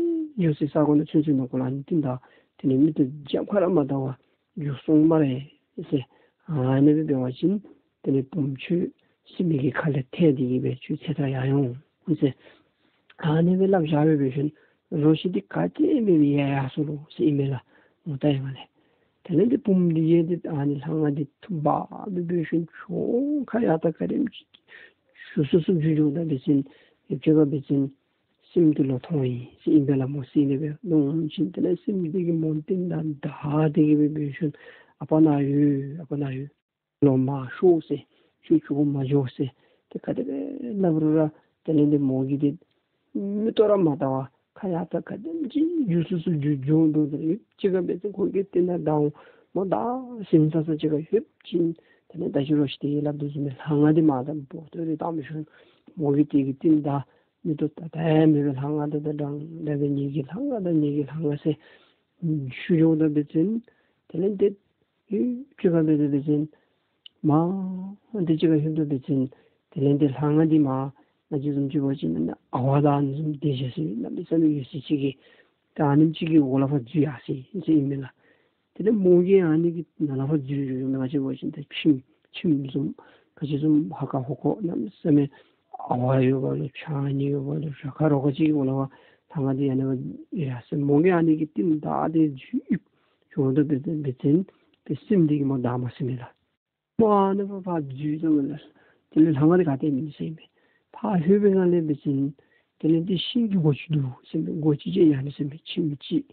ཡོད་ཟེར་ས་གོ་ནང་ཚུན་ཚོད་ནང་འཁོད་ལུ་ཨ་ནི་རྟིང་བདའ། དེ་ལས་མིག་ཏོ་རྒྱབ་ཁ་ར་མ་བལྟ་བར་མགྱོགས་སོང་སྨ་རེ་ཟེར། ཨ་ནི་སྦེ་འབད་བ་ཅིན་དེ་ལས་བུམོ་ཁྱོད་སྲིནམོ་གི་ཁ་ལས་ཐལ་ཏེ་གི་སྦེ་ཁྱོད་ཚེ་ཐར་ཡར་འོང་ཟེར། ཨ་ནི་སྦེ་སླབ་བཞག་སྦེ་འབད་ཞིནམ་རོ་ཁྱི་འདི་ག་ཅི་མེད་པར་ཡལ་ཡར་སོ་ལོ་ཟེར་ཨིན་མས་ལགས། འོ་ད་ཡང་མ་ལས། དེ་ལས་འདི་བུམོ་འདི་ཡལ་ཏེ་ཨ་ནི་ལྷ་རྔ་འདི་འཐུ་འབག་སྦེ་འབད་ཞིནམ་ཁོ་ཁ་ཡར་བལྟ་ག་དེམ་ཅིག་མགྱོགས་སུ་སུ་མགྱོགས་མགྱོགས་ད་འབད་ཞིནམ་ཡུདཔ་ཅིག་ཁར་འབད་ཞིནམ་སྲིནམོ་འདི་ལོག་ཐོན་ཡི་ཟེར་ཨིན་པས་ལགས་སྨོ། སྲིནམོ་འདི་སྦེ་ལོག་འོང་ཞིནམ་དེ་ལས་སྲིནམོ་འདི་གིས་མོ་རྟིང་བདའ་བདའ་སྟེ་གི་སྦེ་འབད་ཞིནམ་ཨ་པ་ནཱ་ཡོད་ཨ་པ་ནཱ་ཡོད། ལོག་མར་ཤོག་ཟེར། ཁྱོད་ཁྱོད་མར་འགྱོ་ཟེར། ཏེ་ག་དེ་སྦེ་སླབ་རུང་ར་དེ་ལས་འདི་མོ་གིས་ཏེ་མིག་ཏོ་ར་མ་བལྟ་བར་ཁ་ཡར་བལྟ་ག་དེམ་ཅིག་མགྱོགས་སུ་སུ་མགྱོགས་མགྱོགས་འདུག། ཏེ་ཡུདཔ་ཅིག་ཁར་འབད་ཞིནམ་ཁོ་གིས་རྟིང་ནང་བདའ་འོང་། མོ་བདའ་ཟིན་ས་ས་ཅིག་ཁར་ལྷོདཔ་ཅིག་དེ་ལས་ད་ཅི་རོ་ཁྱི་འདི་གིས་སླབ་དོ་བཟུམ་སྦེ་ལྷ་རྔ་འདི་མར་ད་འབོ་ཏོ་རེ་བཏང་འབད་ཞིནམ་མོ་གིས་དེ་གི་རྟིང་བདའ། མིག་ཏོ་བལྟ་བལྟ་ཡང་མེད་པར་ལྷ་རྔ་དང་དང་དང་དང་སྦེ་ངེ་གི་ལྷ་རྔ་དང་ངེ་གི་ལྷ་རྔ་ཟེར་ཤུགས་འགྱོཝ་ད་འབད་ཞིནམ་དེ་ལས་འདི་ཡུདཔ་ཅིག་ཁར་འབད་དེ་འབད་ཞིནམ་མར་འདི་ཅིག་ཁར་ལྷོདཔ་ད་འབད་ཞིནམ་དེ་ལས་འདི་ལྷ་རྔ་འདི་མར་ང་བཅས་བཟུམ་ཅིག་འབད་བ་ཅིན་ཨ་ཝ་དང་ཨ་ནི་བཟུམ་སྡོད་བཞག་ས་གནམ་མེད་ས་མེད་ཡོད་ས་ཅིག་གི་ད་ཨ་ནེམ་ཅིག་གི་འོག་ལུ་ཕར་འཛུལ་ཡར་སོ་ཡི་ཟེར་ཨིན་མས་ལགས། དེ་ལས་མོ་གིས་ཨ་ནི་གི་ནང་ལུ་ཕར་འཛུལ་འཛུལ་ང་བཅས་འབད་བ་ཅིན་ད་ཁྱིམ་ཁྱིམ་བཟུམ་ག་ཅི་བཟུམ་ཧ་ཀ་ཧོ་ཀ་གནམ་མེད་ས་མེད་ཨ་ཝ་ཡོད་པ་ལུ་ཕྱགས་སྙིགས་ཡོད་པ་ལུ་རྒྱ་གར་རོ་ཁ་ཅིག་གི་འོག་ལུ་ཕར་ལྷ་རྔ་འདི་ཨ་ནི་ཕར་ཡར་སོ་ཡི། མོ་གིས་ཨ་ནི་གི་རྟིང་བདའ་སྟེ་འཛུལ་ཡི། འོང་དོ་འབད་དེ་འབད་ཞིནམ་ཏེ་སྲིནམོ་འདི་གིས་མོ་བདའ་མ་ཟུན་མས་ལགས། མོ་ཨ་ནི་ཕར་ཕར་འཛུལ་སོང་མས་ལགས། དེ་ལས་ལྷ་རྔ་འདི་ག་ཏེ་མིན་ཟེར་མས། ཕར་ལྷོད་པའི་སྒང་ལས་འབད་ཞིནམ་དེ་ལས་འདི་ཤིང་གི་སྒོ་ཅིག་འདུག་ཟེར་མས། སྒོ་ཅིག་ཅིག་ཡར་ལས་ཟེར་མས། ཁྱིམ་ཅིག་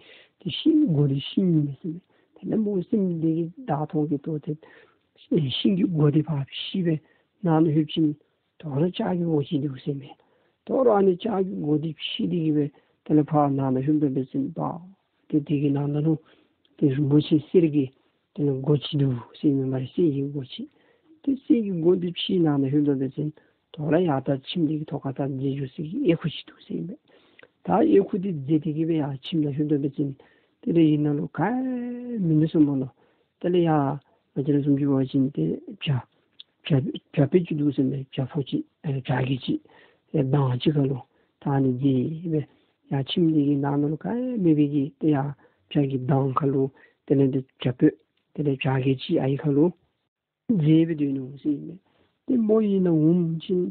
ཏེ་ཤིང་སྒོ་འདི་ཤིང་མས་ཟེར་མས། དེ་ལས་མོ་སྲིནམོ་འདི་གིས་བདའ་ཐོན་གྱི་ཐོན་ཏེ་ཤིང་གི་སྒོ་འདི་ཕར་ཕྱེ་སྦེ་ནང་ན་ལྷོདཔ་ཅིག་དོ་རུང་ལྕགས་ཀྱི་སྒོ་ཅིག་འདུག་ཟེར་མས། དོ་རུང་ཨ་ནི་ལྕགས་ཀྱི་སྒོ་འདི་ཕྱེ་སྟེ་གི་སྦེ་དེ་ལས་ཕར་ནང་ན་ལྷོདཔ་ད་འབད་ཞིནམ་ཏེ་དེ་གི་ནང་ན་ལུ་ཏེ་རིན་པོ་ཆེ་གསེར་གྱི་དེ་ལས་སྒོ་ཅིག་འདུག་ཟེར་མས། མ་རེ་གསེར་གྱི་སྒོ་ཅིག། ཏེ་གསེར་གྱི་སྒོ་འདི་ཕྱེ་ནང་ན་ལྷོདཔ་ད་འབད་ཞིནམ་དོ་རུང་ཡར་ད་ཁྱིམ་འདི་གི་ཐོག་ཁར་ད་མཛེས་བཟོ་ས་གི་ཨེ་ཁུ་ཅིག་འདུག་ཟེར་མས། ད་ཨེ་ཁུ་འདི་མཛེས་ཏེ་གི་སྦེ་ཡར་ཁྱིམ་ནང་ལྷོདཔ་ད་འབད་ཞིནམ་དེ་ལས་ཨ་ནཱ་ལུ་ག་ཡང་མིན་འདུག་ཟེར་མས་ལོ། དེ་ལས་ཡར་ང་བཅས་ར་བཟུམ་ཅིག་འབད་བ་ཅིན་ཏེ་བྱ་བྱ་བྱ་དཔེ་ཅིག་འདུག་ཟེར་མས། བྱ་ཕོ་ཅིག་ཨེ་བྱ་རྒོད་ཅིག་ཨེ་གདང་ཅིག་ཁར་ལུ་ད་ཨ་ནི་འདི་སྦེ་ཡར་ཁྱིམ་འདི་གི་ནང་ན་ལུ་ག་ཡང་མེད་པའི་གི་ཏེ་ཡར་བྱ་གི་གདང་ཁར་ལུ་དེ་ལས་འདི་བྱ་དཔེ་དེ་ལས་བྱ་རྒོད་ཅིག་ཨའི་ཁར་ལུ་མཛེས་སྦེ་སྡོད་ནུག་ཟེར་མས། ཏེ་མོ་ཨ་ནཱ་འོང་ཞིནམ་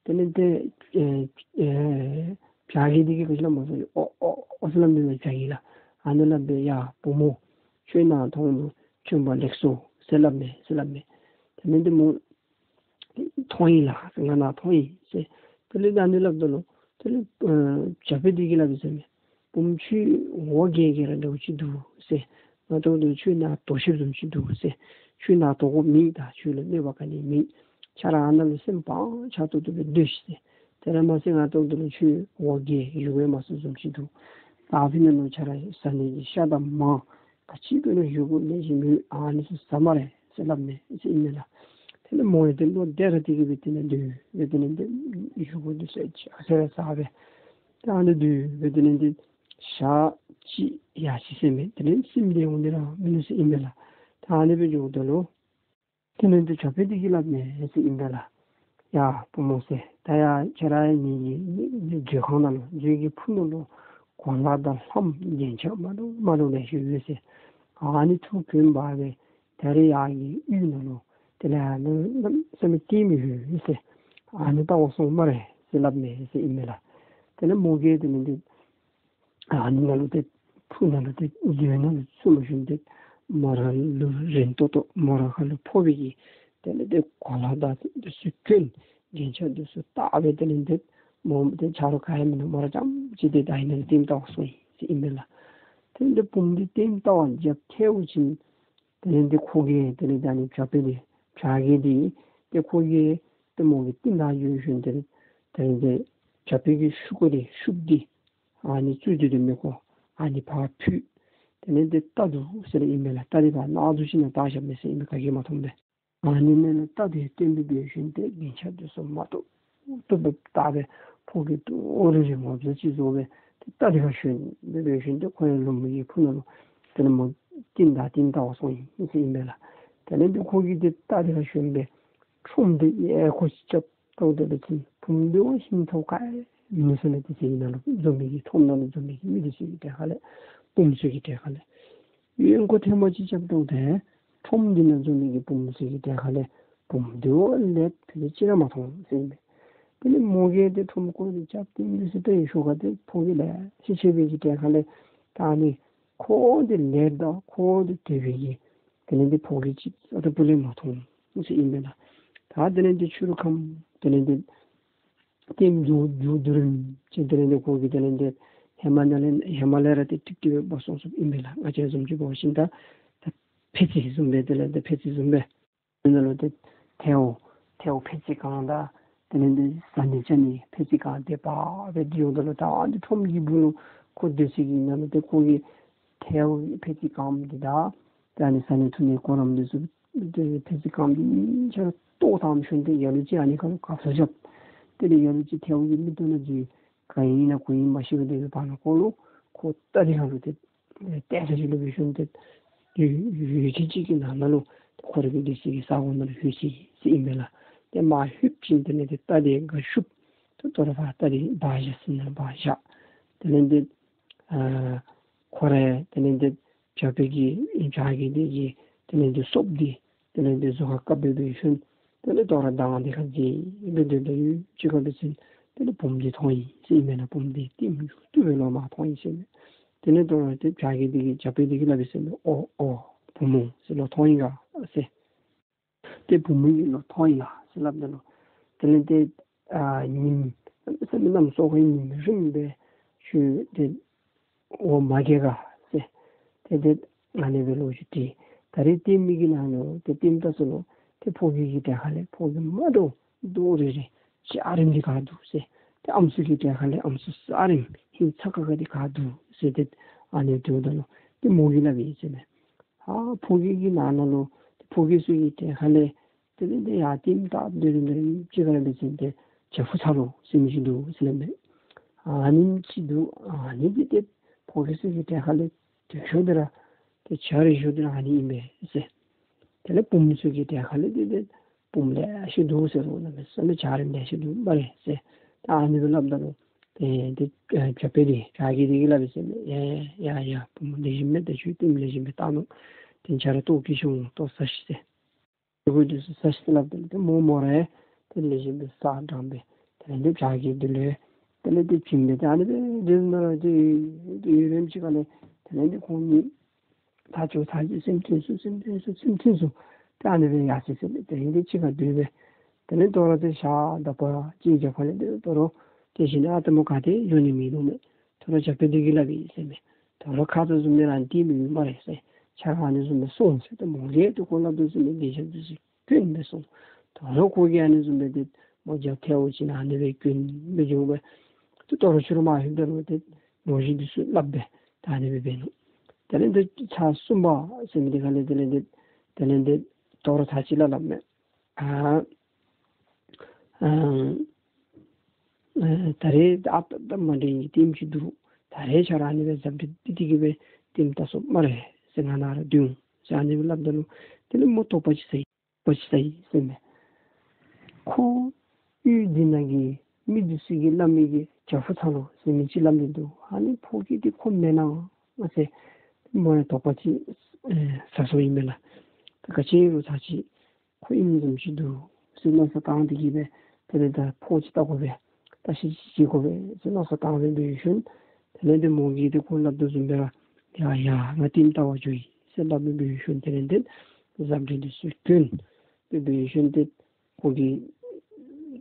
དེ་ལས་ཏེ་ཨེ་ཨེ་བྱ་རྒོད་འདི་གིས་ག་ཅི་སླབ་མས་ཟེར་ཨོ་ཨོ་ཨོ་ཟེར་སླབ་མས་ལགས། བྱ་རྒོད་ལགས། ཨ་ནི་སླབ་སྦེ་ཡ་བུམོ་ཁྱོད་ནཱ་ཐོན་ནུག། ཁྱོད་འབག་ལེགས་སོ་ཟེར་སླབ་མས་ཟེར་སླབ་མས། དེ་ལས་འདི་མོ་ཐོན་ཡི་ལགས། ང་ནཱ་ཐོན་ཡི་ཟེར། དེ་ལས་ད་ཨ་ནི་སླབ་ད་ལུ་དེ་ལས་ཨེ་བྱ་དཔེ་འདི་གིས་སླབ་ཡི་ཟེར་མས། བུམོ་ཁྱོད་འོ་བརྒྱལ་བརྒྱལ་ར་འདྲཝ་ཅིག་འདུག་ཟེར། ང་ལྟཝ་ད་ལུ་ཁྱོད་ནཱ་དོག་ཤི་བཟུམ་ཅིག་འདུག་ཟེར། ཁྱོད་ནཱ་དོག་དགོཔ་མེད། ད་ཁྱོད་ལུ་གནོད་པ་ག་ནི་མེད། ཁྱོད་ར་ཨ་ནཱ་ལུ་སེམས་བག་ཆགས་ཏོག་ཏོ་སྦེ་སྡོད་ཤིག་ཟེར། དེ་ར་མ་ཚད་ང་ལྟཝ་ད་ལུ་ཁྱོད་འོ་བརྒྱལ་བཞེས་སྒོ་ཡང་མ་ཚུགསཔ་བཟུམ་ཅིག་འདུག། ད་ཨ་ཕི་ནང་ལུ་ཁྱོད་ར་ཟ་ནི་གི་ཤ་དང་མར་ག་ཅི་འབད་རུང་བཞེས་སྒོ་ལེགས་ཤོམ་མེད། ཨ་ནི་ཚུ་ཟ་སྨ་རེ་ཟེར་སླབ་མས་ཟེར་ཨིན་མས་ལགས། དེ་ལས་མོ་ཡང་ཏེ་བློ་བདེ་ར་སྟེ་གི་སྦེ་དེ་ལས་སྡོད་སྦེ་དེ་ལས་ཏེ་བཞེས་སྒོ་འདི་ཚུ་ཡང་ཟ་ཟ་ར་ཟ་སྦེ་ད་ཨ་ནི་སྡོད་སྦེ་དེ་ལས་ཏེ་ཞག་གཅིག་ཡར་སོ་ཡི་ཟེར་མས། དེ་ལས་སྲིནམོ་འདི་འོང་ནི་ར་མིན་ནུག་ཟེར་ཨིན་མས་ལགས། ད་ཨ་ནི་སྦེ་འགྱོཝ་ད་ལུ་དེ་ལས་ཏེ་བྱ་དཔེ་འདི་གིས་སླབ་མས་ཟེར་ཨིན་མས་ལགས། ཡ་བུམོ་ཟེར། ད་ཡ་ཁྱོད་ར་ངེ་གི་མཛོད་ཁང་ནང་ལུ་མཛོད་ཀྱི་ཕུག་ནང་ལུ་གོ་ལ་དང་ལྷམ་རྒྱན་ཆ་མ་འདྲཝ་མ་འདྲཝ་ལེ་ཤ་ཡོད་ཟེར། ཨ་ནི་ཚུ་གྱོན་འབག་སྦེ་ད་རེས་ཡར་གྱི་གཡུས་ནང་ལུ་དེ་ལས་ཨ་ནི་གནམ་མེད་ས་མེད་སྟོན་མི་ཡོད་ཟེར། ཨ་ནི་བལྟ་བར་སོང་སྨ་རེ་ཟེར་སླབ་མས་ཟེར་ཨིན་མས་ལགས། དེ་ལས་མོ་གིས་དེ་ལས་འདི་ཨ་ནི་ནང་ལུ་ཏེ་ ཕུ་ནང་ལུ་ཏེ་མཛོད་ནང་ལུ་བཙུགས་ཞིནམ་ཏེ་མོ་ར་ལུ་རིང་ཏོག་ཏོ་མོ་ར་ཁ་ལུ་ཕོག་པའི་གི་དེ་ལས་ཏེ་གོ་ལ་དང་འདི་ཚུ་གྱོན། རྒྱན་ཆ་འདི་ཚུ་བཏགས་སྦེ་དེ་ལས་ཏེ་མོ་ཏེ་ཆ་རོགས་ག་ཡང་མིན་འདུག། མོ་ར་རྐྱངམ་ཅིག་ཏེ་ད་ཨ་ནཱ་ལུ་ལྟདམོ་བལྟ་བར་སོང་ཡི་ཟེར་ཨིན་པས་ལགས། དེ་ལས་ཏེ་བུམོ་འདི་ལྟདམོ་བལྟ་བར་འགྱོ་ཐལཝ་ཅིག་དེ་ལས་ཏེ་ཁོ་གིས་དེ་ལས་ད་ཨ་ནི་བྱ་དཔེ་འདི་བྱ་རྒོད་འདི་ཏེ་ཁོ་གིས་ཏེ་མོ་གི་རྟིང་བདའ་འགྱོ་ཞིནམ་དེ་ལས་དེ་ལས་ཏེ་བྱ་དཔེ་གི་ཤུབས་ཀོ་འདི་ཤུབས་འདི་ཨ་ནི་བཙུགས་ཏེ་འདུག་མི་ཁོ་ཨ་ནི་ཕར་ཕུད། དེ་ལས་ཏེ་རྟ་འདུག་ཟེར་ཨིན་པས་ལགས། རྟ་འདི་ཕར་ནག་འཛུགས་ཅིག་ནང་བཏགས་བཞགཔ་མས་ཟེར་ཨིན་པས། ག་གིས་མ་མཐོངམ་སྦེ། ཨ་ནི་ནང་ལུ་རྟ་འདི་བཏོན་སྦེ་འབད་ཞིནམ་ཏེ་རྒྱན་ཆ་འདི་ཚུ་མ་བཏུབ་བཏུབ་སྦེ་བཏགས་སྦེ་ཕོ་སྐྱེས་ཏོག་རི་རི་ངོ་མཚར་ཅིག་བཟོ་སྦེ་ཏེ་རྟ་འདི་ཁར་ཞོན་སྦེ་འབད་ཞིནམ་ཏེ་ཁོ་ཡང་ལུང་པ་གི་ཕུ་ནང་ལུ་དེ་ལས་མོ་རྟིང་བདའ་རྟིང་བདའ་བར་སོང་ཡི་ཟེར་ཨིན་པས་ལགས། དེ་ལས་ཏེ་ཁོ་གིས་ཏེ་རྟ་འདི་ཁར་ཞོན་སྦེ་ཁྲོམ་འདི་ཡར་ཁོ་ཅིག་རྐྱབ་ལྟཝ་ད་འབད་བ་ཅིན་བུམོ་འདི་ཧིང་ཐག་ག་ཡང་མིན་ནུག་ཟེར་མས། ཏེ་ཟེར་ཨིན་ན་ལུ་འཛོམས་མི་གི་ཁྲོམ་ནང་ལུ་འཛོམས་མི་གི་མི་འདི་ཚུ་གི་གྲལ་ཁ་ལས་བུམོ་ཚུ་གི་གྲལ་ཁ་ལས་ཡར་ཁོ་ཐེངས་མ་ཅིག་རྐྱབ་ལྟཝ་ད་ཁྲོམ་འདི་ནང་འཛོམས་མི་གི་བུམོ་ཚུ་གི་གྲལ་ཁ་ལས་བུམོ་འདི་ལས་ཕལ་ཆེར་ཅིག་ར་མ་མཐོང་ཟེར་ཨིན་པས། དེ་ལས་མོ་གིས་ཏེ་ཁྲོམ་སྐོར་འདི་རྐྱབ་སྟེ་འདི་ཚུ་ཏེ་ཡོད་ཤུལ་ཁར་ཏེ་ཕོ་སྐྱེས་ལེ་ཤ་ཅིག་ཡོད་པའི་གི་གྲལ་ཁ་ལས་ད་ཨ་ནི་ཁོ་འདི་ལས་ད་ཁོ་འདི་སྡོད་པའི་གི་དེ་ལས་ཏེ་ཕོ་སྐྱེས་ཅིག་ཨ་ཏ་སྤུ་ལས་མ་མཐོང་ཟེར་ཨིན་པས་ལགས། ད་དེ་ལས་ཏེ་ཕྱི་རུ་ཁམས་དེ་ལས་ཏེ་ཏེ་མཇུག་མཇུག་བསྡུ་རིམ་ཅིག་དེ་ལས་ཏེ་ཁོ་གིས་དེ་ལས་ཏེ་ཧེ་མ་ནང་ལས་ཧེ་མ་ལས་ར་ཏེ་ཀྲིག་ཀྲི་སྦེ་འབད་སོང་སོངམ་ཨིན་པས་ལགས། ང་བཅས་བཟུམ་ཅིག་འབད་བ་ཅིན་ད་ད་ཕད་ཙི་བཟུམ་སྦེ་དེ་ལས་ཏེ་ཕད་ཙི་བཟུམ་སྦེ་ཨ་ནཱ་ལུ་ཏེ་ཐལཝ་ཐལཝ་ཕད་ཙི་གང་དང་དེ་ལས་ཏེ་བཟའ་ནི་བཅའ་ནི་ཕད་ཙི་གང་དེ་སྦེ་སྦེ་འདི་ཡོདཔ་ད་ལུ་ད་ཨ་ནི་ཁྲོམ་གྱི་སྦུག་ལུ་ཁོ་སྡོད་ས་གི་ནང་ལུ་ཏེ་ཁོ་གིས་ཐལཝ་ཕད་ཙི་གང་འདི་དང་ད་ཨ་ནི་བཟའ་ནི་འཐུང་ནི་གོ་རིམ་འདི་ཚུ་ཏེ་ཕད་ཙི་གང་འདི་གཉིས་ཆ་ར་བཏོག་བཏང་ཞིནམ་ཏེ་ལ་ལུ་ཅིག་ཨ་ནི་ཁར་ལུ་གབ་ས་རྐྱབ། དེ་ལས་ལ་ལུ་ཅིག་ཐལཝ་གི་མིག་ཏོ་ནང་འཛུལ། ག་ཨིན་ན་ག་ཨིན་མ་ཤེས་པར་སྡོད་པའི་བར་ན་ཁོ་ལུ་ཁོ་རྟ་འདི་ཁར་ལུ་ཏེ་ཏེ་ས་ཅིག་ལུ་འབད་ཞིནམ་ཏེ་ཡུད་ཡུད་ཅིག་གི་ནང་ན་ལུ་ཁོ་ར་གི་སྡོད་ས་གི་ས་གོ་ནང་ལུ་ལྷོད་ཅི་ཟེར་ཨིན་པས་ལགས། ཏེ་མར་ལྷོད་ཞིནམ་དེ་ལས་ཏེ་རྟ་འདི་ག་ཤུབ་ཏེ་དོ་རུང་ཕར་རྟ་འདི་སྦ་བཞག་ཟེར་ན་སྦ་བཞག། དེ་ལས་ཏེ་ཨ་ཁོ་ར་དེ་ལས་ཏེ་བྱ་དཔེ་གི་བྱ་རྒོད་འདི་གི་དེ་ལས་ཏེ་སོབ་འདི་དེ་ལས་ཏེ་གཟུགས་ཁར་བཀབ་སྦེ་འབད་ཞིནམ་དེ་ལས་དོ་རུང་མདང་འདི་ཁར་འཛེགས་སྦེ་སྡོདཔ་ད་ཡུད་ཅིག་ཁར་འབད་ཞིནམ་དེ་ལས་བུམོ་འདི་མཐོང་ཡི་ཟེར་ཨིན་མས་ལགས། བུམོ་འདི་ལྟདམོ་མཇུག་བསྡུ་བའི་ལོག་མར་མཐོང་ཡི་ཟེར་མས། དེ་ལས་དོ་རུང་ཏེ་བྱ་རྒོད་འདི་གིས་བྱ་དཔེ་འདི་གིས་སླབ་ཡི་ཟེར་མས། ཨོ་ཨོ་བུམོ་ཟེར་ལོག་མཐོང་ཡི་ག་ཟེར། ཏེ་བུམོ་གིས་ལོག་མཐོང་ཡི་ལགས་ཟེར་སླབ་ད་ལུ་དེ་ལས་ཏེ་ཨ་ཉིམ་ཟེར་མི་གནམ་སོ་ཁ་གི་ཉིམ་རིངམོ་སྦེ་ཞུ་སྟེ་འོ་མ་རྒྱས་ག་ཟེར། ཏེ་ཏེ་ཨ་ནི་སྦེ་ལོག་ཅིག་དྲིས། ད་རེས་ལྟདམོ་གི་ནང་ལུ་ཏེ་ལྟདམོ་བལྟ་ས་ལུ་ཏེ་ཕོ་སྐྱེས་ཀྱི་གྲལ་ཁ་ལས་ཕོ་སྐྱེས་མ་འདྲཝ་ཏོག་རི་རི་འཇའ་རིསམོ་འདི་ག་འདུག་ཟེར། ཏེ་ཨམ་སྲུ་གི་གྲལ་ཁ་ལས་ཨམ་སྲུ་གཟའ་རིསམོ་ཧིང་ཚ་ཁ་ཁ་འདི་ག་འདུག་ཟེར། ཏེ་ཨ་ནི་དྲིཝ་ད་ལུ་ཏེ་མོ་གིས་སླབ་ཡི་ཟེར་མས། ཨ་ཕོ་སྐྱེས་ཀྱི་ནང་ན་ལུ་ཏེ་ཕོ་སྐྱེས་ཚུ་གི་གྲལ་ཁ་ལས་དེ་ལས་ཏེ་ཡར་ལྟདམོ་བལྟ་སྡོད་རིམ་སྡོད་རིམ་ཅིག་ཁར་འབད་ཞིནམ་ཏེ་བྱ་ཕོ་ཚ་ལོ་ཟེར་མི་ཅིག་འདུག་ཟེར་སླབ་མས། ཨ་ནེམ་ཅིག་འདུག། ཨ་ནི་འདི་ཏེ་ཕོ་སྐྱེས་ཚུ་གི་གྲལ་ཁ་ལས་སྡོད་ཤོས་འདི་ར་ཏེ་བྱ་རིགས་ཤོས་འདི་ར་ཨ་ནི་ཨིན་པས་ཟེར། དེ་ལས་བུམོ་ཚུ་གི་གྲལ་ཁ་ལས་འདི་ཏེ་བུམོ་ལེ་ཤ་འདུག་ཟེར་རུང་གནམ་མེད་ས་མེད་བྱ་རིགས་ལེ་ཤ་འདུག་སྨ་རེ་ཟེར། ད་ཨ་ནི་སྦེ་སླབ་ད་ལུ་ཏེ་ཏེ་ཨ་བྱ་དཔེ་འདི་བྱ་རྒོད་འདི་གིས་སླབ་ཡི་ཟེར་མས། ཡ་ཡ་ཡ་བུམོ་ལེགས་ཤོམ་མས། ད་ཁྱོད་ལྟདམོ་ལེགས་ཤོམ་སྦེ་བལྟ་ནུག། ཏེ་ཁྱོད་ར་ལྟོ་གིས་ཤོང་ལྟོ་ཟ་ཤིག་ཟེར། ལྟོ་གོས་འདི་ཚུ་ཟ་ཤིག་ཟེར་སླབ་ད་ལུ་ཏེ་མོ་མོ་ར་ཏེ་ལེགས་ཤོམ་སྦེ་ཟ་འགྲངམ་སྦེ་དེ་ལས་ཏེ་བྱ་རྒོད་འདི་ལུ་ཏེ་ལས་ཏེ་བྱིན་སྦེ་ཏེ་ཨ་ནི་སྦེ་དེ་ནང་ར་ཏེ་ཡུན་རིངམོ་ཅིག་ཁ་ལས་དེ་ལས་ཏེ་ཁོང་གཉིས་ཐག་ཆོད་ཐག་ཆོད་སེམས་མཐུན་སོང་སེམས་མཐུན་སོང་སེམས་མཐུན་སོང་། ཏེ་ཨ་ནི་སྦེ་ཡར་སོང་ཟེར་ཏེ་དེ་ལས་ཏེ་གཅིག་ཁར་སྡོད་སྦེ་དེ་ལས་དོ་རུང་ཏེ་ཞག་དག་པ་ཅིག་རྒྱབ་ཁ་ལས་ཏེ་དོ་རུང་ཏེ་གཞི་ནས་ཨ་ཏེ་མོ་ག་ཏེ་འགྱོ་ནི་མིན་འདུག་མས། དོ་རུང་བྱ་དཔེ་འདི་གིས་སླབ་ཡི་ཟེར་མས། དོ་རུང་ཁ་ཙ་བཟུམ་སྦེ་ར་ཨ་ནི་སྟོན་མི་ཡོད་སྨ་རེ་ཟེར། ཁྱོད་ར་ཨ་ནི་བཟུམ་སྦེ་སོང་ཟེར། ཏེ་མོ་གིས་ཏེ་ཁོ་སླབ་དོ་བཟུམ་སྦེ་རྒྱན་ཆ་འདི་ཚུ་གྱོན་སྦེ་སོང་། དོ་རུང་ཁོ་གིས་ཨ་ནི་བཟུམ་སྦེ་ཏེ་མོ་རྒྱབ་ཐལཝ་ཅིག་ནང་ཨ་ནི་སྦེ་གྱོན་སྦེ་འགྱོ་སྦེ་ཏེ་དོ་རུང་ཕྱི་རུ་མར་ལྷོདཔ་ད་ལུ་ཏེ་ལོ་རྒྱུས་འདི་ཚུ་སླབ་སྦེ་ད་ཨ་ནི་སྦེ་འབད་ནུག། དེ་ལས་ཏེ་ཚར་གསུམ་པ་ཟེར་མི་འདི་ཁ་ལས་དེ་ལས་ཏེ་དེ་ལས་ཏེ་དོ་རུང་ཚར་གཅིག་ལུ་སླབ་མས། ཨ་ཨ་ཨ་ད་རེས་ཨ་ད་ད་མ་འདྲཝ་ལྟདམོ་ཅིག་འདུག། ད་རེས་ཁྱོད་ར་ཨ་ནི་སྦེ་འཛམ་ཐང་འདི་འདི་གི་སྦེ་ལྟདམོ་བལྟ་སོང་སྨ་རེ་ཟེར། ང་ནཱ་ར་སྡོད་འོང་ཟེར་ཨ་ནི་སྦེ་སླབ་ད་ལུ་དེ་ལས་མོ་དོགས་པ་ཅིག་ཟ་ཡི་དོགས་པ་ཅིག་ཟ་ཡི་ཟེར་མས། ཁོ་ཡུལ་འདི་ནང་གི་མི་འདི་ཚུ་གིས་སླབ་མི་གི་བྱ་ཕོ་ཚ་ལོ་ཟེར་མི་ཅིག་སླབ་སྟེ་འདུག། ཨ་ནི་ཕོ་སྐྱེས་འདི་ཁོ་མེན་ན་ཟེར་མོ་ཡང་དོགས་པ་ཅིག་ཨེ་ཟ་སོང་ཨིན་མས་ལགས། ད་ག་ཅི་རུང་ཚར་གཅིག་ཁོ་ཨིནམ་བཟུམ་ཅིག་འདུག་ཟེར་མནོ་བསམ་བཏང་སྟེ་གིས་སྦེ་དེ་ལས་ད་ཕོ་ཅིག་བལྟ་དགོ་པས། བརྟག་ཞིབ་ཅིག་བྱེད་དགོ་པས་ཟེར་མནོ་བསམ་བཏང་སྦེ་འབད་ཞིནམ་དེ་ལས་ཏེ་མོ་གིས་ཏེ་ཁོ་སླབ་དོ་བཟུམ་སྦེ་ར་ ཡ་ཡ་ང་ལྟདམོ་བལྟ་བར་འགྱོ་ཡི་ཟེར་སླབ་སྦེ་འབད་ཞིནམ་དེ་ལས་ཏེ་ཟམ་སྤྲེལ་འདི་ཚུ་བཀོན་སྦེ་འབད་ཞིནམ་ཏེ་ཁོ་གི་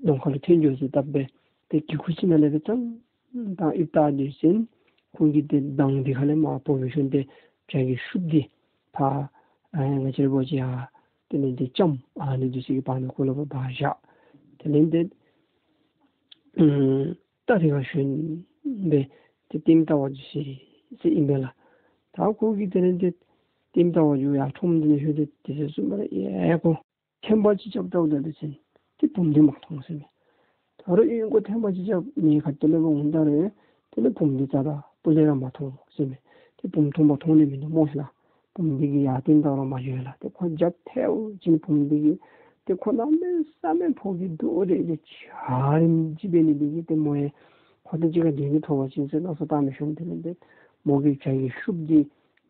གདོང་ཁ་ལུ་ཐོན་འགྱོ་ཟེར་བཏབ་སྦེ་ཏེ་གི་ཁུག་ཅིག་ནང་ལས་སྦེ་ཙང་ད་ཨིབ་ལྟ་སྡོད་ཞིནམ་ཁོང་གིས་ཏེ་མདངས་འདི་ཁ་ལས་མར་འཕོ་འབད་ཞིནམ་ཏེ་བྱ་རྒོད་ཤུབས་འདི་ཕར་ཨ་ང་བཅས་ར་འབད་བ་ཅིན་ཡར་དེ་ལས་ཏེ་ལྕམ་ཨ་ནི་འདི་ཚུ་གི་བར་ན་ཁོ་ལུ་འབག་བཞག། དེ་ལས་ཏེ་ཨམ་རྟ་རི་ཁར་ཞོན་སྦེ་ཏེ་ལྟདམོ་བལྟ་བར་འགྱོ་ཡི་ཟེར་ཨིན་པས་ལགས། ད་ཁོ་གིས་དེ་ལས་ཏེ་ལྟདམོ་བལྟ་བར་འགྱོ་ཡར་ཁྲོམ་འདི་ནང་ཞོན་ཏེ་དེ་ཚེ་བཟུམ་སྦེ་ར་ཡ་ཁོ་ཐེམ་པ་ཅིག་རྐྱབ་ད་འོང་ད་འབད་ཞིནམ་ཏེ་བུམོ་འདི་མ་མཐོང་ཟེར་མས། ད་རུང་ཨིན་ཁོ་ཐེམ་པ་ཅིག་རྐྱབ་མི་ཁ་ཐུག་ལས་འབད་འོང་ད་རུང་དེ་ལས་བུམོ་འདི་རྩ་དང་སྤུ་ལས་ར་མ་མཐོང་ཟེར་མས། ཏེ་བུམོ་མཐོང་པ་མཐོང་ནི་མིན་འདུག་སྨོ་ཤེས་ལགས། བུམོ་འདི་གིས་ཡར་ལྟདམོ་བལྟ་ར་མ་འགྱོ་ལགས། ཏེ་ཁོ་རྒྱབ་ཐལ་ཞིནམ་བུམོ་འདི་གིས་ཏེ་ཁོ་གནམ་མེད་ས་མེད་ཕོ་སྐྱེས་རྡོག་རྡོག་ཅིག་འཇའ་རིསམོ་ཅིག་འབད་ནི་འདི་གིས་ཏེ་མོ་ཡང་ཁོ་དང་གཅིག་ཁར་སྡོད་ནི་ཐོབ་པ་ཅིན་ཟེར་མནོ་བསམ་བཏང་སྦེ་ཞིནམ་དེ་ལས་ཏེ་མོ་གིས་བྱ་རྒོད་ཤུབས་འདི་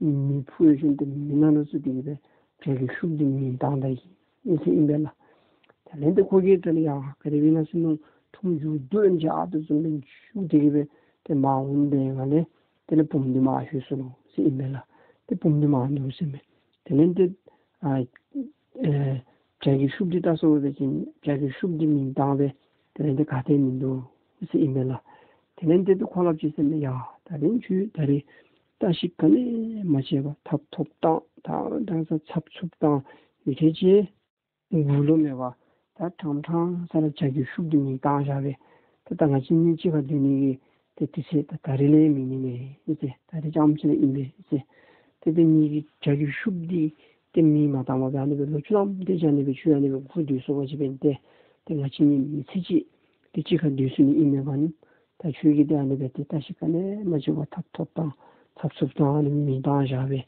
མེ་ཕུ་ཞིནམ་ཏེ་མེ་ནང་ལུ་བཙུགས་ཏེ་གི་སྦེ་བྱ་རྒོད་ཤུབས་འདི་མེ་བཏང་ད་ཡི་ཨིན་ཟེར་ཨིན་པས་ལགས། དེ་ལས་ཏེ་ཁོ་གིས་དེ་ལས་ཡ་ག་དེ་སྦེ་ཨིན་ན་ཟེར་མནོ་ཁྲོམ་མཇུག་བསྡུ་ཡང་ཅིག་ཨ་དེ་བཟུམ་སྦེ་མཇུག་སྟེ་གི་སྦེ་ཏེ་མར་འོང་པའི་སྒང་ལས་དེ་ལས་བུམོ་འདི་མར་ལྷོད་སོ་ནུག་ཟེར་ཨིན་པས་ལགས། ཏེ་བུམོ་འདི་མར་འདུག་ཟེར་མས། དེ་ལས་ཏེ་ཨ་ཨེ་བྱ་རྒོད་ཤུབས་འདི་བལྟ་སོང་པ་ཅིན་བྱ་རྒོད་ཤུབས་འདི་མེ་བཏང་སྦེ་དེ་ལས་ཏེ་ག་ཏེ་མིན་འདུག་ཟེར་ཨིན་པས་ལགས། དེ་ལས་ཏེ་ཏེ་ཁོ་སླབ་ཅི་ཟེར་མས། ཡ་ད་རིས་ཁྱོད་ད་རིས་བརྟག་ཞིབ་ག་ནི་མ་བྱས་པར་ཐབ་ཐོབ་བཏང་ད་ད་ཚ་ཚབ་ཚུབ་བཏང་ཡུད་ཐེངས་ཅིག་མགུ་ལོ་མེད་པར་ད་ཕྲང་ཕྲང་ས་ལུ་བྱ་རྒོད་ཤུབས་འདི་མེ་བཏང་བཞག་པས། ད་ད་ང་བཅས་གཉིས་གཅིག་ཁར་སྡོད་ནི་གི་ཏེ་དུས་ཚོད་ད་ད་རིས་ལས་མེད་ནི་མས་ཟེར། ད་རིས་རྐྱངམ་ཅིག་ར་ཨིན་པས་ཟེར། ཏེ་ཏེ་ངེ་གི་བྱ་རྒོད་ཤུབས་འདི་ཏེ་མེ་མ་བཏང་པར་སྦེ་ཨ་ནི་སྦེ་ལོ་བཅུ་ཐམ་དེ་ཅིག་ཨ་ནི་སྦེ་ཁྱོད་ཨ་ནི་སྦེ་མགུ་སྡོད་སོང་པ་ཅིན་འབདན་ཏེ་ཏེ་ང་བཅས་གཉིས་མི་ཚེ་གཅིག་ཏེ་གཅིག་ཁར་སྡོད་ཚུགས་ནི་ཨིན་མས་པ་ནི། ད་ཁྱོད་ཀྱིས་ཏེ་ཨ་ནི་སྦེ་ཏེ་བརྟག་ཞིབ་ག་ནི་མ་བྱས་པར་ཐབ་ཐོབ་བཏང་ཚབ་ཚུབ་བཏང་ཨ་ནི་མེ་བཏང་བཞག་པས།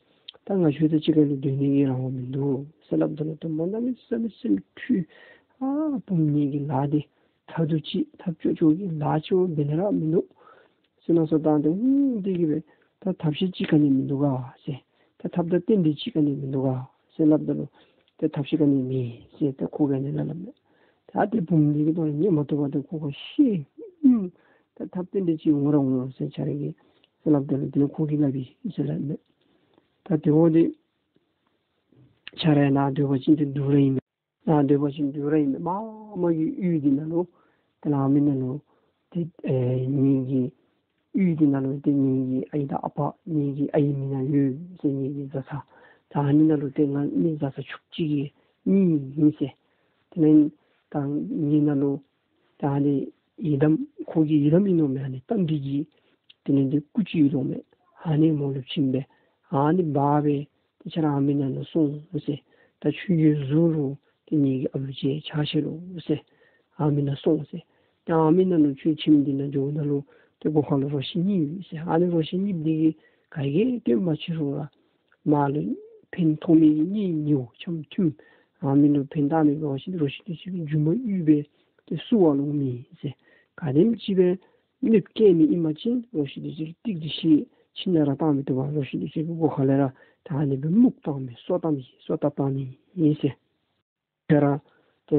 ད་ང་ཁྱོད་དང་གཅིག་ཁར་ལུ་སྡོད་ནི་གི་རང་དབང་མིན་འདུག་ཟེར་སླབ་ད་ལུ་ཏེ་མོ་གནམ་མེད་ས་མེད་སེམས་འཁྲུལ། ཨ་བུམོ་ངེ་གི་ལཱ་འདི་ཐབས་རྡུགས་ཅིག་ཐབས་ཅོག་ཅོག་གི་ལཱ་ཅིག་འབད་ནི་ར་མིན་འདུག་ཟེར་མནོ་བསམ་བཏང་སྟེ་ཨུམ་འདི་གིས་སྦེ་ད་ཐབས་ཤེས་ཅིག་ག་ནི་མིན་འདུག་ག་ཟེར། ད་ཐབས་དང་རྟེན་འབྲེལ་ཅིག་ག་ནི་མིན་འདུག་ག་ཟེར་སླབ་ད་ལུ་ཏེ་ཐབས་ཤེས་ག་ནི་མེད་ཟེར་ཏེ་ཁོ་གིས་ཨ་ནི་སླབ་མས། ད་ཏེ་བུམོ་འདི་གིས་དོ་རུང་ཉན་མ་བཏུབ་པར་ཏེ་ཁོ་ཁོ་ཤེས། ཨུམ་ད་ཐབས་རྟེན་འབྲེལ་ཅིག་འོང་ར་འོང་ཟེར་ཁྱོད་ར་གིས་ཟེར་སླབ་ད་ལུ་དེ་ལས་ཁོ་གིས་སླབ་ཨིན་ཟེར་སླབ་མས། ད་དེ་འབདཝ་ད་ཁྱོད་ར་ནཱ་སྡོད་པ་ཅིན་ཏེ་སྡུག་ར་ཨིན་མས། ནཱ་སྡོད་པ་ཅིན་སྡུག་ར་ཨིན་མས། མ་མ་གི་གཡུས་འདི་ནང་ལུ་ཏེ་ནཱ་མི་ནང་ལུ་ཏེ་ཨེ་ངེ་གི་གཡུས་འདི་ནང་ལུ་ཏེ་ངེ་གི་ཨའི་དང་ཨ་པ་ངེ་གི་ཨའི་མི་ནང་ཡོད་ཟེར། ངེ་གི་བཟའ་ཚང་ད་ཨ་ནི་ནང་ལུ་ཏེ་ང་མི་བཟའ་ཚང་ཕྱུགཔོ་ཅིག་གི་གཉེན་ཨིན་ཟེར། དེ་ལས་ད་ངེའི་ནང་ལུ་ད་ཨ་ནི་ཡི་དམ་ཁོ་གི་ཡི་དམ་ཨིན་ནོ་མས། ཨ་ནི་རྟ་མགྲིན་གྱི་དེ་ལས་ཏེ་སྐུ་ཅིག་ཡོད་དོ་མས། ཨ་ནི་མོ་ལུ་བྱིན་སྦེ་ཨ་ནི་འབག་སྦེ་ཏེ་ཁྱོད་ར་ཨ་མི་ནང་ལུ་སོང་ཟེར། ད་ཁྱོད་ཀྱི་གཟུགས་ལུ་ཏེ་ངེ་གི་ཨ་ལུ་ཅིག་ཆགས་ཤིག་ལོ་ཟེར། ཨ་མི་ནང་སོང་ཟེར། ད་ཨ་མི་ནང་ལུ་ཁྱོད་ཁྱིམ་འདི་ནང་འགྱོཝ་ད་ལུ་ཏེ་སྒོ་ཁ་ལུ་རོ་ཁྱི་གཉིས་ཡོད་ཟེར། ཨ་ནི་རོ་ཁྱི་གཉིས་འདི་གིས་ག་གིས་སྟོན་པ་ཕྱི་རུ་ར་མ་ལུ་ཕན་ཐོགས་མི་གི་གཉེན་ཉེཝ་འཆམ་མཐུན། ཨ་མི་ལུ་ཕན་བཏགས་མི་རོ་ཁྱི་རོ་ཁྱི་འདི་ཚུ་གི་རྒྱུ་མ་གཡུགས་སྦེ་ཏེ་བསུ་བ་ལོང་མི་ཟེར། ག་དེམ་ཅིག་སྦེ་གནོདཔ་བཀལ་མི་ཨིན་པ་ཅིན་རོ་ཁྱི་འདི་ཚུ་གིས་ཏིག་ཏིག་ཤི་ཁྱིམ་ནང་ར་བཏང་མི་བཏུབ་པར་རོ་ཁྱི་འདི་ཚུ་གི་སྒོ་ཁ་ལས་ར་ད་ཨ་ནི་སྦེ་རྨུགས་བཏང་མི་སོ་བཏབ་མི་སོ་བཏབ་བཏང་མི་ཨིན་ཟེར། ཁྱོད་ར་ཏེ་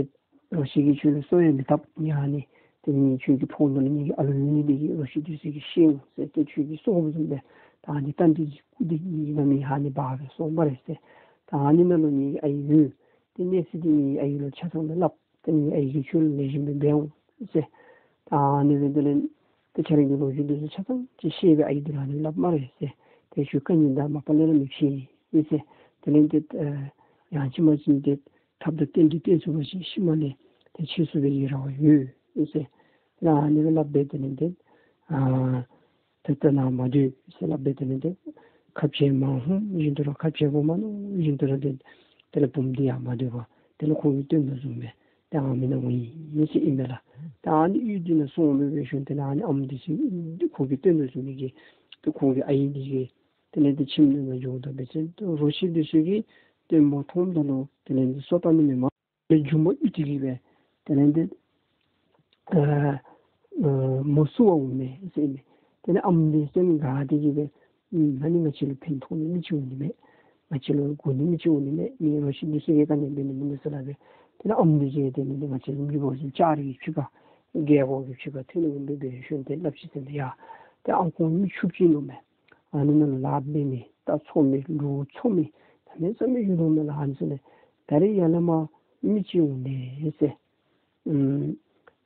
རོ་ཁྱི་གིས་ཁྱོད་ལུ་སོ་ཡང་མི་བཏབ། ཨ་ནི་ཏེ་ངེ་ཁྱོད་ཀྱི་ཕོཝ་ནང་ལུ་ངེ་གི་ཨ་ལུ་ཡོད་ནི་འདི་གིས་རོ་ཁྱི་འདི་ཚུ་གིས་ཤེས་འོང་ཟེར། ཏེ་ཁྱོད་ཀྱིས་སོ་བཟུམ་སྦེ་ད་ཨ་ནི་རྟ་མགྲིན་གྱི་སྐུ་འདི་ངེ་གི་ཨ་ནི་འབག་སྦེ་སོང་སྨ་རེ་ཟེར། ད་ཨ་ནི་ནང་ལུ་ངེ་གི་ཨའི་ཡོད། ཏེ་གནས་ཚུལ་འདི་ངེ་གི་ཨའི་ལུ་ཆ་ཚང་སྦེ་སླབ། ཏེ་ངེ་གི་ཨའི་གིས་ཁྱོད་ལུ་ལེགས་ཤོམ་སྦེ་འབད་འོང་ཟེར། ད་ཨ་ནི་སྦེ་དེ་ལས་ཏེ་ཁྱོད་ར་གི་ལོ་རྒྱུས་འདི་ཚུ་ཆ་ཚང་ཅིག་བཤད་སྦེ་ཨའི་འདི་ལུ་ཨ་ནི་སླབ་སྨ་རེ་ཟེར། ཏེ་ཁྱོད་ག་ནི་དང་མ་པ་ལས་ར་མི་ཕྱད་ཟེར། དེ་ལས་ཏེ་ཨ་ཡང་ཅིན་མ་ཅིན་ཏེ་ཐབས་དང་རྟེན་འབྲེལ་བསྟེན་ཚུགས་པ་ཅིན་ཤུལ་མ་ལས་ཏེ་འཆི་ཚུགས་པའི་རེ་བ་ཡོད་ཟེར། ད་ཨ་ནི་སྦེ་སླབ་སྦེ་དེ་ལས་ཏེ་ཨ་ད་ལྟོ་ནཱ་མ་སྡོད་ཟེར་སླབ་སྦེ་དེ་ལས་ཏེ་ཁ་འཕྱལ་མ་ཧུམ་བཞིན་དུ་ར་ཁ་འཕྱལ་དགོ་མ་མནོ་བཞིན་དུ་ར་ཏེ་དེ་ལས་བུམོ་འདི་ཡར་མ་སྡོད་པར་དེ་ལས་ཁོ་གིས་སྟོན་དོ་བཟུམ་སྦེ་ཏེ་ཨ་མི་ནང་འོང་ཡི་ཟེར་ཨིན་པས་ལགས། ད་ཨ་ནི་གཡུས་འདི་ནང་སོང་སྦེ་འབད་ཞིནམ་དེ་ལས་ཨ་ནི་ཨམ་འདི་ཚུ་ཁོ་གིས་སྟོན་དོ་བཟུམ་མའི་གི་ཏེ་ཁོ་གི་ཨའི་འདི་གིས་དེ་ལས་ཏེ་ཁྱིམ་ནང་འགྱོཝ་ད་འབད་ཞིནམ་ཏེ་རོ་ཁྱི་འདི་ཚུ་གིས་སྟོན་པ་མཐོངམ་ད་ལུ་དེ་ལས་ཏེ་སོ་བཏབ་ནི་མེན་མས། ལས་རྒྱུ་མ་གཡུག་སྟེ་གི་སྦེ་དེ་ལས་ཏེ་ཨ་ཨ་མོ་བསུ་བར་འོངམ་མས་ཟེར་ཨིན་མས། དེ་ལས་ཨམ་འདི་སེམས་དགའ་སྟེ་གི་སྦེ་ཨུམ་ཨ་ནི་ང་བཅས་ལུ་ཕན་ཐོགས་ནི་མི་ཅིག་འོང་ནི་མས། ང་བཅས་ལུ་དགོ་ནི་མི་ཅིག་འོང་ནི་མས། ངེའི་རོ་ཁྱི་འདི་ཚུ་གིས་ག་ནི་འབད་ནི་མིན་འདུག་ཟེར་སླབ་སྦེ་དེ་ལས་ཨམ་འདི་གིས་དེ་ལས་ང་བཅས་ལུ་མི་འབོ་ཟེར་ལྕགས་རི་གི་ཕྱི་ཁར་རྒྱལ་པོ་གི་ཕྱི་ཁར་ཐོན་འོང་སྦེ་འབད་ཞིནམ་ཏེ་སླབ་ཅི་ཟེར་ཨིན་མས། ཡ་ཏེ་ཨམ་ཁོང་མི་ཕྱུགཔོ་ཅིག་ཨིན་ནོ་མས། ཨ་ནི་ནང་ལུ་ལཱ་འབད་མི་རྟ་འཚོ་མི་ལུག་འཚོ་མི་གནམ་མེད་ས་མེད་ཡོད་དོ་མས་ལགས། ཨ་ནི་ཟེར་ལས་ད་རིས་ཡར་ལས་མར་མི་ཅིག་འོང་ནི་ཟེར། ཨམ་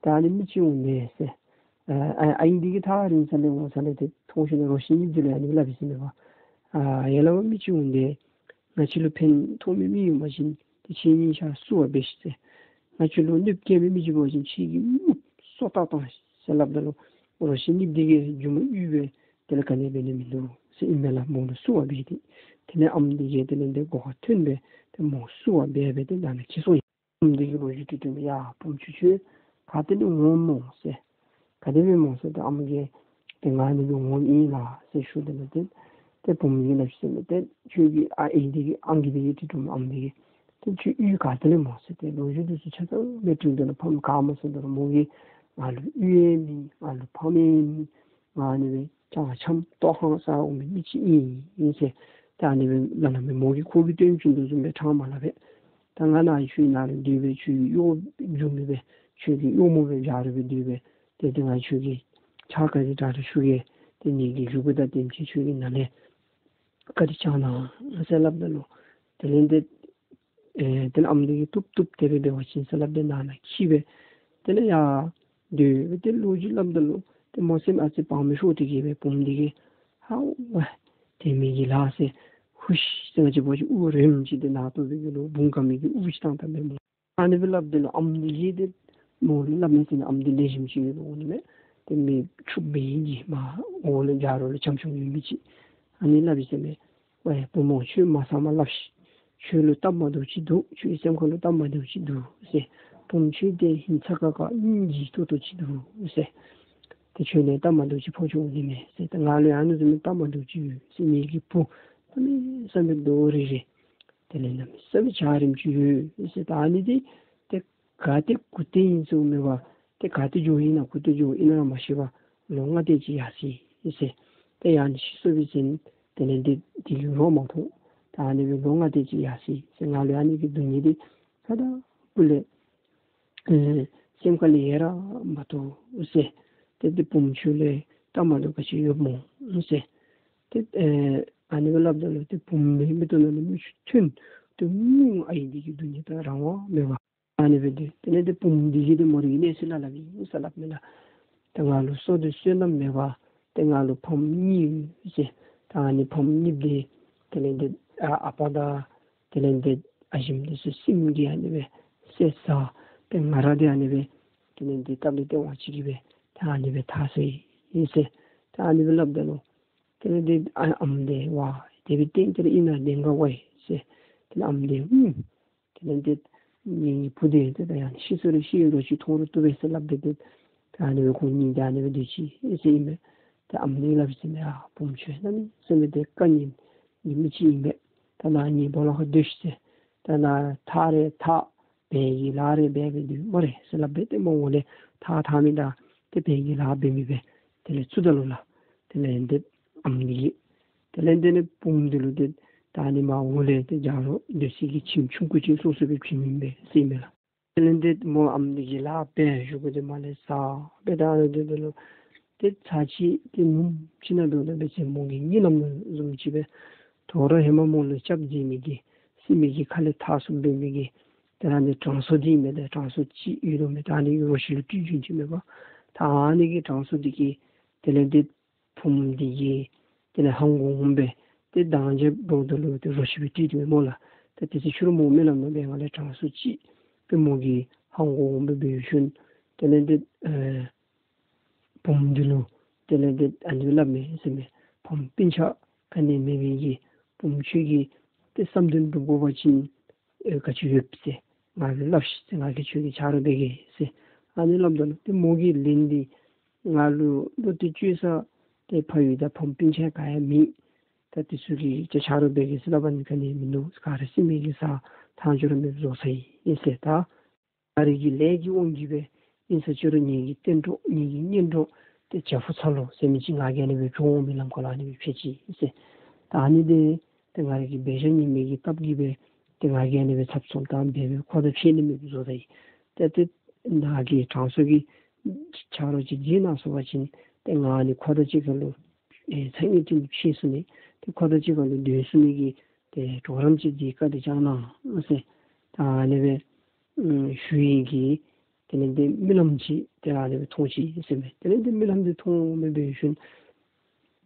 ད་ཨ་ནི་མི་ཅིག་འོང་ནི་ཟེར། ཨ་ཨ་ཨིན་དེ་གིས་ཐག་རིང་ས་ལས་འོང་ས་ལས་ཏེ་མཐོང་ཞིནམ་ལས་རོ་ཁྱི་གཉིསཔོ་འདི་ལུ་ཨ་ནི་སླབ་ཡི་ཟེར་མས་པ། ཨ་ཡར་ལས་མར་མི་ཅིག་འོང་ནི། ང་བཅས་ལུ་ཕན་ཐོགས་མི་མི་ཡོད་པ་ཅིན་ཏེ་ཁྱེད་གཉིས་ཆ་བསུ་བ་འབད་ཤིག་ཟེར། ང་བཅས་ལུ་གནོདཔ་བཀལ་མི་མི་ཅིག་འབད་བ་ཅིན་ཁྱེད་ཀྱིས་མནུ་སོ་བཏང་བཏང་ཟེར་སླབ་ད་ལུ་རོ་ཁྱི་གཉིསཔོ་འདི་གིས་མཇུག་མ་གཡུས་སྦེ་དེ་ལས་ག་ནི་འབད་ནི་མིན་འདུག་ཟེར་ཨིན་མས་ལགས། མོ་ལུ་བསུ་བ་འབད་དེ། དེ་ལས་ཨམ་འདི་གིས་དེ་ལས་ཏེ་གོ་ཁ་ཐོན་སྦེ་ཏེ་མོ་བསུ་བ་འབད་སྦེ་ཏེ་ད་ནཱ་ཁྱིད་སོང་ཡི། ཨམ་འདི་གིས་ལོ་རྒྱུས་དྲི་དྲི་མས། ཡ་བུམོ་ཁྱོད་ཁྱོད་ག་ཏེ་ལས་འོངམ་སྨོ་ཟེར། ག་དེ་སྦེ་སྨོ་ཟེར་ཏེ་ཨམ་གིས་ཏེ་ང་ཨ་ནི་སྦེ་འོངམ་ཨིན་ལགས་ཟེར་ཞུ་དེ་ལས་ཏེ་ཏེ་བུམོ་གིས་སླབ་ཟེར་མས། ཏེ་ཁྱོད་ཀྱིས་ཨ་ཨིན་དེ་གིས་ཨང་གིས་དེ་གིས་དྲི་དྲི་མས་ཨམ་འདི་གིས། ཏེ་ཁྱོད་གཡུས་ག་ཏེ་ལས་སྨོ་ཟེར་ཏེ་ལོ་རྒྱུས་འདི་ཚུ་ཆ་ཚང་སྦེ་དྲིཝ་ད་ལུ་ཕམ་ག་སྨོ་ཟེརཝ་ད་ལུ་མོ་གིས་ང་ལུ་གཡུས་ཡང་མེད། ང་ལུ་ཕམ་ཡང་མེད། ང་ཨ་ནི་སྦེ་ཅང་ཆམ་ཏོག་ཧང་ས་འོང་མི་མི་ཅིག་ཨིན་ཨིན་ཟེར། ཏེ་ཨ་ནི་སྦེ་སླབ་ནི་མས། མོ་གིས་ཁོ་གིས་སྟོན་བྱིན་དོ་བཟུམ་སྦེ་ཕྲང་མ་སླབ་པས། ད་ང་ནཱ་ཁྱོད་ནཱ་ལུ་སྡོད་སྦེ་ཁྱོད་ཀྱི་གཡོག་རྒྱུ་མི་སྦེ་ཁྱོད་ཀྱི་གཡོག་མོ་སྦེ་ཕྱག་རོགས་སྦེ་སྡོད་སྦེ་ཏེ་ཏེ་ང་ཁྱོད་ཀྱི་ཕྱག་ག་ར་དྲག་དྲག་ཞུ་གེ། ཏེ་ངེ་གི་བཞེས་སྒོ་དང་དེམ་ཅིག་ཁྱོད་ཀྱིས་ནཱ་ལས་བཀའ་དྲིན་བསྐྱང་གནང་ཟེར་སླབ་ད་ལུ་དེ་ལས་ཏེ་ཨེ་དེ་ལས་ཨམ་འདི་གིས་བཏུབ་བཏུབ་དེ་སྦེ་འབད་བ་ཅིན་ཟེར་སླབ་སྟེ་ནང་ན་འཁྱིད་སྦེ་དེ་ལས་ཡར་སྡོད་སྦེ་ཏེ་ལོ་རྒྱུས་སླབ་ད་ལུ་ཏེ་མོ་སེམས་ཨ་ཙི་བག་མེད་ཤོར་ཏེ་གི་སྦེ་བུམོ་འདི་གིས་ཧ་ཝ་དེ་མི་གི་ལཱ་ཟེར་ཧུཤ་ཟེར་ང་བཅས་འབད་བ་ཅིན་དབུགས་རིངམ་ཅིག་ཏེ་ནང་ལྟོ་སྦེ་གི་ལུ་བུང་ག་མི་གི་དབུགས་ཅིག་བཏང་བཏངམ་མས་སྨོ། ཨ་ནི་སྦེ་སླབ་ད་ལུ་ཨམ་འདི་གིས་ཏེ་མོ་ལུ་སླབ་མས་ཟེར་ན། ཨམ་འདི་ལེགས་ཤོམ་ཅིག་ཡོདཔ་འོང་ནི་མས། ཏེ་མི་ཕྱུགཔོ་སྦེ་ཨིན་གྱི་མར་འོག་ལུ་རྒྱ་རོ་ལུ་འཆམ་འཆམ་ཡོད་མི་ཅིག། ཨ་ནི་སླབ་ཡི་ཟེར་མས། ཝའི་བུམོ་ཁྱོད་མ་གསང་མ་སླབ་ཤིག། ཁྱོད་ལུ་སྟབས་མ་བདེཝ་ཅིག་འདུག། ཁྱོད་ཀྱི་སེམས་ཁ་ལུ་སྟབས་མ་བདེཝ་ཅིག་འདུག་ཟེར། བུམོ་ཁྱོད་དེ་ཧིང་ཚ་ཁ་ཁ་སྙིང་རྗེ་ཏོག་ཏོ་ཅིག་འདུག་ཟེར། ཏེ་ཁྱོད་ལུ་སྟབས་མ་བདེཝ་ཅིག་ཕོག་ཅི་འོང་ནི་མས་ཟེར། ཏེ་ང་ལུ་ཡང་ཨ་ནི་བཟུམ་མའི་སྟབས་མ་བདེཝ་ཅིག་ཡོད་ཟེར། ངེ་གི་བུ་གནམ་མེད་ས་མེད་རྡོག་རིལ་རི་དེ་ལས་གནམ་མེད་ས་མེད་འཇའ་རིསམོ་ཅིག་ཡོད་ཟེར། ད་ཨ་ནི་འདི་ཏེ་ག་ཏེ་གུ་ཏེ་ཨིན་ཟེར་མེད་པར་ཏེ་ག་ཏེ་འགྱོཝ་ཨིན་ན་གུ་ཏེ་འགྱོཝ་ཨིན་ན་མ་ཤེས་པར་ལོ་ལྔ་དེ་ཅིག་ཡར་སོ་ཡི་ཟེར། ཏེ་ཡང་ཤི་སོང་པའི་ཚེ་དེ་ལས་འདི་དེ་གི་རོ་མ་ཐོབ། ད་ཨ་ནི་སྦེ་ལོ་ལྔ་དེ་ཅིག་ཡར་སོ་ཡི་ཟེར། ང་ལུ་ཨ་ནི་གི་སྡུག་བསྔལ་འདི་ས་དང་སྤུ་ལས་ཨེ་སེམས་ཁ་ལས་ཡལ་ར་མ་བཏུབ་ཟེར། ཏེ་འདི་བུམོ་ཁྱོད་ལུ་སྟབས་མ་བདེཝ་ག་ཅི་ཡོདཔ་སྨོ་ཟེར། ཏེ་ཨེ་ཨ་ནི་སྦེ་སླབ་ད་ལུ་ཏེ་བུམོ་མིག་ཏོ་ནང་ལས་མིག་ཆུ་ཐོན། ཏེ་མོ་ཨའི་འདི་གི་སྡུག་བསྔལ་དང་རང་དབང་མེད་པར་ཨ་ནི་སྦེ་སྡོད། དེ་ལས་ཏེ་བུམོ་འདི་གིས་ཏེ་མོ་རའི་གནས་ཚུལ་སླབ་སླབ་ཨིན་ཟེར་སླབ་མས་ལགས། ཏེ་ང་ལུ་བསོད་བདེ་བསོད་ནམས་མེད་པར་ཏེ་ང་ལུ་ཕམ་གཉིས་ཡོད་ཟེར། ད་ཨ་ནི་ཕམ་གཉིསཔོ་འདི་དེ་ལས་ཏེ་ཨ་ཨ་པ་དང་དེ་ལས་ཏེ་ཨ་ཞིམ་འདི་ཚུ་སྲིནམོ་གིས་ཨ་ནི་སྦེ་བསད་ཟ། ཏེ་ང་ར་འདི་ཨ་ནི་སྦེ་དེ་ལས་ཏེ་སྟབས་ལེགས་ཏེ་ཝ་ཅིག་གིས་སྦེ་ད་ཨ་ནི་སྦེ་ཐར་སོ་ཡི་ཟེར། ད་ཨ་ནི་སྦེ་སླབ་ད་ལུ་དེ་ལས་ཏེ་ཨ་ཨམ་འདི་ཝ་དེ་སྦེ་སྟེང་དེ་ལས་ཨིན་ན་ལེན་ག་ཝའི་ཟེར། དེ་ལས་ཨམ་འདི་ཨུམ་དེ་ལས་ཏེ་ངེ་གི་བུ་འདི་ཏེ་ད་ཡང་ཤི་སོ་རུང་ཤི་ཡི་རོ་ཁྱི་མཐོང་རུང་བཏུབ་པས་ཟེར་སླབ་སྟེ་ཏེ་ད་ཨ་ནི་སྦེ་ཁོང་གཉིས་ད་ཨ་ནི་སྦེ་སྡོད་ཅི་ཟེར་ཨིན་པས། ད་ཨམ་འདི་སླབ་ཟེར་མས། ཨ་བུམོ་ཁྱོད་གནམ་མེད་ས་མེད་ཏེ་དཀའ་ངལ་གྱི་མི་ཅིག་ཨིན་པས། ད་ནཱ་ངེའི་སྦོ་ལོགས་ཁར་སྡོད་ཤིག་ཟེར། ད་ནཱ་ཐགས་རེ་འཐག་བལ་གྱི་ལཱ་རེ་འབད་འབད་སྡོད་སྨ་རེ་ཟེར་སླབ་སྦེ་ཏེ་མོ་འོག་ལས་ཐགས་འཐག་མི་དང་ཏེ་བལ་གྱི་ལཱ་འབད་མི་སྦེ་དེ་ལས་ཚུར་ད་ལོ་ལགས། དེ་ལས་ཏེ་ཨམ་འདི་གིས་དེ་ལས་ཏེ་ནི་བུམོ་འདི་ལུ་ཏེ་ད་ཨ་ནི་མར་འོག་ལས་ཏེ་རྒྱ་རོ་སྡོད་ས་གི་ཁྱིམ་ཆུང་ཀུ་ཅིག་བཟོ་བཟོ་སྦེ་བྱིན་མི་སྦེ་ཟེར་མས་ལགས། དེ་ལས་ཏེ་མོ་ཨམ་འདི་གིས་ལཱ་འབད་བཞེས་སྒོ་འདི་མར་ལས་བཟའ་སྦེ་ད་ཨ་ནི་འདི་ལུ་ཏེ་ཚར་ཅིག་ཏེ་ནུབ་ཅིག་ནང་འབདཝ་ད་འབད་བ་ཅིན་མོ་གི་གཉིད་ལམ་ནང་བཟུམ་ཅིག་སྦེ་དོ་རུང་ཧེ་མ་མོ་ལུ་སྐྱབས་མཛད་མི་གི་སྲིནམོ་གི་ཁ་ལས་ཐགས་བཟུམ་འབད་མི་གི་ཏེ་ཨ་ནི་དྲང་སྲོང་འདི་མས། ཏེ་དྲང་སྲོང་ཅིག་ཡོད་དོ་མས། ད་ཨ་ནི་རོ་ཁྱི་ལུ་སྤྲུལ་བྱུང་ཅི་མས་པ། ད་ཨ་ནི་གི་དྲང་སྲོང་འདི་གིས་དེ་ལས་ཏེ་བུམོ་འདི་གི་དེ་ལས་ཧང་གོ་འོང་སྦེ་ཏེ་དང་ཅིག་འབདཝ་ད་ལུ་ཏེ་རོ་ཁྱི་སྦེ་སྤྲུལ་ཏེ་མས་སྨོ་ལགས། ཏེ་དེ་ཚེ་ཕྱི་རུ་མོ་སྨོན་ལམ་ནང་སྦེ་ང་ལས་དྲང་སྲོང་ཅིག་སྦེ་མོ་གི་ཧང་གོ་འོང་སྦེ་འབད་ཞིནམ་དེ་ལས་ཏེ་ཨེ་བུམོ་འདི་ལུ་དེ་ལས་ཏེ་ཨ་ནི་སླབ་མས་ཟེར་མས། བུམོ་སྤུན་ཆ་ག་ནི་མེད་མི་གི་བུམོ་ཁྱོད་ཀྱིས་ཏེ་བསམ་དོན་འགྲུབ་དགོ་པ་ཅིན་ཨེ་ག་ཅི་ཡོད་ཟེར་ང་ལུ་སླབ་ཤིག་ཟེར། ང་གིས་ཁྱོད་ཀྱི་ཆ་རོགས་འབད་གེ་ཟེར། ཨ་ནི་སླབ་ད་ལུ་ཏེ་མོ་གིས་ལན་འདི་ང་ལུ་བློ་གཏད་བཅོལ་ས་ཏེ་ཕ་ཡུལ་དང་བུམོ་སྤུན་ཆ་ག་ཡང་མེད། ད་དེ་ཚུ་གིས་ཁྱོད་ཆ་རོགས་འབད་གེ་ཟེར་སླབ་ནི་ག་ནི་མིན་འདུག། ག་ར་སྲིནམོ་གི་ས་ཐང་ཆོད་ར་མེདཔ་བཟོ་ཚར་ཡི་ཟེར། ད་ང་རའི་གི་ལས་ཀྱི་དབང་གིས་སྦེ་ཨིན་ས་ཅི་རུང་ངེ་གི་གཏན་གྲོགས་ངེ་གི་གཉེན་གྲོགས་ཏེ་རྒྱ་ཕུ་ཚ་ལོ་ཟེར་མི་ཅིག་ང་གིས་ཨ་ནི་སྦེ་བྱོག་འོང་མི་ལམ་ཁ་ལུ་ཨ་ནི་སྦེ་ཕྱད་ཅི་ཟེར། ད་ཨ་ནི་འདི་ཏེ་ང་རའི་གི་འབད་བཞག་ཉེས་མེད་ཀྱི་སྟབས་ཀྱིས་སྦེ་ཏེ་ང་གིས་ཨ་ནི་སྦེ་ཚབ་ཚུབ་དང་འབད་སྦེ་ཁོ་དང་ཕྱད་ནི་མེདཔ་བཟོ་ཚར་ཡི། ཏེ་ཏེ་ནཱ་གི་དྲང་སྲོང་གི་ཆ་རོགས་ཅིག་བྱིན་གནང་ཚུགས་པ་ཅིན་ཏེ་ང་ཨ་ནི་ཁོ་དང་གཅིག་ཁར་ལུ་ ཨེ་ཚ་ངེས་ཅན་ཕྱད་སོང་ནི་ཏེ་ཁོ་དང་གཅིག་ཁར་ལུ་སྡོད་ཚུགས་ནི་གི་ཏེ་གྲོགས་རམ་ཅིག་གི་བཀའ་དྲིན་བསྐྱང་གནང་ཟེར། ད་ཨ་ནི་སྦེ་ཨམ་ཞུ་ཡི་གི་དེ་ལས་ཏེ་རྨི་ལམ་ཅིག་ཏེ་ཨ་ནི་སྦེ་མཐོང་ཅི་ཟེར་མས། དེ་ལས་ཏེ་རྨི་ལམ་འདི་མཐོང་མི་འབད་ཞིནམ་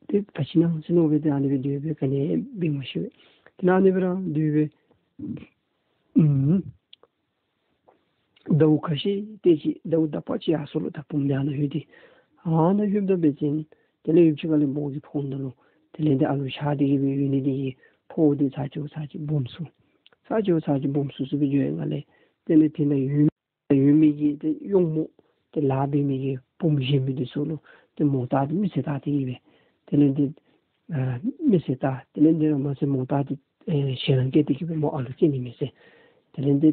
ཏེ་ད་ཅི་ཨིན་ན་ཟེར་མནོ་སྦེ་ཏེ་ཨ་ནི་སྦེ་སྡོད་སྦེ་ག་ནི་འབད་མ་ཤེས་པས། ཏེ་ཨ་ནི་སྦེ་ར་སྡོད་སྦེ་ཨམ་ཟླཝ་ཁ་ཤས་ཏེ་ཅིག་ཟླཝ་དག་པ་ཅིག་ཡར་སོང་ལོ། ད་བུམོ་འདི་ཨ་ནཱ་ལྷོད་དེ་ཨ་ནཱ་ལྷོདཔ་ད་འབད་བ་ཅིན་དེ་ལས་ཡུདཔ་ཅིག་ཁ་ལས་མོ་གིས་མཐོང་ད་ལོ། དེ་ལས་ཏེ་ཨ་ལུ་ཆགས་ཏེ་གི་སྦེ་ཡོད་ནི་དེ་གིས་ཕོཝ་འདི་ཚར་གཅིག་ཚར་གཅིག་སྦོམ་སོང་། ཚར་གཅིག་ཚར་གཅིག་སྦོམ་སོང་སོང་སྦེ་འགྱོ་ཡི་ནང་ལས་དེ་ལས་དེ་ནང་ཡོད་ཡོད་མི་གི་ཏེ་གཡོགམོ་ཏེ་ལཱ་འབད་མི་གི་བུམོ་གཞན་མི་འདི་ཚུ་ལུ་ཏེ་མོ་བལྟ་སྟེ་མི་ཚེ་བལྟ་སྟེ་གི་སྦེ་དེ་ལས་ཏེ་ཨ་མི་ཚེ་བལྟ་དེ་ལས་ཏེ་ར་མ་ཚད་མོ་བལྟ་སྟེ་ཨེ་ཞེད་སྣང་སྐྱེས་ཏེ་གི་སྦེ་མོ་ཨ་ལུ་སྐྱེ་ནི་མས་ཟེར། དེ་ལས་ཏེ་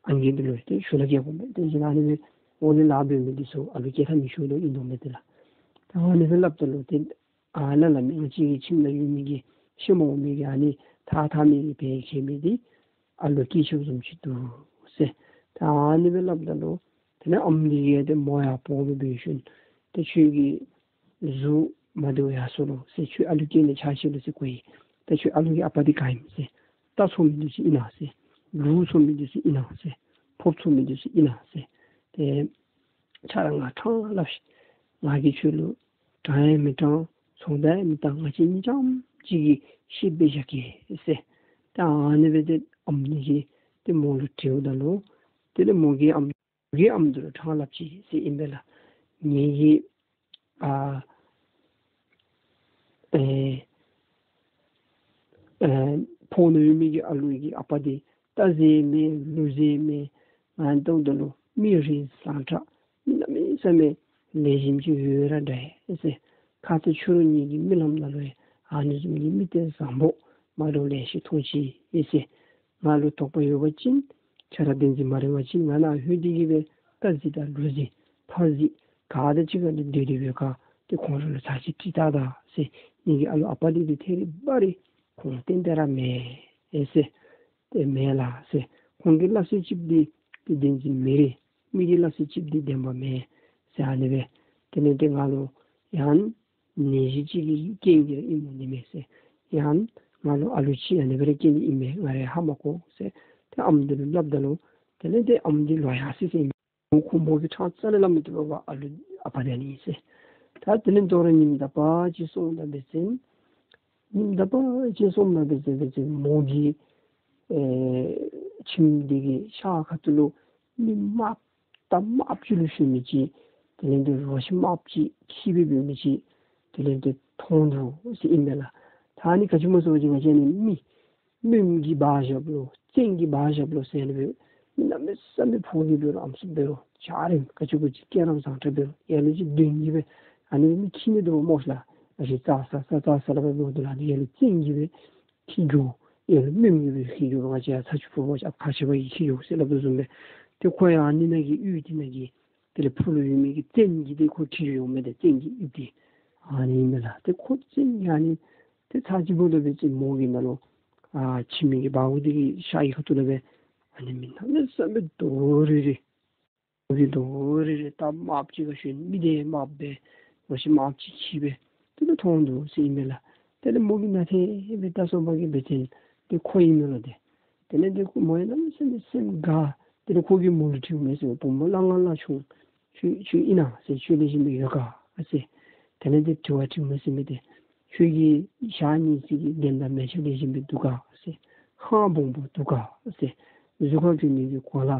ཨང་རྒས་འདི་ལུ་ཏེ་ཞུ་ལགས་རྒྱལ་པོ་མས། ཏེ་ཅིག་ཨ་ནི་སྦེ་འོག་ལས་ལཱ་འབད་མི་འདི་ཚུ་ཨ་ལུ་སྐྱེ་ཐབས་མི་ཞུ་ལོ་ཨིན་དོ་མས་ཏེ་ལགས། ད་ཨ་ནི་སྦེ་སླབ་ད་ལོ་ཏེ་ཨ་ལ་ལ་མི་ང་བཅས་ཀྱི་ཁྱིམ་ནང་ཡོད་མི་གི་ཤི་མ་འོང་མི་གི་ཨ་ནི་ཐ་ཐ་མི་གི་བལ་ཁལ་མི་འདི་ཨ་ལུ་སྐྱེས་ཆི་བཟུམ་ཅིག་འདུག་ཟེར། ད་ཨ་ནི་སྦེ་སླབ་ད་ལོ་དེ་ལས་ཨམ་འདི་གིས་ཏེ་མོ་ཡར་འབོ་སྦེ་འབད་ཞིནམ་ཏེ་ཁྱོད་ཀྱི་གཟུགས་མ་བདེཝ་ཡར་སོང་ལོ་ཟེར། ཁྱོད་ཨ་ལུ་སྐྱེ་ནི་ཆ་ཤས་ལོ་ཟེར་གོ་ཡི། ད་ཁྱོད་ཨ་ལུ་གི་ཨ་པ་འདི་ག་ཨིན་ཟེར། རྟ་འཚོ་མི་འདི་ཚུ་ཨིན་ན་ཟེར། ལུག་འཚོ་མི་འདི་ཚུ་ཨིན་ན་ཟེར། ཕགཔ་འཚོ་མི་འདི་ཚུ་ཨིན་ན་ཟེར། ཏེ་ཁྱོད་ར་ང་ཕྲང་སླབ་ཤིག། ང་གིས་ཁྱོད་ལུ་དྲང་ཡང་མི་དྲང་ཚོང་བརྡ་ཡང་མི་བཏང་། ང་བཅས་གཉིས་རྐྱངམ་གཅིག་གི་ཤེད་སྦེ་བཞག་གེ་ཟེར། ད་ཨ་ནི་སྦེ་ཏེ་ཨམ་འདི་གིས་ཏེ་མོ་ལུ་དྲིཝ་ད་ལུ་དེ་ལས་མོ་གིས་ཨམ་མོ་གིས་ཨམ་འདི་ལུ་དྲང་སླབ་ཅི་ཟེར་ཨིན་པས་ལགས། ངེ་གི་ཨ་ཨེ་ཨེ་ཕོཝ་ནང་ཡོད་མི་གི་ཨ་ལུ་གི་ཨ་པ་འདི་རྟ་བཟེད་མེད་ལུག་བཟེད་མེད། ང་ལྟཝ་ད་ལུ་མི་རིགས་བཟང་དྲགས་མི་གནམ་མེད་ས་མེད་ལེགས་ཤོམ་ཅིག་ཡོད་ར་འདྲ་ཟེར། ཁ་ཙ་ཕྱི་རུ་ངེ་གི་རྨི་ལམ་ནང་ལུ་ཡང་ཨ་ནི་བཟུམ་གྱི་མི་ཏེ་བཟང་པོ་མ་འདྲཝ་ལེ་ཤ་མཐོང་ཅི་ཟེར། ང་ལུ་དོགས་པ་ཡོད་པ་ཅིན་ཁྱོད་ར་བདེན་འཛིན་མ་རེད་པ་ཅིན་ང་ནཱ་ལྷོད་དེ་གི་སྦེ་རྟ་བཟེད་དང་ལུག་བཟེད་ཕག་བཟེད་ག་དང་གཅིག་ཁར་ལུ་སྡོད་དེ་སྦེ་ག་ཏེ་ཁོང་ར་ལུ་ཚར་ཅིག་དྲིས་བལྟ་ད་ཟེར། ངེ་གི་ཨ་ལུ་ཨ་པ་འདི་ཏེ་ཐད་རི་བ་རི་ཁོང་ཏན་ཏན་ར་མེན་ཟེར། ཏེ་མེན་ལགས་ཟེར། ཁོང་གི་སླབ་སྲོལ་ཅིག་འདི་ཏེ་བདེན་འཛིན་མི་རེད། མི་གི་སླབ་སྲོལ་ཅིག་འདི་བདེན་པ་མེན་ཟེར། ཨ་ནི་སྦེ་དེ་ལས་ཏེ་ང་ལུ་ཡང་ནད་གཞི་ཅིག་གི་རྐྱེན་གྱིས་ར་ཨིནམ་འོང་ནི་མས་ཟེར། ཡང་ང་ལུ་ཨ་ལུ་ཅིག་ཨ་ནི་སྦེ་ར་སྐྱེ་ནི་ཨིན་མས། ང་ར་ཧ་མ་གོ་ཟེར། ཏེ་ཨམ་འདི་ལུ་སླབ་ད་ལུ་དེ་ལས་ཏེ་ཨམ་འདི་ལོག་ཡར་སི་སི་ཨིན་མས། ཁོ་མོ་གིས་ཕྲང་རྩ་ལས་སླབ་མི་བཏུབ་པས། ཨ་ལུ་ཨ་པ་འདི་ཨ་ནི་ཨིན་ཟེར། ད་དེ་ལས་དོ་རུང་ཉིནམ་དག་པ་ཅིག་སོངམ་ད་འབད་བ་ཅིན་ཉིནམ་དག་པ་ཅིག་སོངམ་ད་འབད་བ་ཅིན་འབད་བ་ཅིན་མོ་གི་ཨེ་ཁྱིམ་འདི་གི་ཤག་ཁ་ཐུག་ལུ་མི་དམརཔོ་རྟ་དམརཔོ་ཅིག་ལུ་ཞོན་མི་ཅིག། དེ་ལས་ཏེ་རོ་ཁྱི་དམརཔོ་ཅིག་འཁྱིད་སྦེ་འབད་མི་ཅིག། དེ་ལས་ཏེ་མཐོང་འདུག་ཟེར་ཨིན་པས་ལགས། ད་ཨ་ནི་ག་ཅི་སྨོ་ཟེར་བ་ཅིན་ང་བཅས་ཨ་ནི་མི་མོ་གིས་འབག་བཞགཔ་ལོ་བཙན་གྱིས་འབག་བཞགཔ་ལོ་ཟེར་ཨ་ནི་སྦེ་མི་གནམ་མེད་ས་མེད་ཕོ་གི་འབད་རུང་ཨམ་སྲུ་འབད་རུང་འཇའ་རིསམོ་ག་ཅི་གུ་ཅིག་སྐྱེས་རབས་བཟང་དྲགས་འབད་རུང་ཡ་ལུ་ཅིག་གདོན་གྱིས་སྦེ་ཨ་ནི་མི་འཁྱིད་ནི་འདུག་སྨོ་ལགས། ཨ་ཞེ་ཙ་ས་ཙ་ཙ་ས་སླབ་སྦེ་འབདཝ་ད་ལུ་ཨ་ནི་ཡ་ལུ་བཙན་གྱིས་སྦེ་འཁྱིད་འགྱོ། ཡ་ལུ་མོ་གིས་སྦེ་འཁྱིད་འགྱོ། ང་བཅས་ཡ་ཚ་ཆུ་ཕོར་པ་ཅིག་ཨཔ་ཁ་ཆེ་བ་གིས་འཁྱིད་འགྱོ་ཟེར་སླབ་དོ་བཟུམ་སྦེ་ཏེ་ཁོ་ཡང་ཨ་ནི་ནང་གི་གཡུས་འདི་ནང་གི་དེ་ལས་ཕུག་ལུ་ཡོད་མི་གི་བཙན་གྱིས་ཏེ་ཁོ་འཁྱིད་འགྱོཝ་མས། ཏེ་བཙན་གྱི་གཡུས་འདི་ཨ་ནི་ཨིན་པས་ལགས། ཏེ་ཁོ་བཙན་གྱིས་ཨ་ནི་ཏེ་ཚར་གཅིག་འབདཝ་ད་འབད་བ་ཅིན་མོ་གི་ནང་ལུ་ཨ་ཁྱིམ་གྱི་སྦ་ཁུག་འདི་གི་ཤག་གི་ཁ་ཐུག་ལུ་སྦེ་ཨ་ནི་མི་གནམ་མེད་ས་མེད་རྡོག་རི་རི་རྡོག་རི་རྡོག་རི་རི་རྟ་དམརཔོ་ཅིག་ཁར་ཞོན་མི་དེ་དམརཔོ་སྦེ་རོ་ཁྱི་དམརཔོ་ཅིག་འཁྱིད་སྦེ་དེ་ལུ་མཐོང་འདུག་ཟེར་ཨིན་མས་ལགས། དེ་ལས་མོ་གིས་ནཱ་ཐད་སྦེ་བལྟ་སོང་པ་གིས་འབད་བ་ཅིན་ཏེ་ཁོ་ཨིན་མས་ལོ་ཏེ། དེ་ལས་ཏེ་ཁོ་མོ་ཡང་གནམ་མེད་ས་མེད་སེམས་དགའ། དེ་ལས་ཁོ་གིས་མོ་ལུ་དྲིཝ་མས་ཟེར། བུམོ་ལྷ་ང་ལྷ་ཆུང་ཁྱོད་ཁྱོད་ཨིན་ན་ཟེར། ཁྱོད་ལེགས་ཤོམ་སྦེ་ཡོད་ག་ཟེར། དེ་ལས་ཏེ་དྲི་བ་དྲིཝ་མས་ཟེར་མས་ཏེ། ཁྱོད་ཀྱི་ཞག་གཉིས་ཅིག་གི་གདན་དང་མལ་ཆ་ལེགས་ཤོམ་སྦེ་འདུག་ག་ཟེར། ཧང་སྦོམ་སྦོམ་འདུག་ག་ཟེར། གཟུགས་ཁར་གྱོན་ནི་གི་གོ་ལ་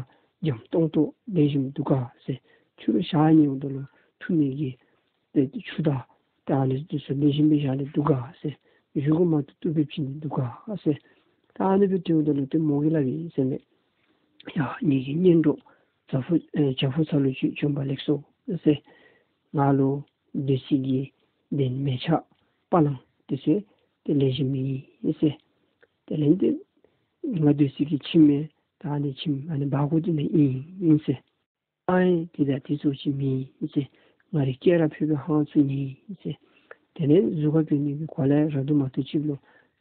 འཇམ་ཏོང་ཏོ་ལེགས་ཤོམ་འདུག་ག་ཟེར། ཁྱོད་ར་ཞག་གཉིས་འོང་ད་ལུ་འཐུང་ནི་གི་ཏེ་ཆུ་དང་ཏེ་ཨ་ནི་འདི་ཚུ་ལེགས་ཤོམ་སྦེ་བཞག་ནི་འདུག་ག་ཟེར། བཞེས་སྒོ་མ་བཏུབ་བཏུབ་སྦེ་བྱིན་ནི་འདུག་ག་ཟེར། ཏེ་ཨ་ནི་སྦེ་དྲིཝ་ད་ལུ་ཏེ་མོ་གིས་སླབ་ཡི་ཟེར་མས། ཡ་ངེ་གི་གཉེན་གྲོགས་ཇ་ཕུག་ཨེ་ཇ་ཕུག་ཚ་ལུ་ཅིག་བྱོན་པ་ལེགས་སོ་ཟེར། ང་ལུ་སྡོད་ས་གི་གདན་མལ་ཆ་པ་ལང་འདི་ཚུ་ཏེ་ལེགས་ཤོམ་མེད་ཟེར། དེ་ལས་ཏེ་ང་སྡོད་ས་གི་ཁྱིམ་ཡང་ད་ཨ་ནི་ཁྱིམ་ཨ་ནི་སྦ་ཁུག་འདི་ནང་ཨིན་ཟེར། ཨའི་དེ་དང་དེ་ཙམ་ཅིག་མེད་ཟེར། ང་རའི་སྐྱེས་རབས་ཕུད་པའི་ཧང་བཙུགས་ནི་ཟེར། དེ་ལས་གཟུགས་ཁར་གྱོན་ནི་གི་གོ་ལ་ར་དུ་མ་བཏུབ་ཅིག་ལུ་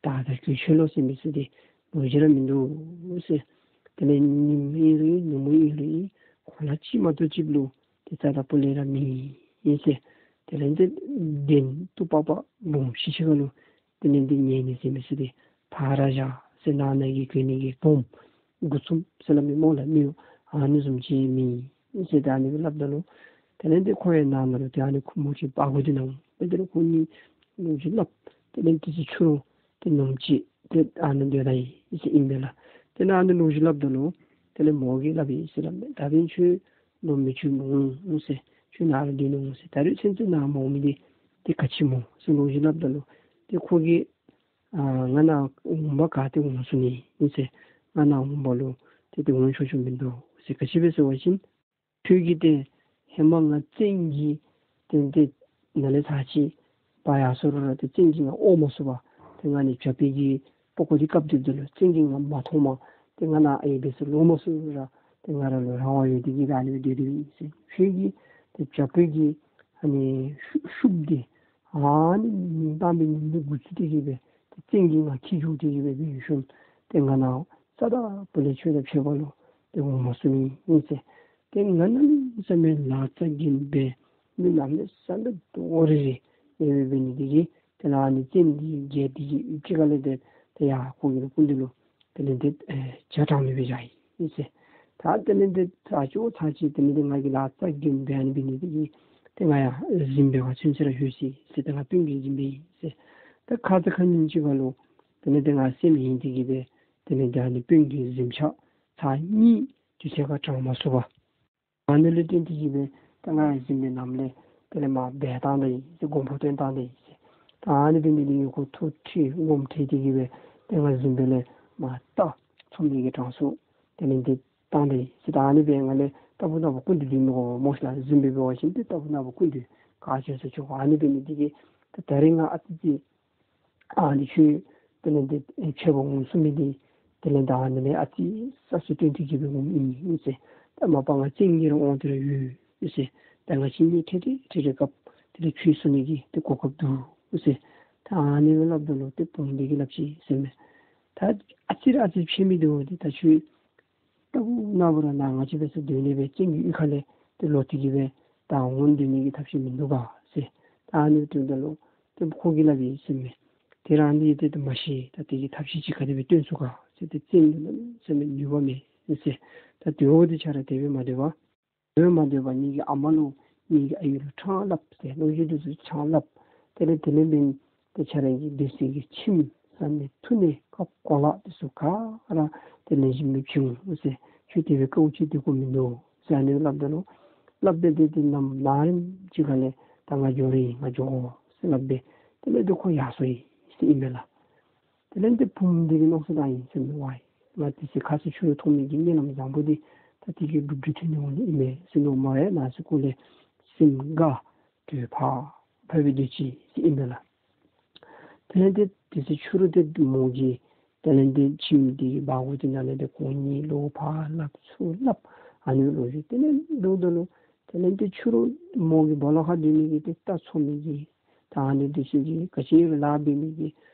ད་ད་གྱོན་ཆོག་ལོ་ཟེར་མི་ཚུ་འདི་ལོ་རྒྱུས་ར་མིན་འདུག་ཟེར། དེ་ལས་ཉིནམ་ཨིན་རུང་ཨིན་ནུབ་མོ་ཨིན་རུང་ཨིན་གོ་ལ་ཅིག་མ་གཏོགས་ཅིག་ལུ་ཏེ་རྩ་དང་སྤུ་ལས་ར་མེད་ཟེར། དེ་ལས་འདི་གདན་ཏུ་པ་པ་སྦོམ་ཤི་ཤི་ག་ལུ་དེ་ལས་འདི་ཉལ་ནི་ཟེར་མི་ཚུ་འདི་ཐ་ར་ཞ་ཟེར་ནང་ན་གི་གོན་ནི་གི་སྦོམ་དགུ་ཚུམ་ཟེར་སླབ་མི་སྨོ་ལགས། མི་ཨ་ནི་བཟུམ་ཅིག་མེད་ཟེར་ད་ཨ་ནི་སྦེ་སླབ་ད་ལུ་དེ་ལས་འདི་ཁོ་ཡང་ནང་ན་ལུ་ཏེ་ཨ་ནི་ཁོ་མོ་ཅིག་པ་གོ་འདི་ནང་འབད་དེ་ལུ་ཁོ་གཉིས་ལོ་རྒྱུས་སླབ། དེ་ལས་དེ་ཚེ་ཕྱི་རུ་ཏེ་ནམ་ཅིག་ཏེ་ཨ་ནི་སྡོད་ད་ཡི་ཟེར་ཨིན་པས་ལགས། དེ་ལས་ཨ་ནི་ལོ་རྒྱུས་སླབ་ད་ལུ་དེ་ལས་མོ་གིས་སླབ་ཡི་ཟེར་སླབ་མས། ད་འབདན་ཁྱོད་ལོག་མི་བྱོན་འོང་ཟེར། ཁྱོད་ནཱ་ལུ་སྡོད་ནི་འོང་ཟེར། ད་རེས་ཚུན་ཚོད་ནཱ་མ་འོང་མི་འདི་ཏེ་ག་ཅི་སྨོ་ཟེར་ལོ་རྒྱུས་སླབ་ད་ལུ་ཏེ་ཁོ་གིས་ཨ་ང་ནཱ་འོང་པ་ག་ཏེ་འོང་ཚུགས་ནི་ཨིན་ཟེར། ང་ནཱ་འོང་པ་ལུ་ཏེ་ཏེ་འོང་ཆོག་ཆོག་མིན་འདུག་ཟེར། ག་ཅི་སྦེ་ཟེར་བ་ཅིན་ཁྱོད་ཀྱིས་ཏེ་ཧེ་མ་ང་བཙན་གྱིས་ཏེ་ཏེ་ནཱ་ལས་ཚར་ཅིག་འབག་ཡར་སོང་རུང་ར་ཏེ་བཙན་གྱིས་ང་དབོར་མ་ཚུགས་པར་ཏེ་ང་ནི་བྱ་ཕོ་གི་པགས་ཀོ་འདི་བཀབ་སྡོདཔ་ད་ལུ་བཙན་གྱིས་ང་མ་མཐོངམ་ཏེ་ང་ནཱ་ཨེ་འབད་སར་ལོག་མ་ཚུགས་རུང་ར་ཏེ་ང་ར་ལུ་རང་དབང་ཡོད་དེ་གིས་ཨ་ནི་སྦེ་སྡོད་དེ་ཨིན་ཟེར། ཁྱོད་ཀྱིས་ཏེ་བྱ་ཕོ་གི་ཨ་ནི་ཤུབས་ཤུབས་འདི་ཨ་ནི་ཉིན་གཏམ་པའི་ཉིན་འདི་འགོ་བཙུགས་ཏེ་གིས་སྦེ་ཏེ་བཙན་གྱིས་ང་འཁྱིད་འགྱོ་སྟེ་གིས་སྦེ་འབད་ཞིནམ་ཏེ་ང་ནཱ་རྩ་དང་པོ་ལས་ཁྱོད་དང་ཕྱད་པ་ལུ་ཏེ་འོང་མ་ཚུགས་ནི་ཨིན་ཟེར། ཏེ་ང་གནམ་མེད་ས་མེད་ལག་རྩལ་རྒྱན་པའི་མི་གནམ་མེད་ས་མེད་དོ་རི་རི་ཨིན་པས། འབད་ནི་དེ་གིས་ཏེ་ང་ནི་བཙན་འདི་གིས་འདི་གིས་ཨི་ཅིག་ཁ་ལས་ཏེ་ཏེ་ཡར་ཁོ་གི་སྐུ་མདུན་ལུ་དེ་ལས་འདི་ཨེ་ཇ་དྲང་ནི་སྦེ་བཞག་ཡི་ཟེར། ད་དེ་ལས་འདི་ཚར་ཅིག་ཚར་ཅིག་དེ་ལས་འདི་ང་གིས་ལག་རྩལ་རྒྱན་པའི་ཨ་ནི་འབད་ནི་དེ་གིས་ཏེ་ང་ཡང་གཟིམ་དཔོན་ཁར་ཚུན་ཚོད་ར་ལྷོད་ཅི་ཟེར། ཏེ་ང་དཔོན་གྱི་གཟིམ་དཔོན་ཨིན་ཟེར། ད་ཁ་ཙ་ཁ་ཉིནམ་ཅིག་ཁར་ལུ་དེ་ལས་འདི་ང་སེམས་ཡེངས་ཏེ་གིས་སྦེ་དེ་ལས་འདི་ཨ་ནི་དཔོན་གྱི་གཟིམ་ཆ་ཚར་གཉིས་དུས་ཚོད་ཁར་དྲང་མ་ཚུགས་པར་ཨ་ནི་ལས་བརྟེན་ཏེ་གིས་སྦེ་ད་ང་ཡང་གཟིམ་དཔོན་ནང་ལས་དེ་ལས་མར་འབག་བཏང་ད་ཡི་ཟེར། མགོ་འཕང་བཏོན་བཏང་ད་ཡི་ཟེར། ད་ཨ་ནི་འབད་ནི་དེ་གིས་ཁོ་ཐུགས་ཁྲལ་དགོངསམ་ཁྲེལ་ཏེ་གིས་སྦེ་ཏེ་ང་གཟིམ་དཔོན་ལས་མར་རྟ་འཚོ་མི་གི་གྲངས་སུ་དེ་ལས་འདི་བཏང་ད་ཡི་ཟེར། ད་ཨ་ནི་སྦེ་ང་ལས་རྟག་བུ་ན་བུ་སྐུ་མདུན་སྡོད་མི་དགོ་པས་སྨོ་ཤེས་ལགས། གཟིམ་དཔོན་འབད་བ་ཅིན་ཏེ་རྟག་བུ་ན་བུ་སྐུ་མདུན་ག་ཅི་ཟེར་ཆོག་ག། ཨ་ནི་འབད་ནི་དེ་གིས་ད་ད་རེས་ང་ཨ་ཙི་ཅིག་ཨ་ནི་ཁྱོད་དེ་ལས་འདི་ཨེ་ཕྱད་པར་འོང་ཚུགས་མི་འདི་དེ་ལས་ད་ཨ་ནི་ལས་ཨ་ཙི་ས་སུ་སྟོན་ཏེ་གིས་སྦེ་འོངམ་ཨིན་ཟེར། ད་མ་པ་ང་བཙན་གྱིས་ར་དབང་དེ་ར་ཡོད་ཟེར། ད་ང་བཅས་གཉིས་འཕྲད་འཕྲད་འཕྲད་འཕྲད་སྐབས་དེ་ལས་ཁྱོད་སོང་ནི་གི་ཏེ་གོ་སྐབས་འདུག་ཟེར། ད་ཨ་ནི་སྦེ་སླབ་ད་ལུ་ཏེ་བུམོ་འདི་གིས་སླབ་ཅི་ཟེར་མས། ད་ཨ་ཙི་ར་ཨ་ཙི་ཕྱད་མི་འདི་འོ་འདི་ད་ཁྱོད་རྟག་བུ་ན་བུ་ར་ནཱ་ང་བཅས་འབད་སར་སྡོད་ནི་སྦེ་བཙན་གྱི་གཡུས་ཁ་ལས་ཏེ་ལོག་སྟེ་གིས་སྦེ་ད་འོང་སྡོད་ནི་གི་ཐབས་ཤེས་མིན་འདུག་ག་ཟེར། ད་ཨ་ནི་སྦེ་སྟོན་ད་ལུ་ཏེ་ཁོ་གིས་སླབ་ཡི་ཟེར་མས། དེ་ར་ཨ་ནི་ཏེ་ཏེ་མ་ཤེས། ད་དེ་གི་ཐབས་ཤེས་ཅིག་ག་དེ་སྦེ་སྟོན་ཚུགས་ག་ཟེར། ཏེ་བཙན་ལུ་གནམ་མེད་ས་མེད་ནུས་པ་མེད་ཟེར། ད་དེ་འོ་འདི་ཆ་ར་དེ་སྦེ་མ་སྡོད་པར་སྡོད་མ་སྡོད་པར་ངེ་གི་ཨ་མ་ལུ་ངེ་གི་ཨའི་ལུ་ཕྲང་སླབ་ཟེར། ལོ་རྒྱུས་འདི་ཚུ་ཕྲང་སླབ། དེ་ལས་དེ་ལས་འབདན་ཏེ་ཁྱེད་ར་གི་སྡོད་ས་གི་ཁྱིམ་ས་གནས་ཐུག་གནས་ཁབ་གོ་ལ་འདི་ཚུ་ག་ར་ཏེ་ལེགས་ཤོམ་སྦེ་བྱིན་འོང་ཟེར། ཁྱོད་དེ་སྦེ་དཀའཝ་སྤྱད་སྡོད་དགོཔ་མིན་འདུག་ཟེར་ཨ་ནི་སླབ་ད་ལུ་སླབ་སྦེ་ཏེ་ཏེ་ནམ་ནམ་རིམ་ཅིག་ཁ་ལས་ད་ང་འགྱོ་རན་ཡི་ང་འགྱོ་དགོ་ཟེར་སླབ་སྦེ་དེ་ལས་ཏེ་ཁོ་ཡར་སོང་ཡི་ཟེར་ཨིན་པས་ལགས། དེ་ལས་ཏེ་བུམོ་འདི་གིས་མནོ་བསམ་བཏང་ཡི་ཟེར་མས། ཝའི་ང་དེ་ཚེ་ཁ་ཙ་ཕྱི་རུ་མཐོང་མི་གི་གཉིད་ལམ་བཟང་པོ་འདི་ད་དེ་གིས་འགྲུབ་འགྲུབ་ཐོན་ནི་འོང་ནི་ཨིན་མས་ཟེར་མནོ་མ་ཡ་ན་ཟེར་ཁོ་ལས་སེམས་དགའ་སྤྲོ་བ་བབས་སྦེ་སྡོད་ཅི་ཟེར་ཨིན་པས་ལགས། དེ་ལས་ཏེ་དེ་ཚེ་ཕྱི་རུ་ཏེ་མོ་གིས་དེ་ལས་ཏེ་ཁྱིམ་འདི་གི་སྦ་གུ་འདི་ནང་ལས་ཏེ་ཁོང་གཉིས་ལོག་ཕར་སླབ་ཚུར་སླབ་ཨ་ནི་ལོ་རྒྱུས་དེ་ལས་འདུག་ད་ལུ་དེ་ལས་ཏེ་ཕྱི་རུ་མོ་གི་སྦོ་ལོགས་ཁར་སྡོད་མི་གི་ཏེ་རྟ་འཚོ་མི་གི་ད་ཨ་ནི་འདི་ཚུ་གིས་ག་ཅི་རུང་ལཱ་འབད་མི་གི་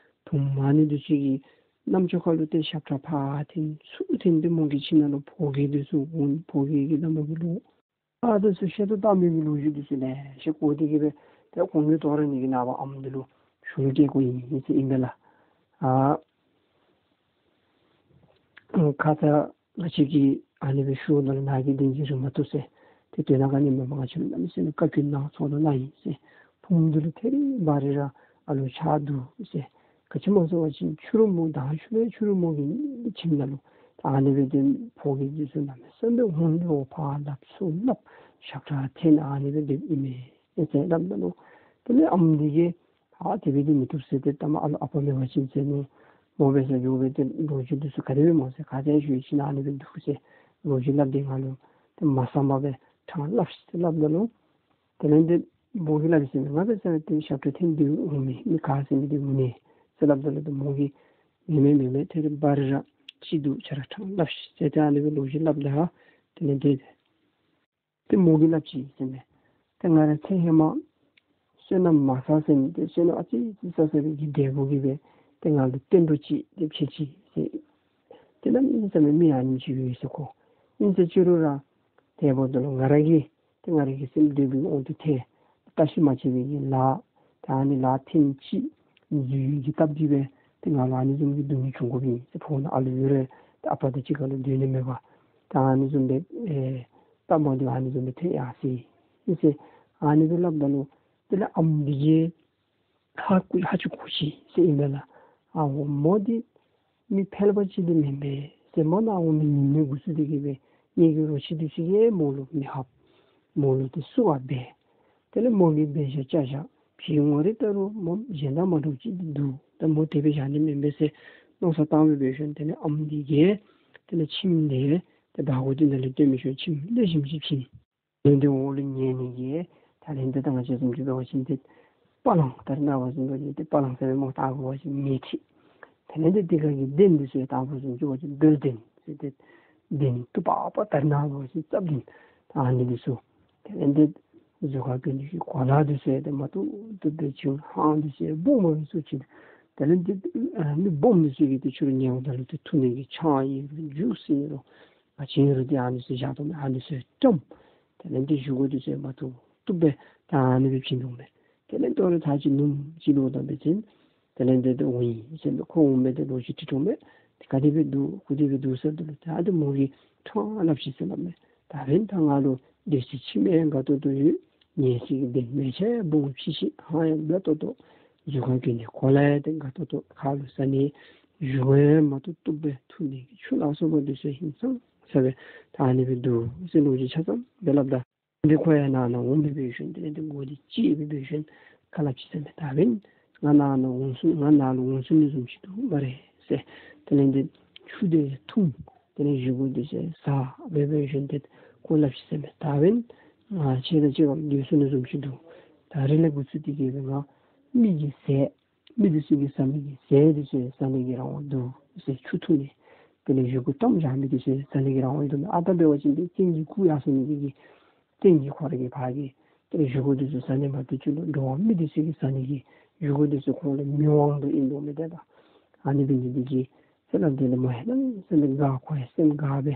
བུམོ་ཨ་ནི་འདི་ཚུ་གིས་རྣམ་ཅོ་ཁ་ལུ་ཏེ་ཞབས་ཁྲ་ཕར་འཐེན་ཚུར་འཐེན་ཏེ་མོ་གི་ཁྱིམ་ནང་ལུ་ཕོ་རྒྱས་འདི་ཚུ་འོང་། ཕོ་རྒྱས་ཀྱིས་ད་མོ་གི་ལོག་ཨ་འདི་ཚུ་བཤད་དོ་བཏང་མི་གི་ལོ་རྒྱུས་འདི་ཚུ་ལེ་ཤ་གོ་སྟེ་གིས་སྦེ་ཏེ་ཁོང་གིས་དོ་རུང་ནི་གི་ནངས་པ་ཨམ་འདི་ལུ་ཞུ་སྐྱེལ་དགོ་ཨིན་ཟེར་ཨིན་པས་ལགས། ཨ་ཁ་ཙ་ང་བཅས་ཀྱིས་ཨ་ནི་སྦེ་ཞུཝ་ད་ལུ་ནཱ་གིས་བདེན་འཛིན་རེ་མ་བཏུབ་ཟེར། ཏེ་དོན་ལྔ་ནི་མ་མ་ང་བཅས་ལུ་གནམ་མེད་ས་མེད་བཀའ་བཀྱོན་གནང་ཚུགས་དོ་ན་ཨིན་ཟེར། བུམོ་འདི་ལུ་ཐད་རི་བ་རི་ར་ཨ་ལུ་ཆགས་འདུག་ཟེར། ག་ཅི་སྨོ་ཟེར་བ་ཅིན་ཕྱི་རུ་མོ་དང་ཕྱི་རུ་ཕྱི་རུ་མོ་གི་ཁྱིམ་ནང་ལུ་ད་ཨ་ནི་སྦེ་ཏེ་ཕོ་རྒྱས་འདི་ཚུ་གནམ་མེད་ས་མེད་འོང་། ལོག་ཕར་སླབ་ཚུར་སླབ་ཞབས་ཁྲ་འཐེན་ཨ་ནི་སྦེ་སྡོདཔ་ཨིན་མས་ཟེར་སླབ་ད་ལུ་དེ་ལས་ཨམ་འདི་གིས་ཨ་དེ་སྦེ་འདི་མི་བཏུབ་ཟེར། ཏེ་ད་མ་ཨ་ལུ་ཨ་པ་མེད་པ་ཅིན་ཟེར་མནོ་མོ་འབད་སར་འགྱོ་སྦེ་ཏེ་ལོ་རྒྱུས་འདི་ཚུ་ག་དེ་སྦེ་སྨོ་ཟེར། ག་དེ་ཞུ་ཡི་ཅིག་ཨ་ནི་སྦེ་འདུག་ཟེར་ལོ་རྒྱུས་སླབ་སྟེ་ང་ལུ་ཏེ་མ་བསམ་པ་སྦེ་ཕྲང་སླབ་ཟེར་སླབ་ད་ལུ་དེ་ལས་ཏེ་མོ་གིས་སླབ་ཡི་ཟེར་མས། ང་འབད་སར་ཏེ་ཞབས་ཁྲ་འཐེན་ཏེ་འོང་མི་མི་ག་ཟེར་མི་འདི་འོང་ནི་ཟེར་སླབ་ད་ལུ་ཏེ་མོ་གིས་མེན་མེན་མེན་མེན་ཐད་རི་བ་རི་ར་ཅིག་འདུག། ཁྱོད་ར་ཕྲང་སླབ་ཤིག་ཟེར་ཏེ་ཨ་ནི་སྦེ་ལོ་རྒྱུས་སླབ་ད་དེ་ལས་ཏེ་ཏེ་མོ་གིས་སླབ་ཅི་ཟེར་མས། ཏེ་ང་ར་ཚེ་ཧེ་མ་བསོད་ནམས་མ་བསགས་ཟེར་མི་ཏེ་བསོད་ནམས་ཨ་ཙི་ཙི་བསགས་བསགས་པའི་གི་འབྲས་བུ་གིས་སྦེ་ཏེ་ང་ལུ་བསྟན་འགྲོ་ཅིག་ཏེ་ཕྱད་ཅི་ཟེར། ཏེ་གནམ་མེད་ས་མེད་མི་ཨ་ནེམ་ཅིག་ཡོད་ཟེར་ཁོ། ཨིན་ཟེར་ཅི་རུང་ར་དེ་འབདཝ་ད་ལུ་ང་ར་གིས་ཏེ་ང་ར་གི་སེམས་འདོད་པའི་དབང་དུ་ཐལ། བཀྲ་ཤིས་མ་བྱས་པའི་གི་ལཱ་ད་ཨ་ནི་ལཱ་ཐེངས་གཅིག་འཛོལ་གྱི་སྟབས་ཀྱིས་སྦེ་ཏེ་ང་ལུ་ཨ་ནི་བཟུམ་གྱི་སྡུག་བསྔལ་བྱུང་དགོཔ་ཨིན་ཟེར། ཕོ་ནང་ཨ་ལུ་ཡོད་རུང་ཏེ་ཨ་པ་དང་གཅིག་ཁར་ལུ་སྡོད་ནི་མེད་པར་ད་ཨ་ནི་བཟུམ་སྦེ་ཨེ་སྟབས་མ་བདེཝ་ཨ་ནི་བཟུམ་སྦེ་ཐོན་ཡར་སོ་ཡི་ཟེར། ཨ་ནི་སྦེ་སླབ་ད་ལུ་དེ་ལས་ཨམ་འདི་གིས་ཧ་གོ་ཧ་ཅིག་གོ་ཅི་ཟེར་ཨིན་པས་ལགས། ཨའོ་མོ་འདི་མི་ཕལ་པ་ཅིག་འདི་མེན་པས་ཟེར། མོ་ནཱ་འོང་མི་ཉིནམ་ལས་འགོ་བཙུགས་ཏེ་གི་སྦེ་ངེ་གི་རོ་ཁྱི་འདི་ཚུ་གིས་མོ་ལུ་མི་ཧབ། མོ་ལུ་ཏེ་བསུ་བ་འབད། དེ་ལས་མོ་གིས་འབད་བཞག་བཅའ་བཞག་ཕི་ངོ་རེ་བལྟ་རུང་མོ་གཞན་དང་མ་འདྲཝ་ཅིག་འདི་འདུག། ད་མོ་དེ་སྦེ་བཞག་ནི་མེན་པས་ཟེར་མནོ་བསམ་བཏང་སྦེ་འབད་ཞིནམ་དེ་ལས་ཨམ་འདི་གིས་དེ་ལས་ཁྱིམ་ལས་ཏེ་བ་གོ་འདི་ནང་ལས་བཏོན་མི་ཤོར་ཁྱིམ་ལེགས་ཤོམ་ཅིག་བྱིན། དེ་ལས་འདི་འོག་ལུ་ཉལ་ནི་གི་ད་ལས་འདི་ད་ང་བཅས་བཟུམ་ཅིག་འབད་བ་ཅིན་ཏེ་པ་ལང་ད་རེས་ནངས་པ་བཟུམ་འབད་བ་ཅིན་ཏེ་པ་ལང་ཟེར་མི་མོ་ལྟ་དགོ་པ་ཅིན་མེ་ཁྲི། དེ་ལས་འདི་འདི་ག་གི་གདན་འདི་ཚུ་ཡང་ལྟ་བུ་བཟུམ་ཅིག་འབད་བ་ཅིན་སྦེལ་གདན་ཟེར་ཏེ་གདན་སྟུག་པག་པ་ད་རེས་ནངས་པ་བཟུམ་རྩྭ་གདན་ད་ཨ་ནི་འདི་ཚུ། དེ་ལས་འདི་གཟུགས་ཁར་གྱོན་ནི་གི་གོ་ལ་འདི་ཚུ་ཡང་ཏེ་མ་ཏོག་ཏོ་སྦེ་བྱིན། ཧང་འདི་ཚུ་ཡང་སྦོམ་སྦེ་བཟོ་བྱིན། དེ་ལས་འདི་ཨ་ནི་སྦོམ་འདི་ཚུ་གིས་ཏེ་ཕྱི་རུ་ཉལཝ་ད་ལུ་ཏེ་འཐུང་ནི་གི་ཆང་ཨིན་རུང་ཇུས་ཨིན་རུང་ཨ་ཅིན་རུང་ཏེ་ཨ་ནི་ཚུ་བཞག་དོ་མས། ཨ་ནི་ཚུ་བཀྲམ། དེ་ལས་འདི་བཞེས་སྒོ་འདི་ཚུ་མ་ཏོག་ཏོ་སྦེ་ད་ཨ་ནི་སྦེ་བྱིན་དོ་མས། དེ་ལས་ད་རུང་ད་ཅི་ནུབ་མོ་ཅིག་ལུ་ད་འབད་བ་ཅིན་དེ་ལས་འདི་འདི་འོང་ཡི་ཟེར་མས། ཁོ་འོང་མི་འདི་ལོ་རྒྱུས་དྲི་དོ་མས། ཏེ་ག་དེ་སྦེ་འདུག་ག་དེ་སྦེ་འདུག་ཟེརཝ་ད་ལུ་ད་འདི་མོ་གིས་ཕྲང་སླབ་ཅི་ཟེར་སླབ་མས། ད་འབདན་ད་ང་ལུ་སྡོད་ས་ཁྱིམ་ཡང་དགའ་ཏོག་ཏོ་ཡོད། ཉལ་ས་གི་གདན་མལ་ཆ་ཡང་སྦོམ་ཕྱི་ཤི་ཧང་ཡང་དགའ་ཏོག་ཏོ། གཟུགས་ཁར་གྱོན་ནི་གོ་ལ་ཡང་ཏེ་དགའ་ཏོག་ཏོ། ཁ་ལུ་ཟ་ནི་བཞེས་སྒོ་ཡང་མ་ཏོག་ཏོ་སྦེ། འཐུང་ནི་གི་ཆུ་ལ་སོགས་པ་འདི་ཚུ་ཧིང་སངས་ས་སྦེ་ད་ཨ་ནི་སྦེ་འདུག་ཟེར་ལོ་རྒྱུས་ཆ་ཚང་སྦེ་སླབ་ད། འདི་ཁོ་ཡང་ནཱ་ནཱ་འོང་སྦེ་འབད་ཞིནམ་དེ་ལས་འདི་མགུ་འདི་བཅད་སྦེ་འབད་ཞིནམ་ཁ་སླབ་ཅི་ཟེར་མས། ད་འབདན་ང་ནཱ་ནཱ་འོང་ས་ང་ནཱ་ལུ་འོང་ས་ནི་བཟུམ་ཅིག་འདུག་སྨ་རེ་ཟེར། དེ་ལས་འདི་ཆུ་འདི་འཐུང་། དེ་ལས་བཞེས་སྒོ་འདི་ཚུ་ཟ་སྦེ་འབད་ཞིནམ་དེ་ཁོ་སླབ་ཅི་ཟེར་མས། ད་འབདན་ང་ཁྱེད་དང་གཅིག་ཁར་སྡོད་ས་ནི་བཟུམ་ཅིག་འདུག། ད་རིས་ལས་འགོ་བཙུགས་ཏེ་གི་སྦེ་ང་མི་གི་ཟས་མི་འདི་ཚུ་གིས་ཟ་ནི་གི་ཟས་འདི་ཚུ་ཟ་ནི་གི་རང་དབང་འདུག་ཟེར། ཆུ་འཐུང་ནི་དེ་ལས་བཞེས་སྒོ་བཀྲམ་བཞག་མི་འདི་ཚུ་ཟ་ནི་གི་རང་དབང་ཡོད་དོ་མས། ཨ་རྟག་འབད་བ་ཅིན་འདི་བཙན་གྱིས་བཀུག་ཡར་སོང་ནི་འདི་གིས་བཙན་གྱིས་ཁོ་ར་གིས་ཕར་གྱི་དེ་ལས་བཞེས་སྒོ་འདི་ཚུ་ཟ་ནི་མ་གཏོགས་ཅིག་ལུ་འགྲོ་བ་མི་འདི་ཚུ་གིས་ཟ་ནི་གི་བཞེས་སྒོ་འདི་ཚུ་ཁོང་ལུ་མི་དབང་དོ་ཨིན་དོ་མས། ཏེ་ད་ཨ་ནི་འབད་ནི་འདི་གིས་ཟེར་སླབ་དེ་ལས་མོ་ཡང་གནམ་མེད་ས་མེད་དགའ། ཁོ་ཡང་སེམས་དགའ་སྦེ་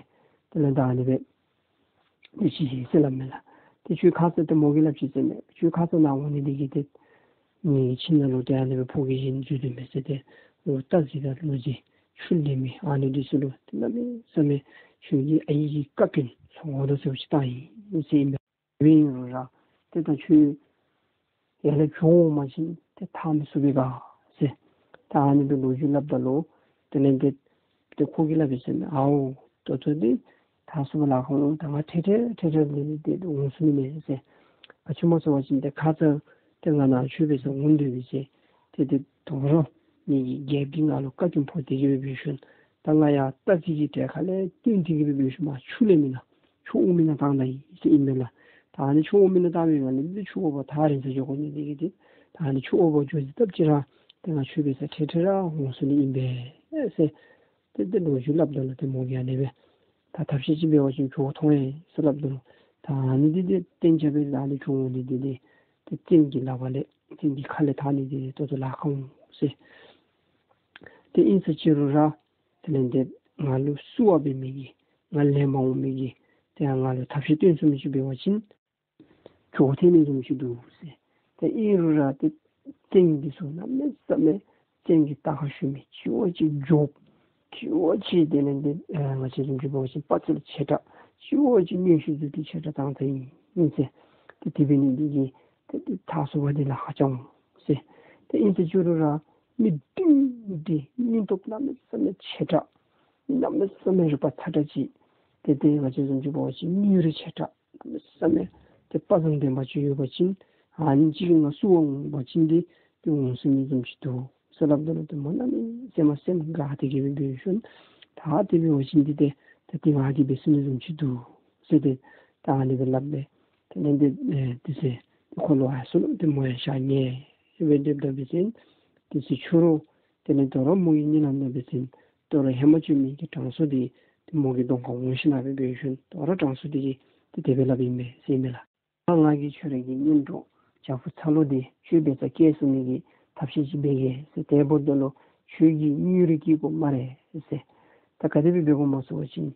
དེ་ལས་ད་ཨ་ནི་སྦེ་དེ་ཅིག་ཟེར་སླབ་མས་ལགས། ཏེ་ཁྱོད་ཁ་ཙ་ཏེ་མོ་གིས་སླབ་ཅི་ཟེར་མས། ཁྱོད་ཁ་ཙ་ནཱ་འོང་ནི་འདི་གིས་ཏེ་ངེའི་ཁྱིམ་ནང་ལུ་ཏེ་ཨ་ནི་སྦེ་ཕོ་སྐྱེས་ཅིག་འཛུལ་དོ་མས་ཟེར། ཏེ་ལོག་རྟ་རྫི་དང་ལོག་རྫི་ཆུ་ལེན་མི་ཨ་ནི་འདི་ཚུ་ལུ་ཏེ་གནམ་མེད་ས་མེད་ཁྱོད་ཀྱི་ཨའི་གིས་བཀའ་བཀྱོན་སོང་དོ་ཟེར་བ་ཅིན་ད་ཨིན་ཟེར་ཨིན་པས། འབད་རུང་ར་ཏེ་ད་ཁྱོད་ཡར་ལས་བྱོག་འོང་པ་ཅིན་ཏེ་ཐར་མི་ཚུགས་པས་ག་ཟེར། ད་ཨ་ནི་སྦེ་ལོ་རྒྱུས་སླབ་ད་ལུ་དེ་ལས་ཏེ་ཏེ་ཁོ་གིས་སླབ་པས་ཟེར་མས། ཨའོ་ད་ལྟོ་འདི་ཐར་ཚུགས་པར་ལཱ་ཁག་འོང་། ད་ང་འཕྲལ་འཕྲལ་འཕྲལ་འཕྲལ་ལས་ཏེ་འོང་ཚུགས་ནི་མས་ཟེར། ག་ཅི་སྨོ་ཟེར་བ་ཅིན་ཏེ་ཁ་ཙ་ཏེ་ང་ནཱ་ཁྱོད་འབད་སར་འོང་སྡོད་པས་ཟེར། ཏེ་ཏེ་དོ་རུང་ངེ་གི་རྒྱལཔོ་གིས་ང་ལུ་བཀའ་བཀྱོན་ཕོག་སྟེ་གི་སྦེ་འབད་ཞིནམ་ད་ང་ཡར་རྟ་རྫི་གི་གྲལ་ཁ་ལས་བཏོན་ཏེ་གི་སྦེ་འབད་ཞིནམ་ཆུ་ལེན་མི་ནང་ཆུ་འོང་མི་ནང་བཏང་ད་ཡི་ཟེར་ཨིན་མས་ལགས། ད་ཨ་ནི་ཆུ་འོང་མི་ནང་བཏང་མི་ནང་ལས་འདི་ཆུ་འོང་པར་ཐག་རིང་ས་འགྱོ་དགོ་ནི་འདི་གིས་ཏེ་ད་ཨ་ནི་ཆུ་འོང་པར་འགྱོ་ཅི་སྟབས་ཅིག་ར་ཏེ་ང་ཁྱོད་འབད་སར་འཕྲལ་འཕྲལ་ར་འོང་ཚུགས་ནི་ཨིན་པས་ཟེར། ཏེ་ཏེ་ལོ་རྒྱུས་སླབ་ད་ལུ་ཏེ་མོ་གིས་ཨ་ནི་སྦེ་ད་ཐབས་ཤེས་ཅིག་འབད་བ་ཅིན་བྱོག་འཐོན་ཡི་ཟེར་སླབ་ད་ལུ་ད་ཨ་ནི་འདི་ཏེ་གཏན་འཇགས་སྦེ་ད་ཨ་ནི་བྱོག་འོང་ནི་འདི་ཏེ་ཏེ་བཙན་གྱི་ལག་པ་ལས་བཙན་གྱི་ཁ་ལས་ཐར་ནི་འདི་ཏེ་ད་ལྟོ་ལཱ་ཁག་འོང་ཟེར། ཏེ་ཨིན་ཟེར་ཅི་རུང་ར་དེ་ལས་ཏེ་ང་ལུ་བསུ་བ་འབད་མི་གི་ང་ལེན་པར་འོང་མི་གིས་ཏེ་ང་ལུ་ཐབས་ཤེས་སྟོན་ཚུགས་མི་ཅིག་འབད་བ་ཅིན་བྱོག་འཐོན་ནི་བཟུམ་ཅིག་འདུག་ཟེར། ཏེ་ཨིན་རུང་ར་ཏེ་བཙན་འདི་ཚུ་གནམ་མེད་ས་མེད་བཙན་གྱི་རྟ་ཁར་ཞོན་མི་གཅིག་བ་གཅིག་འཇོག། གཅིག་བ་གཅིག་དེ་ལས་ཏེ་ཨེ་ང་བཅས་བཟུམ་ཅིག་འབད་བ་ཅིན་དཔའ་རྩལ་ཆེ་དྲགས། གཅིག་བ་གཅིག་མངོན་ཤེས་ཚུ་ཏེ་ཆེ་དྲགས་ཏང་ཏ་ཨིན་ཟེར། ཏེ་དེ་འབད་ནི་འདི་གིས་ཏེ་ཏེ་ཐར་ཚུགས་པར་འདི་ལཱ་ཁག་ཅིག་འོང་ཟེར། ཏེ་ཨིན་ཟེར་ཅི་རུང་ར་མི་སྡུག་འདི་སྙིང་སྟོབས་གནམ་མེད་ས་མེད་ཆེ་དྲགས། མི་གནམ་མེད་ས་མེད་རིག་པ་ཚ་དྲགས་ཅིག། ཏེ་ཏེ་ང་བཅས་བཟུམ་ཅིག་འབད་བ་ཅིན་མི་རིགས་ཆེ་དྲགས་གནམ་མེད་ས་མེད་ཏེ་དཔའ་མཛངས་ལྡན་པ་ཅིག་ཡོད་པ་ཅིན་ཨ་ནི་ཅིག་གིས་ང་བསུ་བར་འོང་པ་ཅིན་ཏེ་ཏེ་འོང་ཚུགས་ནི་བཟུམ་ཅིག་འདུག་ཟེར་སླབ་ད་ལུ་ཏེ་མོ་གནམ་མེད་ས་མེད་སེམས་དགའ་སྟེ་གི་སྦེ་འབད་ཞིནམ་ད་དེ་འབད་བ་ཅིན་ཏེ་ཏེ་ད་ཏེ་ང་གིས་འབད་ཚུགས་ནི་བཟུམ་ཅིག་འདུག་ཟེར་ཏེ་ད་ཨ་ནི་སྦེ་སླབ་སྦེ་དེ་ལས་ཏེ་ཨེ་དེ་ཚེ་ཏེ་ཁོ་ལུ་ཨ་སུ་ལུ་ཏེ་མོ་ཡང་ཞག་ཉལ་སྦེ་སྡོདཔ་ད་འབད་བ་ཅིན་དེ་ཚེ་ཕྱི་རུ་དེ་ལས་དོ་རུང་མོ་གི་གཉིད་ལམ་ནང་འབད་བ་ཅིན་དོ་རུང་ཧེ་མ་བྱོན་མི་གི་དྲང་སྲོང་འདི་ཏེ་མོ་གི་གདོང་ཁར་འོང་ཞིན་ན་སྦེ་འབད་ཞིནམ་དོ་རུང་དྲང་སྲོང་འདི་གིས་ཏེ་དེ་སྦེ་སླབ་ཨིན་མས་ཟེར་ཨིན་མས་ལགས། ད་ང་གིས་ཁྱོད་རའི་གི་གཉེན་གྲོགས་བྱག་ཕུག་ཚ་ལོ་འདི་ཁྱོད་འབད་སར་སྐྱེལ་ཚུགས་ནི་གི་ཐབས་ཤེས་ཅིག་འབད་གེ་ཟེར། དེ་འབདཝ་ད་ལུ་ཁྱོད་ཀྱིས་དངུལ་རེ་བསྐྱི་དགོ་སྨ་རེ་ཟེར། ད་ག་དེ་སྦེ་འབད་དགོཔ་སྨོ་ཟེར་བ་ཅིན་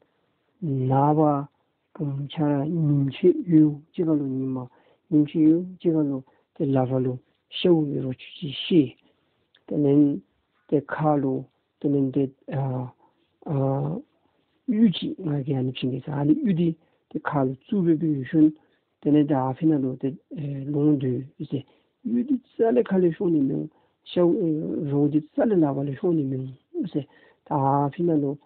ནངས་པ་བུམོ་ཁྱོད་ར་ཉིནམ་ཕྱེད་ཡོད་ཅིག་ཁར་ལུ་ཉིནམ་ ཉིནམ་ཅིག་ཡུན་ཅིག་ཁར་ལུ་ཏེ་ལག་པར་ལུ་ཤཝ་གི་རོ་ཁྱུ་ཅིག་བཤེད། དེ་ལས་ཏེ་ཁ་ལུ་དེ་ལས་ཏེ་ཨ་ཨ་གཡུ་ཅིག་ང་གིས་ཨ་ནི་བྱིན་གེ་ཟེར། ཨ་ནི་གཡུ་འདི་ཏེ་ཁ་ལུ་བཙུགས་སྦེ་སྦེ་ཡོད་ཤུལ་དེ་ལས་ཏེ་ཨ་ཕི་ན་ལུ་ཏེ་ཨེ་ལོང་སྡོད་ཟེར། གཡུ་འདི་རྩ་ལས་ཁ་ལས་ཤོར་ནི་མི་འོང་། ཤཝ་ཨེ་རོ་འདི་རྩ་ལས་ལག་པ་ལས་ཤོར་ནི་མི་འོང་ཟེར། ད་ཨ་ཕི་ན་ལུ་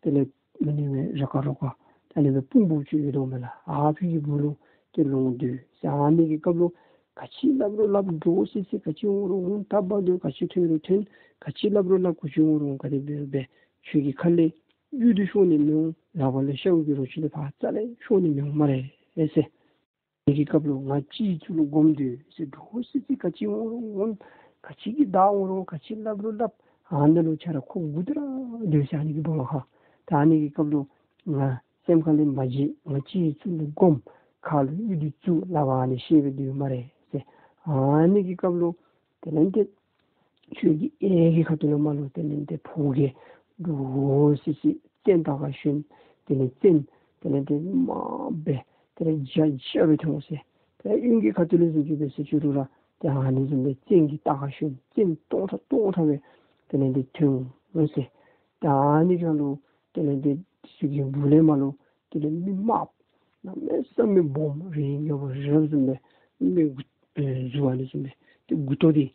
དེ་ལས་མ་ནི་མེ་ར་ཀ་རོ་ཀ་ད་ཨ་ནི་སྦེ་སྤུངས་སྤུངས་ཅིག་ཡོད་དོ་མས་ལགས། ཨ་ཕི་གི་སྦུག་ལུ་ཏེ་ལོང་སྡོད་ཟེར། ཨ་ནི་གི་སྐབས་ལུ་ག་ཅི་སླབ་རུང་སླབ། འདྲོག་སི་སི་ག་ཅི་འོང་རུང་འོང་། སྟབས་མ་བདེཝ་ག་ཅི་ཐོན་རུང་ཐོན། ག་ཅི་སླབ་རུང་སླབ། ག་ཅི་འོང་རུང་ག་དེ་སྦེ་སྦེ་ཁྱོད་ཀྱི་ཁ་ལས་གཡུ་འདི་ཤོར་ནི་མི་འོང་། ལག་པ་ལས་ཤཝ་གི་རོ་ཁྱུ་འདི་ཕར་རྩ་ལས་ཤོར་ནི་མི་འོང་སྨ་རེ་ཟེར། དེ་གི་སྐབས་ལུ་ང་སྤྱི་གཙུག་ལུ་སྒོམ་སྡོད་ཟེར། འདྲོག་སི་སི་ག་ཅི་འོང་རུང་འོང་། ག་ཅི་གི་བདའ་འོང་རུང་ག་ཅི་སླབ་རུང་སླབ། ཨ་ནཱ་ལུ་ཆ་ར་ཁོ་སྒུག་སྡོད་ར་སྡོད་ཟེར། ཨ་ནི་གི་སྦུག་ལུ་ཧ། ད་ཨ་ནི་གི་སྐབས་ལུ་ང་སེམས་ཁ་ལས་མ་བརྗེད། ང་སྤྱི་གཙུག་ལུ་སྒོམ། ཁ་ལུ་གཡུ་འདི་བཙུགས། ལག་པ་ཨ་ནི་བཤེད་སྦེ་སྡོད་སྨ་རེ་ཟེར། ཨ་ནི་གི་སྐབས་ལུ་དེ་ལས་ཏེ་ཁྱོད་ཀྱི་གཡས་ཀྱི་ཁ་ཐུག་ལས་མར་ལུ་དེ་ལས་ཏེ་ཕོ་རྒྱས་འདྲོག་སི་སི་བཙན་བཏགས་ཁར་ཞོན། དེ་ལས་བཙན་དེ་ལས་ཏེ་དམར་སྦེ་དེ་ལས་འཇའ་འཇའ་སྦེ་ཐོན་འོང་ཟེར། དེ་ལས་གཡོན་གྱི་ཁ་ཐུག་ལས་བཟུམ་ཅིག་འབད་ཟེར་ཅི་རུང་ར་ཏེ་ཨ་ནི་བཟུམ་སྦེ་བཙན་གྱི་རྟ་ཁར་ཞོན། བཙན་སྟོང་ཕྲག་སྟོང་ཕྲག་སྦེ་དེ་ལས་ཏེ་ཐོན་འོང་ཟེར། ཏེ་ཨ་ནི་ཁར་ལུ་དེ་ལས་ཏེ་དེ་ཚུ་གི་སྦུག་ལས་མར་ལུ་དེ་ལས་མི་དམརཔོ་གནམ་མེད་ས་མེད་སྦོམ་རི་ངན་པ་རི་རབ་བཟུམ་སྦེ་མི་དགུ་ཨེ་གཟུགས་ཨ་ནི་བཟུམ་སྦེ་ཏེ་མགུ་ཏོ་འདི་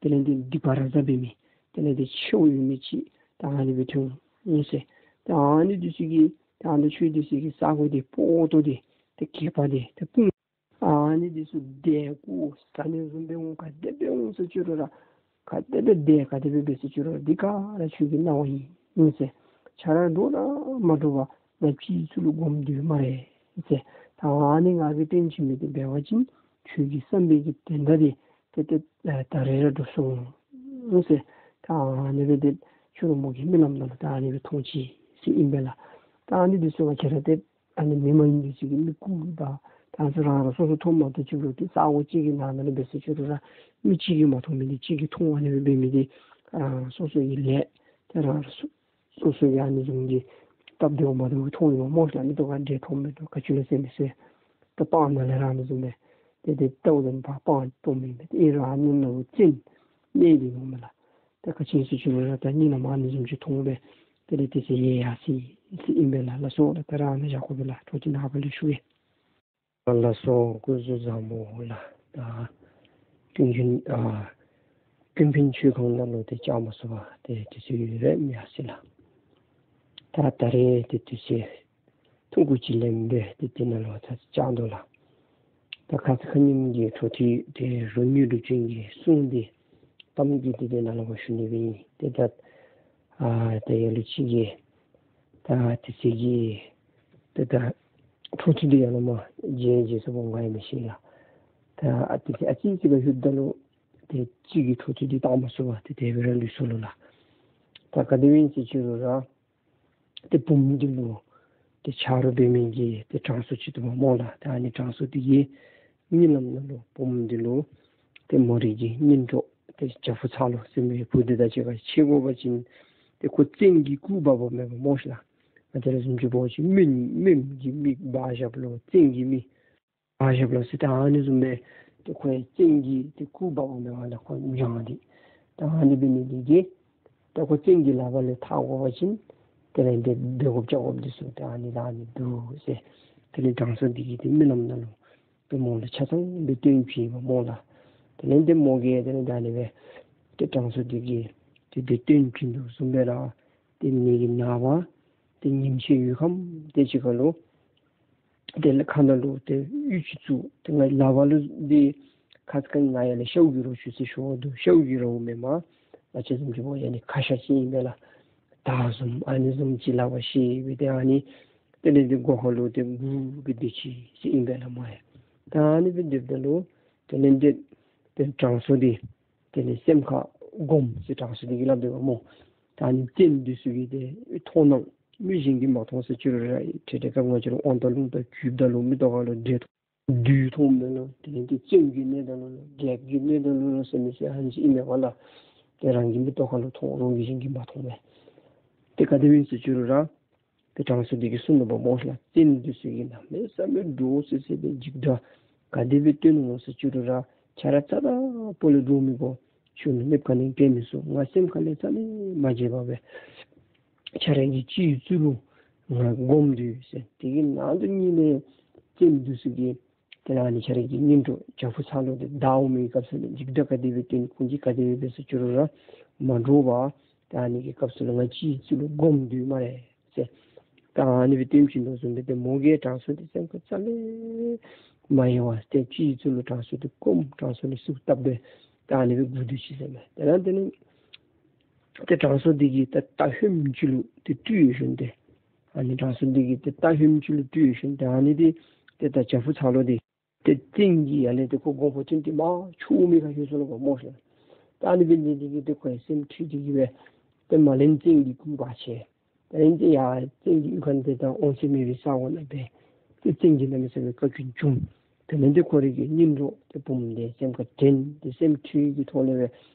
དེ་ལས་ཏེ་སྡིག་པ་ར་བཟའ་འབད་མི་དེ་ལས་ཏེ་མཆེཝ་ཡོད་མི་ཅིག་ད་ཨ་ནི་སྦེ་ཐོན་འོང་ཟེར། ད་ཨ་ནི་དེ་ཚུ་གིས་ད་ཨ་ནི་ཁྱོད་དེ་ཚུ་གི་ས་གོ་འདི་སྤོ་ཏོ་འདི་ཏེ་གད་པ་འདི་ཏེ་སྤུངས། ཨ་ནི་དེ་ཚུ་དེ་ཁོ་ཟ་ནི་བཟུམ་སྦེ་འོང་། ག་དེ་སྦེ་འོང་ཟེར་ཅི་རུང་ར་ག་དེ་སྦེ་དེ་ག་དེ་སྦེ་འབད་ཟེར་ཅི་རུང་ར་འདི་ག་ར་ཁྱོད་ཀྱི་གནང་བ་ཨིན་ཟེར། ཆ་ར་འདྲོག་ར་མ་འདྲོག་པར་ང་སྤྱི་གཙུག་ལུ་སྒོམ་སྡོད་སྨ་རེ་ཟེར། ད་ཨ་ནི་ང་གིས་སྟོན་བྱིན་མི་འདི་འབད་བ་ཅིན་ཁྱོད་ཀྱི་བསམ་པའི་གི་དོན་དག་འདི་ཏེ་ཏེ་ད་རེས་ར་འགྲུབ་སོང་ཟེར། ད་ཨ་ནི་སྦེ་ཏེ་ཁྱོད་ར་མོ་གི་རྨི་ལམ་ནང་ལུ་ད་ཨ་ནི་སྦེ་མཐོང་ཅི་ཟེར་ཨིན་པས་ལགས། ད་ཨ་ནི་དེ་ཚུ་ང་བཅས་ར་ཏེ་ཨ་ནི་མི་མ་ཡིན་པའི་ཅིག་གི་མི་རྐུ་དང་ད་ཚུ་རང་རང་སོ་སོ་མཐོང་མ་མཐོང་ཅིག་ལུ་ཏེ་ས་གོ་གཅིག་གི་ནང་ན་ལུ་འབད་ཟེར་ཅི་རུང་ར་མི་གཅིག་གིས་མ་མཐོང་མི་འདི་གཅིག་གིས་མཐོང་། ཨ་ནི་སྦེ་འབད་མི་འདི་རང་རང་སོ་སོ་གི་ལས་ཏེ་རང་རང་སོ་སོ་སོ་སོ་གི་ཨ་ནི་བཟུམ་གྱི་སྟབས་བདེཝ་མ་བདེཝ་མཐོང་ཡོད་སྨོ་ཤ་ལགས། མིག་ཏོ་ཁར་འདྲེ་མཐོང་མི་འདྲ་ག་ཅི་ལོ་ཟེར་མི་ཟེར། ཏེ་སྤང་ནང་ལས་ར་ཨ་ནི་བཟུམ་སྦེ་ཏེ་ཏེ་ལྟཝ་ད་ནི་ཕར་སྤང་སྟོང་མེད་མི་ཨིན་རུང་ཨ་ནི་ནང་ལུ་བཙན་གནས་ཏེ་འོང་མས་ལགས། ད་ག་ཅི་ཟེར་ཅི་རུང་ར་ད་གཉིད་ལམ་ཨ་ནི་བཟུམ་ཅིག་མཐོང་སྦེ་དེ་ལས་དེ་ཚེ་ཡལ་ཡར་སོ་ཡི་ཟེར་ཨིན་པས་ལགས། ལགས་སོ་ལགས། ད་རེས་ཨ་ནཱ་བཞག་དགོ་པས་ལགས། འཕྲོ་འདི་ནངས་པ་ལས་ཞུ་གེ། ལགས་སོ། སྐུ་གཟུགས་བཟང་པོ་ལགས། ད་ཀུན་མཁྱེན་ཨ་ཀུན་ཕན་ཆོས་ཁང་ནང་ལུ་ཏེ་བཅར་མ་ཚུགས་པར་ཏེ་དུས་ཚོད་ཡུན་རིངམོ་ཡར་སོ་ཡི་ལགས། ད་ད་རེས་ཏེ་དུས་ཚོད་ཐུང་ཀུ་ཅིག་ལེན་སྦེ་ཏེ་དེ་ནང་ལུ་ད་བཅར་དོ་ལགས། ད་ཁ་ཙ་ཁ་ཉིནམ་གྱི་འཕྲོ་མཐུད་དེ་རོགས་དངོས་གྲུབ་ཅན་གྱི་གསུང་འདི་གཏམ་གྱི་འདི་དེ་ནང་ལུ་ཞུ་ནི་སྦེ་ཨིན། ཏེ་ད་ཨ་ད་ཡ་ལུ་ཅིག་གིས་ད་དེ་ཚེ་གི་ཏེ་ད་འཕྲོ་མཐུད་འདི་ཡང་ན་མ་རྗེས་རྗེས་སུ་འབོ་ང་ཡང་མི་ཤེས་ལགས། ད་ཨ་ཏི་ཨ་ཙི་ཅིག་ཁར་ལྷོདཔ་ད་ལུ་ཏེ་གཅིག་གིས་འཕྲོ་མཐུད་འདི་བཏང་མ་ཚུགས་པར་ཏེ་དེ་སྦེ་ར་ལུས་སོ་ལོ་ལགས། ད་ག་དེ་སྦེ་ཨིན་ཟེར་ཅི་རུང་ར་ཏེ་བུམོ་འདི་ལུ་ཏེ་ཆ་རོགས་འབད་མི་གི་ཏེ་དྲང་སྲོང་ཅིག་འདུག་པ་སྨོ་ལགས། ད་ཨ་ནི་དྲང་སྲོང་འདི་གིས་གཉིད་ལམ་ནང་ལུ་བུམོ་འདི་ལུ་ཏེ་མོ་རའི་གི་གཉེན་གྲོགས་ཏེ་རྒྱ་བུ་ཚ་ལོ་ཟེར་མི་བུ་འདི་དང་གཅིག་ཁར་ཕྱད་དགོ་པ་ཅིན་ཏེ་ཁོ་བཙན་གྱི་སྐུ་འབག་འབགཔ་མེན་པ་སྨོ་ཤ་ལགས། ང་བཅས་ར་བཟུམ་ཅིག་འབད་བ་ཅིན་སྨན་སྨནམ་གི་མིག་འབག་བཞགཔ་ལོ་བཙན་གྱི་མིག་འབག་བཞགཔ་ལོ་ཟེར། ད་ཨ་ནི་བཟུམ་སྦེ་ཏེ་ཁོ་ཡང་བཙན་གྱི་ཏེ་སྐུ་འབགཔ་མེན་པ་ལགས། ཁོ་མཇང་འདི་ད་ཨ་ནི་འབད་ནི་འདི་གིས་ད་ཁོ་བཙན་གྱི་ལག་པ་ལས་ཐར་དགོ་པ་ཅིན་དེ་ལས་འདི་འབད་དགོཔ་བྱ་དགོཔ་འདི་ཚུ་ད་ཨ་ནི་ད་ཨ་ནི་འདུག་ཟེར། དེ་ལས་དྲང་སྲོང་འདི་གིས་ཏེ་གཉིད་ལམ་ནང་ལུ་ཏེ་མོ་ལུ་ཆ་ཚང་སྦེ་སྟོན་བྱིན་པ་སྨོ་ལགས། དེ་ལས་ཏེ་མོ་གིས་དེ་ལས་ད་ཨ་ནི་སྦེ་ཏེ་དྲང་སྲོང་འདི་གིས་ཏེ་དེ་སྟོན་བྱིན་དོ་བཟུམ་སྦེ་ར་ཏེ་ངེ་གི་ནངས་པ་ཏེ་ཉིམ་ཤས་ཡོལ་ཁམས་དེ་ཅིག་ཁར་ལུ་ཏེ་ཁ་ནང་ལུ་ཏེ་གཡུ་ཅིག་བཙུགས། ཏེ་ང་ལག་པ་ལུ་འདི་ཁ་ཙ་ཁ་ཉིནམ་ཡར་ལས་ཤཝ་གི་རོ་ཁྱུ་ཟེར་ཞུ་དོ། ཤཝ་གི་རོ་མེན་པར་ང་བཅས་བཟུམ་ཅིག་འབད་བ་ཅིན་ཨ་ནི་ཁ་ཤ་ཅིག་ཨིན་པས་ལགས། དར་བཟུམ་ཨ་ནི་བཟུམ་ཅིག་ལག་པར་བཤེད་སྦེ་ཏེ་ཨ་ནི་དེ་ལས་ཏེ་སྒོ་ཁར་ལུ་ཏེ་སྒུར་སྦེ་སྡོད་ཅི་ཟེར་ཨིན་པས་ལགས་སྨོ་ཡ། ད་ཨ་ནི་སྦེ་སྡོདཔ་ད་ལུ་དེ་ལས་ཏེ་ཏེ་དྲང་སྲོང་འདི་དེ་ལས་སེམས་ཁར་སྒོམ་ཟེར་དྲང་སྲོང་འདི་གིས་སླབ་སྡོདཔ་སྨོ། ད་ཨ་ནི་བཙན་འདི་ཚུ་གི་ཏེ་མཐོང་སྣང་མི་གཞན་གྱིས་མ་མཐོང་ཟེར་ཅི་རུང་ར་ཏེ་ཏེ་སྐབས་ང་བཅས་ར་དབང་ཐང་ལུང་དང་རྒྱུད་དང་ལུ་མིག་ཏོ་ཁར་ལུ་འདྲེ་མཐོང་བདུད་མཐོང་མས་ལོ། དེ་ལས་ཏེ་བཙན་གྱི་གནས་དང་ལུ་ལོ་རྒྱལཔོ་གི་གནས་དང་ལུ་ལོ་ཟེར་མི་ཟེར་ཨ་ནི་ཅིག་ཨིན་མས་པ་ལགས། ཏེ་རང་གི་མིག་ཏོ་ཁར་ལུ་མཐོང་རུང་མི་གཞན་གྱིས་མ་མཐོང་མས། ཏེ་ག་དེ་སྦེ་ཨིན་ཟེར་ཅི་རུང་ར་ཏེ་དྲང་སྲོང་འདི་གིས་གསུངས་ནུག་པ་སྨོ་ལགས། བཙན་འདི་ཚུ་གིས་གནམ་མེད་ས་མེད་འདྲོག་སི་སི་སྦེ་འཇིགས་སྐྲག་ ག་དེ་སྦེ་བཏོན་འོང་ཟེར་ཅི་རུང་ར་ཁྱོད་ར་རྩ་དང་པོ་ལས་འདྲོག་མི་དགོ། ཁྱོད་ལུ་གནོདཔ་ག་ནི་འབད་མི་ཚུགས། ང་སེམས་ཁ་ལས་རྩ་ལས་མ་བརྗེད་པར་སྦེ་ཁྱོད་ར་གི་སྤྱི་གཙུག་ལུ་ང་སྒོམ་སྡོད་ཟེར། དེ་གི་ནང་དུ་ཉིད་ལས་བཙན་འདི་ཚུ་གིས་དེ་ལས་ཨ་ནི་ཁྱོད་ར་གི་གཉེན་གྲོགས་རྒྱ་ཕུག་ཚ་ལོ་འདི་བདའ་འོང་མི་གི་སྐབས་སུ་ལས་འཇིགས་སྐྲག་ག་དེ་སྦེ་བཏོན་ཁོང་གིས་ག་དེ་སྦེ་འབད་ཟེར་ཅི་རུང་ར་མ་འདྲོག་པར་ད་ཨ་ནི་གི་སྐབས་སུ་ལུ་ང་སྤྱི་གཙུག་ལུ་སྒོམ་སྡོད་སྨ་རེ་ཟེར། ད་ཨ་ནི་སྦེ་སྟོན་བྱིན་དོ་བཟུམ་སྦེ་ཏེ་མོ་གིས་དྲང་སྲོང་འདི་སེམས་ཁར་རྩ་ལས་མ་གཡེང་བར་ཏེ་སྤྱི་གཙུག་ལུ་དྲང་སྲོང་འདི་སྒོམ། དྲང་སྲོང་ལུ་གསོལཝ་བཏབ་སྦེ་ད་ཨ་ནི་སྦེ་སྒུག་སྡོད་ཅི་ཟེར་མས། དེ་ལས་དེ་ནི་ཏེ་དྲང་སྲོང་འདི་གིས་ད་རྟ་ཧོནམ་ཅིག་ལུ་ཏེ་སྤྲུལ་ཞིནམ་ཏེ་ཨ་ནི་དྲང་སྲོང་འདི་གིས་ཏེ་རྟ་ཧོནམ་ཅིག་ལུ་སྤྲུལ་ཞིནམ་ཏེ་ཨ་ནི་འདི་ཏེ་ད་རྒྱ་ཕུག་ཚ་ལོ་འདི་ཏེ་བཙན་གྱིས་ཡར་ལས་ཏེ་ཁོ་སྒོམ་པ་ཅིན་ཏེ་མར་ཆུ་བོ་མི་ཁར་ལྷོད་སོ་ལོ་གོ་སྨོ་ཤེ། ད་ཨ་ནི་འབད་ནི་འདི་གིས་ཏེ་ཁོ་ཡང་སེམས་འཁྲུལ་ཏེ་གིས་སྦེ་ཏེ་མར་ལས་བཙན་གྱི་སྐུ་པར་ཆས། དེ་ལས་ཏེ་ཡར་བཙན་གྱི་གཡུས་ཁ་ནང་ཏེ་ད་འོང་ས་མེད་པའི་ས་གོ་ནང་སྦེ་ཏེ་བཙན་གྱིས་གནམ་མེད་ས་མེད་བཀའ་བཀྱོན་བྱུང་། དེ་ལས་ཏེ་ཁོ་རའི་གི་གཉེན་གྲོགས་ཏེ་བུམོ་འདི་སེམས་ཁར་དྲན་ཏེ་སེམས་འཁྲུལ་གྱི་ཐོག་ལས་སྦེ་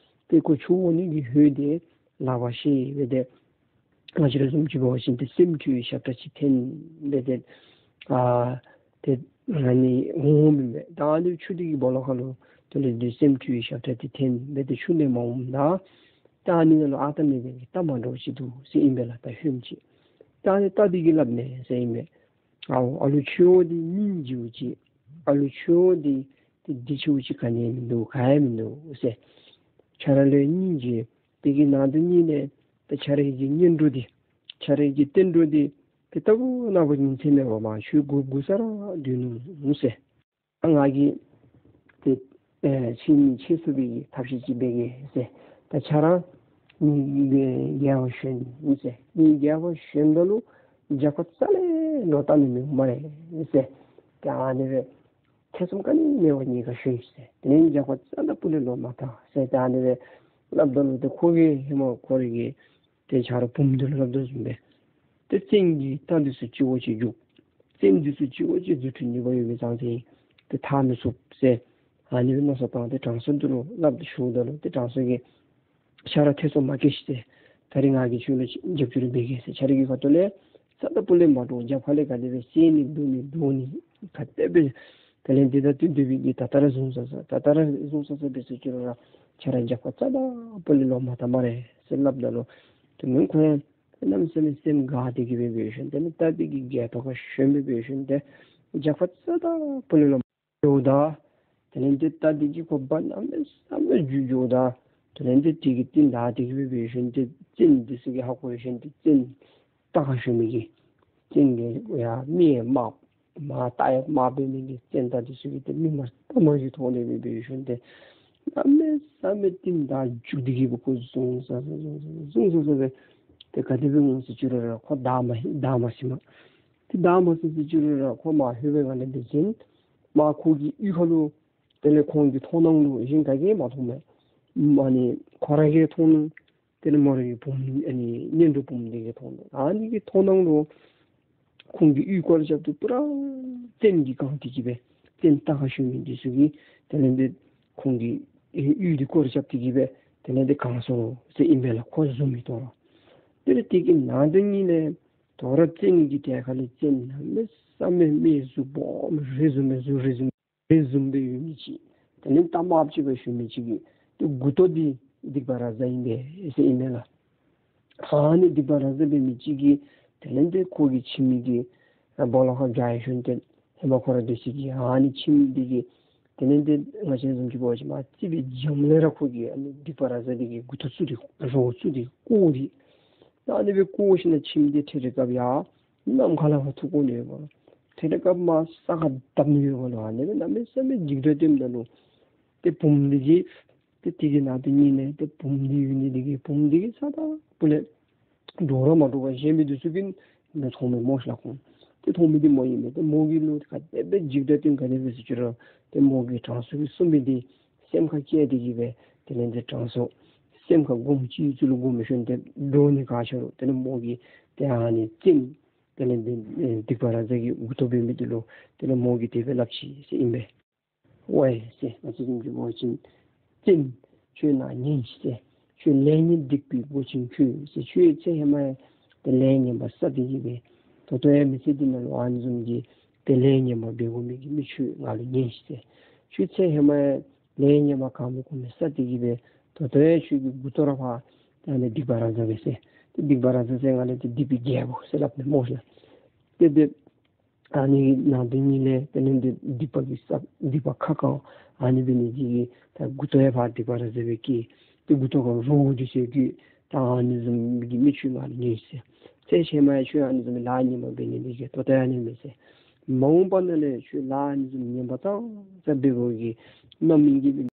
ཏེ་ཁོ་ཆུ་བོ་ནང་གི་ལྷོད་དེ་ལག་པར་བཤེད་སྦེ་ཏེ་ང་བཅས་ར་བཟུམ་ཅིག་འབད་བ་ཅིན་ཏེ་སེམས་འཁྲུལ་བའི་ཞབས་ཁྲ་ཅིག་འཐེན་སྦེ་ཏེ་ཨ་ཏེ་ཨ་ནི་འོང་འོངམ་ཨིན་པས། ད་ཨ་ནི་ཆུ་འདི་གི་སྦོ་ལོགས་ཁ་ལུ་དེ་ལས་ཏེ་སེམས་འཁྲུལ་བའི་ཞབས་ཁྲ་འདི་འཐེན་སྦེ་ཏེ་ཆུ་ནང་མར་འོངམ་ད་ད་ཨ་ནི་ནང་ལུ་ཨ་རྟག་མེད་པའི་རྟ་མ་འདྲཝ་ཅིག་འདུག་ཟེར་ཨིན་པས་ལགས། རྟ་ཧོནམ་ཅིག། ད་ཨ་ནི་རྟ་འདི་གིས་སླབ་མས་ཟེར་ཨིན་པས། ཨའོ་ཨ་ལུ་ཁྱོད་འདི་སྙིང་རྗེ་བོ་ཅིག། ཨ་ལུ་ཁྱོད་འདི་ཏེ་འདི་ཆུང་ཅིག་ག་ནི་མིན་འདུག། ག་ཡང་མིན་འདུག་ཟེར། ཁྱོད་ར་ལུ་སྙིང་རྗེ། དེ་གི་ནང་དུ་ཉིད་ནས་ཏེ་ཁྱོད་རའི་གི་གཉེན་གྲོགས་འདི་ཁྱོད་རའི་གི་བསྟེན་གྲོགས་འདི་ཏེ་རྟག་བུ་ནམ་བུ་ཉིན་མཚན་མེད་པར་མར་ཁྱོད་སྒུག་སྒུག་ས་ར་སྡོད་ནུག་ཟེར། ང་གིས་ཏེ་ཨེ་ཁྱོད་གཉིས་ཕྱད་ཚུགས་པའི་གི་ཐབས་ཤེས་ཅིག་འབད་གེ་ཟེར། ད་ཁྱོད་ར་ངེའི་རྒྱབ་ཁར་ཞོན་ཟེར། ངེའི་རྒྱབ་ཁར་ཞོནམ་ད་ལུ་རྒྱབ་ཁར་རྩ་ལས་ལོག་ལྟ་ནི་མི་འོང་སྨ་རེ་ཟེར། ཏེ་ཨ་ནི་སྦེ་ཐེ་ཚོམ་ག་ནི་མེད་པར་ངེའི་ཁར་ཞོན་ཟེར། དེ་ལས་རྒྱབ་ཁར་རྩ་དང་པོ་ལས་ལོག་མ་ལྟ་ཟེར། ཏེ་ཨ་ནི་སྦེ་སླབ་ད་ལུ་ཏེ་ཁོ་གིས་ཧེ་མ་ཁོ་རའི་གི་ཏེ་ཁྱོད་ར་བུམོ་འདི་ལུ་སླབ་དོ་བཟུམ་སྦེ་ཏེ་བཙན་གྱི་རྟ་འདི་ཚུ་གཅིག་པོ་ཅིག་རྒྱུག། བཙན་འདི་ཚུ་གཅིག་པོ་ཅིག་རྫུ་འཕྲུལ་ནུས་པ་ཡོད་པའི་ཙང་ཅིག་ཏེ་ཐར་མི་ཚུགས་ཟེར། ཨ་ནི་སྦེ་མནོ་བསམ་བཏང་སྟེ་དྲང་སྲོང་འདི་ལུ་སླབ་སྟེ་ཞུཝ་ད་ལུ་ཏེ་དྲང་སྲོང་གིས་ཁྱོད་ར་ཐེ་ཚོམ་མ་སྐྱེ་ཤིག་ཟེར། ད་རིས་ང་གིས་ཁྱོད་ལུ་རྒྱབ་སྐྱོར་འབད་གེ་ཟེར། ཁྱོད་ར་གི་ཁ་ཐུག་ལས་རྩ་དང་པོ་ལས་མ་འདྲོག། རྒྱབ་ཁ་ལས་ག་དེ་སྦེ་བསད་ནི་བརྡུང་ནི་འདྲོག་ནི་ག་དེ་སྦེ་དེ་ལས་འདི་ད་དུས་འདི་བི་གི་ད་ལྟོ་ར་བཟུང་ས་ས་ད་ལྟོ་ར་བཟུང་ས་ས་འབད་ཟེར་ཅི་རུང་ར་ཁྱོད་ར་རྒྱབ་ཁར་རྩ་དང་པོ་ལས་ལོག་མ་ལྟ་སྨ་རེ་ཟེར་སླབ་ད་ལུ་ཏེ་མོ་ཁོ་ཡང་གནམ་མེད་ས་མེད་སེམས་དགའ་སྟེ་གིས་སྦེ་འབད་ཞིནམ་ཏེ་ནི་རྟ་འདི་གི་རྒྱབ་ཁར་ཞོན་སྦེ་འབད་ཞིནམ་ཏེ་རྒྱབ་ཁར་རྩ་དང་པོ་ལས་ལོག་འགྱོཝ་ད་དེ་ལས་ཏེ་རྟ་འདི་གིས་ཁོ་འབག་གནམ་མེད་ས་མེད་རྒྱུག་འགྱོཝ་ད་དེ་ལས་ཏེ་དེ་གི་རྟིང་བདའ་སྟེ་གིས་སྦེ་འབད་ཞིནམ་ཏེ་བཙན་འདི་ཚུ་གིས་ཧ་གོ་ཞིནམ་ཏེ་བཙན་རྟ་ཁར་ཞོན་མི་གི་བཙན་གྱི་ཡ་མི་དམར་མར་རྟ་ཡང་དམར་འབད་མི་གི་བཙན་རྟ་འདི་ཚུ་གིས་ཏེ་མི་དམར་རྟ་དམར་གྱི་ཐོག་ལས་སྦེ་འབད་ཞིནམ་ཏེ་གནམ་མེད་ས་མེད་རྟིང་བདའ་རྒྱུག་སྟེ་གིས་སྦེ་ཁོ་བཟུང་ས་ས་བཟུང་ས་ས་བཟུང་ས་ས་སྦེ་ཏེ་ག་དེ་སྦེ་འོང་ཟེར་ཅི་རུང་ར་ཁོ་བདའ་མ་བདའ་མ་ཤེས་མས། ཏེ་བདའ་མ་ཤེས་ཟེར་ཅི་རུང་ར་ཁོ་མར་ལྷོད་པའི་སྒང་ལས་འབད་ཞིནམ་མར་ཁོ་གི་གཡུས་ཁ་ལུ་དེ་ལས་ཁོང་གི་མཐོང་སྣང་ལུ་གཞན་ག་གིས་མ་མཐོང་མས། ཨ་ནི་ཁོ་ར་གི་མཐོང་སྣང་དེ་ལས་མོ་རའི་བུམོ་ཨ་ནི་གཉེན་གྲོགས་བུམོ་འདི་གི་མཐོང་སྣང་ཨ་ནི་གི་མཐོང་སྣང་ལུ་ཁོང་གི་གཡུས་སྐོར་ར་རྐྱབ་སྟེ་པུ་ར་བཙན་གྱིས་གང་སྟེ་གིས་སྦེ་བཙན་རྟ་ཁར་ཞོན་མི་འདི་ཚུ་གིས་དེ་ལས་ཏེ་ཁོང་གི་གཡུས་འདི་སྐོར་ར་རྐྱབ་སྟེ་གིས་སྦེ་དེ་ལས་ཏེ་གང་སོང་ཟེར་ཨིན་པས་ལགས། ཁོ་བཟུང་མི་ཐོབ་རུང་དེ་ལས་དེ་གི་ནང་དོན་ཉིད་ལས་དོ་རུང་བཙན་གྱི་གྲལ་ཁ་ལས་བཙན་གནམ་མེད་ས་མེད་མི་གཟུགས་སྦོམ་རི་བཟུམ་སྦེ་གཟུགས་རི་བཟུམ་རི་བཟུམ་སྦེ་ཡོད་མི་ཅིག་དེ་ལས་རྟ་དམརཔོ་ཅིག་སྦེ་ཞོན་མི་ཅིག་གི་ཏེ་མགུ་ཏོ་འདི་སྡིག་པ་ར་ཛ་ཨིན་པས་ཟེར་ཨིན་མས་ལགས། ཨ་ནི་སྡིག་པ་ར་ཛ་འབད་མི་ཅིག་གིས་དེ་ལས་ཏེ་ཁོ་གི་ཁྱིམ་གྱི་སྦོ་ལོགས་ཁར་བྱོན་ཞིནམ་ཏེ་ཧེ་མ་ཁོ་ར་སྡོད་ས་གི་ཨ་ནི་ཁྱིམ་འདི་གི་དེ་ལས་ཏེ་ང་བཅས་བཟུམ་ཅིག་འབད་བ་ཅིན་མར་རྩིག་པའི་འགྲམ་ལས་ར་ཁོ་གིས་ཨ་ནི་སྡིག་པ་ར་ཛ་འདི་གི་མགུ་ཏོ་བཙུགས་ཏེ་རོ་བཙུགས་ཏེ་བཀོ་སྟེ་ཨ་ནི་སྦེ་བཀོ་ཞིནམ་ལས་ཁྱིམ་འདི་ཐེངས་རེ་སྐབས་ཡར་ནམ་མཁའ་ལས་ཕར་འཐུ་བཀོ་ནི་ཡོདཔ་ལོ། ཐེངས་རེ་སྐབས་མར་ས་ཁར་བརྡབ་ནི་ཡོདཔ་ལོ། ཨ་ནི་སྦེ་གནམ་མེད་ས་མེད་འཇིགས་སྐྲག་སྟོནམ་ད་ལུ་ཏེ་བུམོ་འདི་གིས་ཏེ་དེ་གི་ནང་དོན་ཉིད་ལས་ཏེ་བུམོ་འདི་ཡོད་ནི་འདི་གིས་བུམོ་འདི་གིས་རྩ་དང་པོ་ལས་འདྲོག་ར་མ་འདྲོག་པར་གཞན་མི་འདི་ཚུ་གིས་མི་མཐོང་མས་སྨོ་ཤ་ལགས་ཁོང་། ཏེ་མཐོང་མི་འདི་མོ་ཨིན་མས། ཏེ་མོ་གི་ལུ་ག་དེ་སྦེ་འཇིགས་སྐྲག་སྟོན་ག་དེ་སྦེ་ཟེར་ཅི་རུང་ཏེ་མོ་གིས་དྲང་སྲོང་གིས་གསུངས་མི་འདི་སེམས་ཁར་བཀལ་ཏེ་གིས་སྦེ་དེ་ལས་ཏེ་དྲང་སྲོང་སེམས་ཁར་སྒོམ་སྤྱི་གཙུག་ལུ་སྒོམ་ཞིནམ་ཏེ་འདྲོག་ནི་ག་ཅི་རུང་དེ་ལས་མོ་གིས་ཏེ་ཨ་ནི་བཙན་དེ་ལས་ཏེ་སྡིག་པ་ར་ཛ་གི་མགུ་ཏོ་འབད་མི་འདི་ལུ་དེ་ལས་མོ་གིས་དེ་སྦེ་སླབ་ཅི་ཟེར་ཨིན་པས། ཝའེ་ཟེར། ང་བཅས་བཟུམ་ཅིག་འབད་བ་ཅིན་བཙན་ཁྱོད་ནཱ་ཉན་ཤིག་ཟེར། ཁྱོད་ལས་ངན་སྡིག་པའི་མགོ་ཅན་ཁྱོད་ཟེར། ཁྱོད་ཚེ་ཧེ་མ་ཡང་ཏེ་ལས་ངན་པ་བསགས་ཏེ་གིས་སྦེ་ད་ལྟོ་ཡང་མི་ཚེ་འདི་ནང་ལུ་ཨ་ནི་བཟུམ་གྱི་ ཏེ་ལས་ངན་པ་འབད་དགོ་མི་གི་མི་ཁྱོད་ང་ལུ་ཉན་ཤིག་ཟེར། ཁྱོད་ཚེ་ཧེ་མ་ཡང་ལས་ངན་པ་གང་མི་གོ་མི་བསགས་ཏེ་གི་སྦེ་ད་ལྟོ་ཡང་ཁྱོད་ཀྱི་མགུ་ཏོ་ར་ཕར་ད་ནི་སྡིག་པ་ར་བསགས་པས་ཟེར། ཏེ་སྡིག་པ་ར་བསགས་ཟེར་ང་ལས་ཏེ་སྡིག་པའི་རྒྱལ་པོ་ཟེར་སླབ་ནི་སྨོ་ལགས། ཏེ་དེ་ཨ་ནི་ནང་དོན་ཉིད་ལས་དེ་ལས་འདི་སྡིག་པ་གི་ས་སྡིག་པ་ཁ་ཁ་ཨ་ནི་འབད་ནི་འདི་གིས་ད་མགུ་ཏོ་ཡང་ཕར་སྡིག་པ་ར་བསགས་པའི་གི་ཏེ་མགུ་ཏོ་ག་ར་རོ་འདི་ཟེར་གི་ད་ཨ་ནི་བཟུམ་གྱི་མི་ཁྱོད་ང་ལུ་ཉན་ཟེར། ཚེ་ཧེ་མ་ཡང་ཁྱོད་ཨ་ནི་བཟུམ་ལཱ་ངན་པ་འབད་ནི་འདི་གིས་ད་ལྟོ་ཡང་ཨ་ནི་མས་ཟེར། མ་འོངས་པ་ནང་ལས་ཁྱོད་ལཱ་ཨ་ནི་བཟུམ་ངན་པ་ཙང་ཙ་འབད་དགོ་གི་རྣམ་སྨིན་གྱི་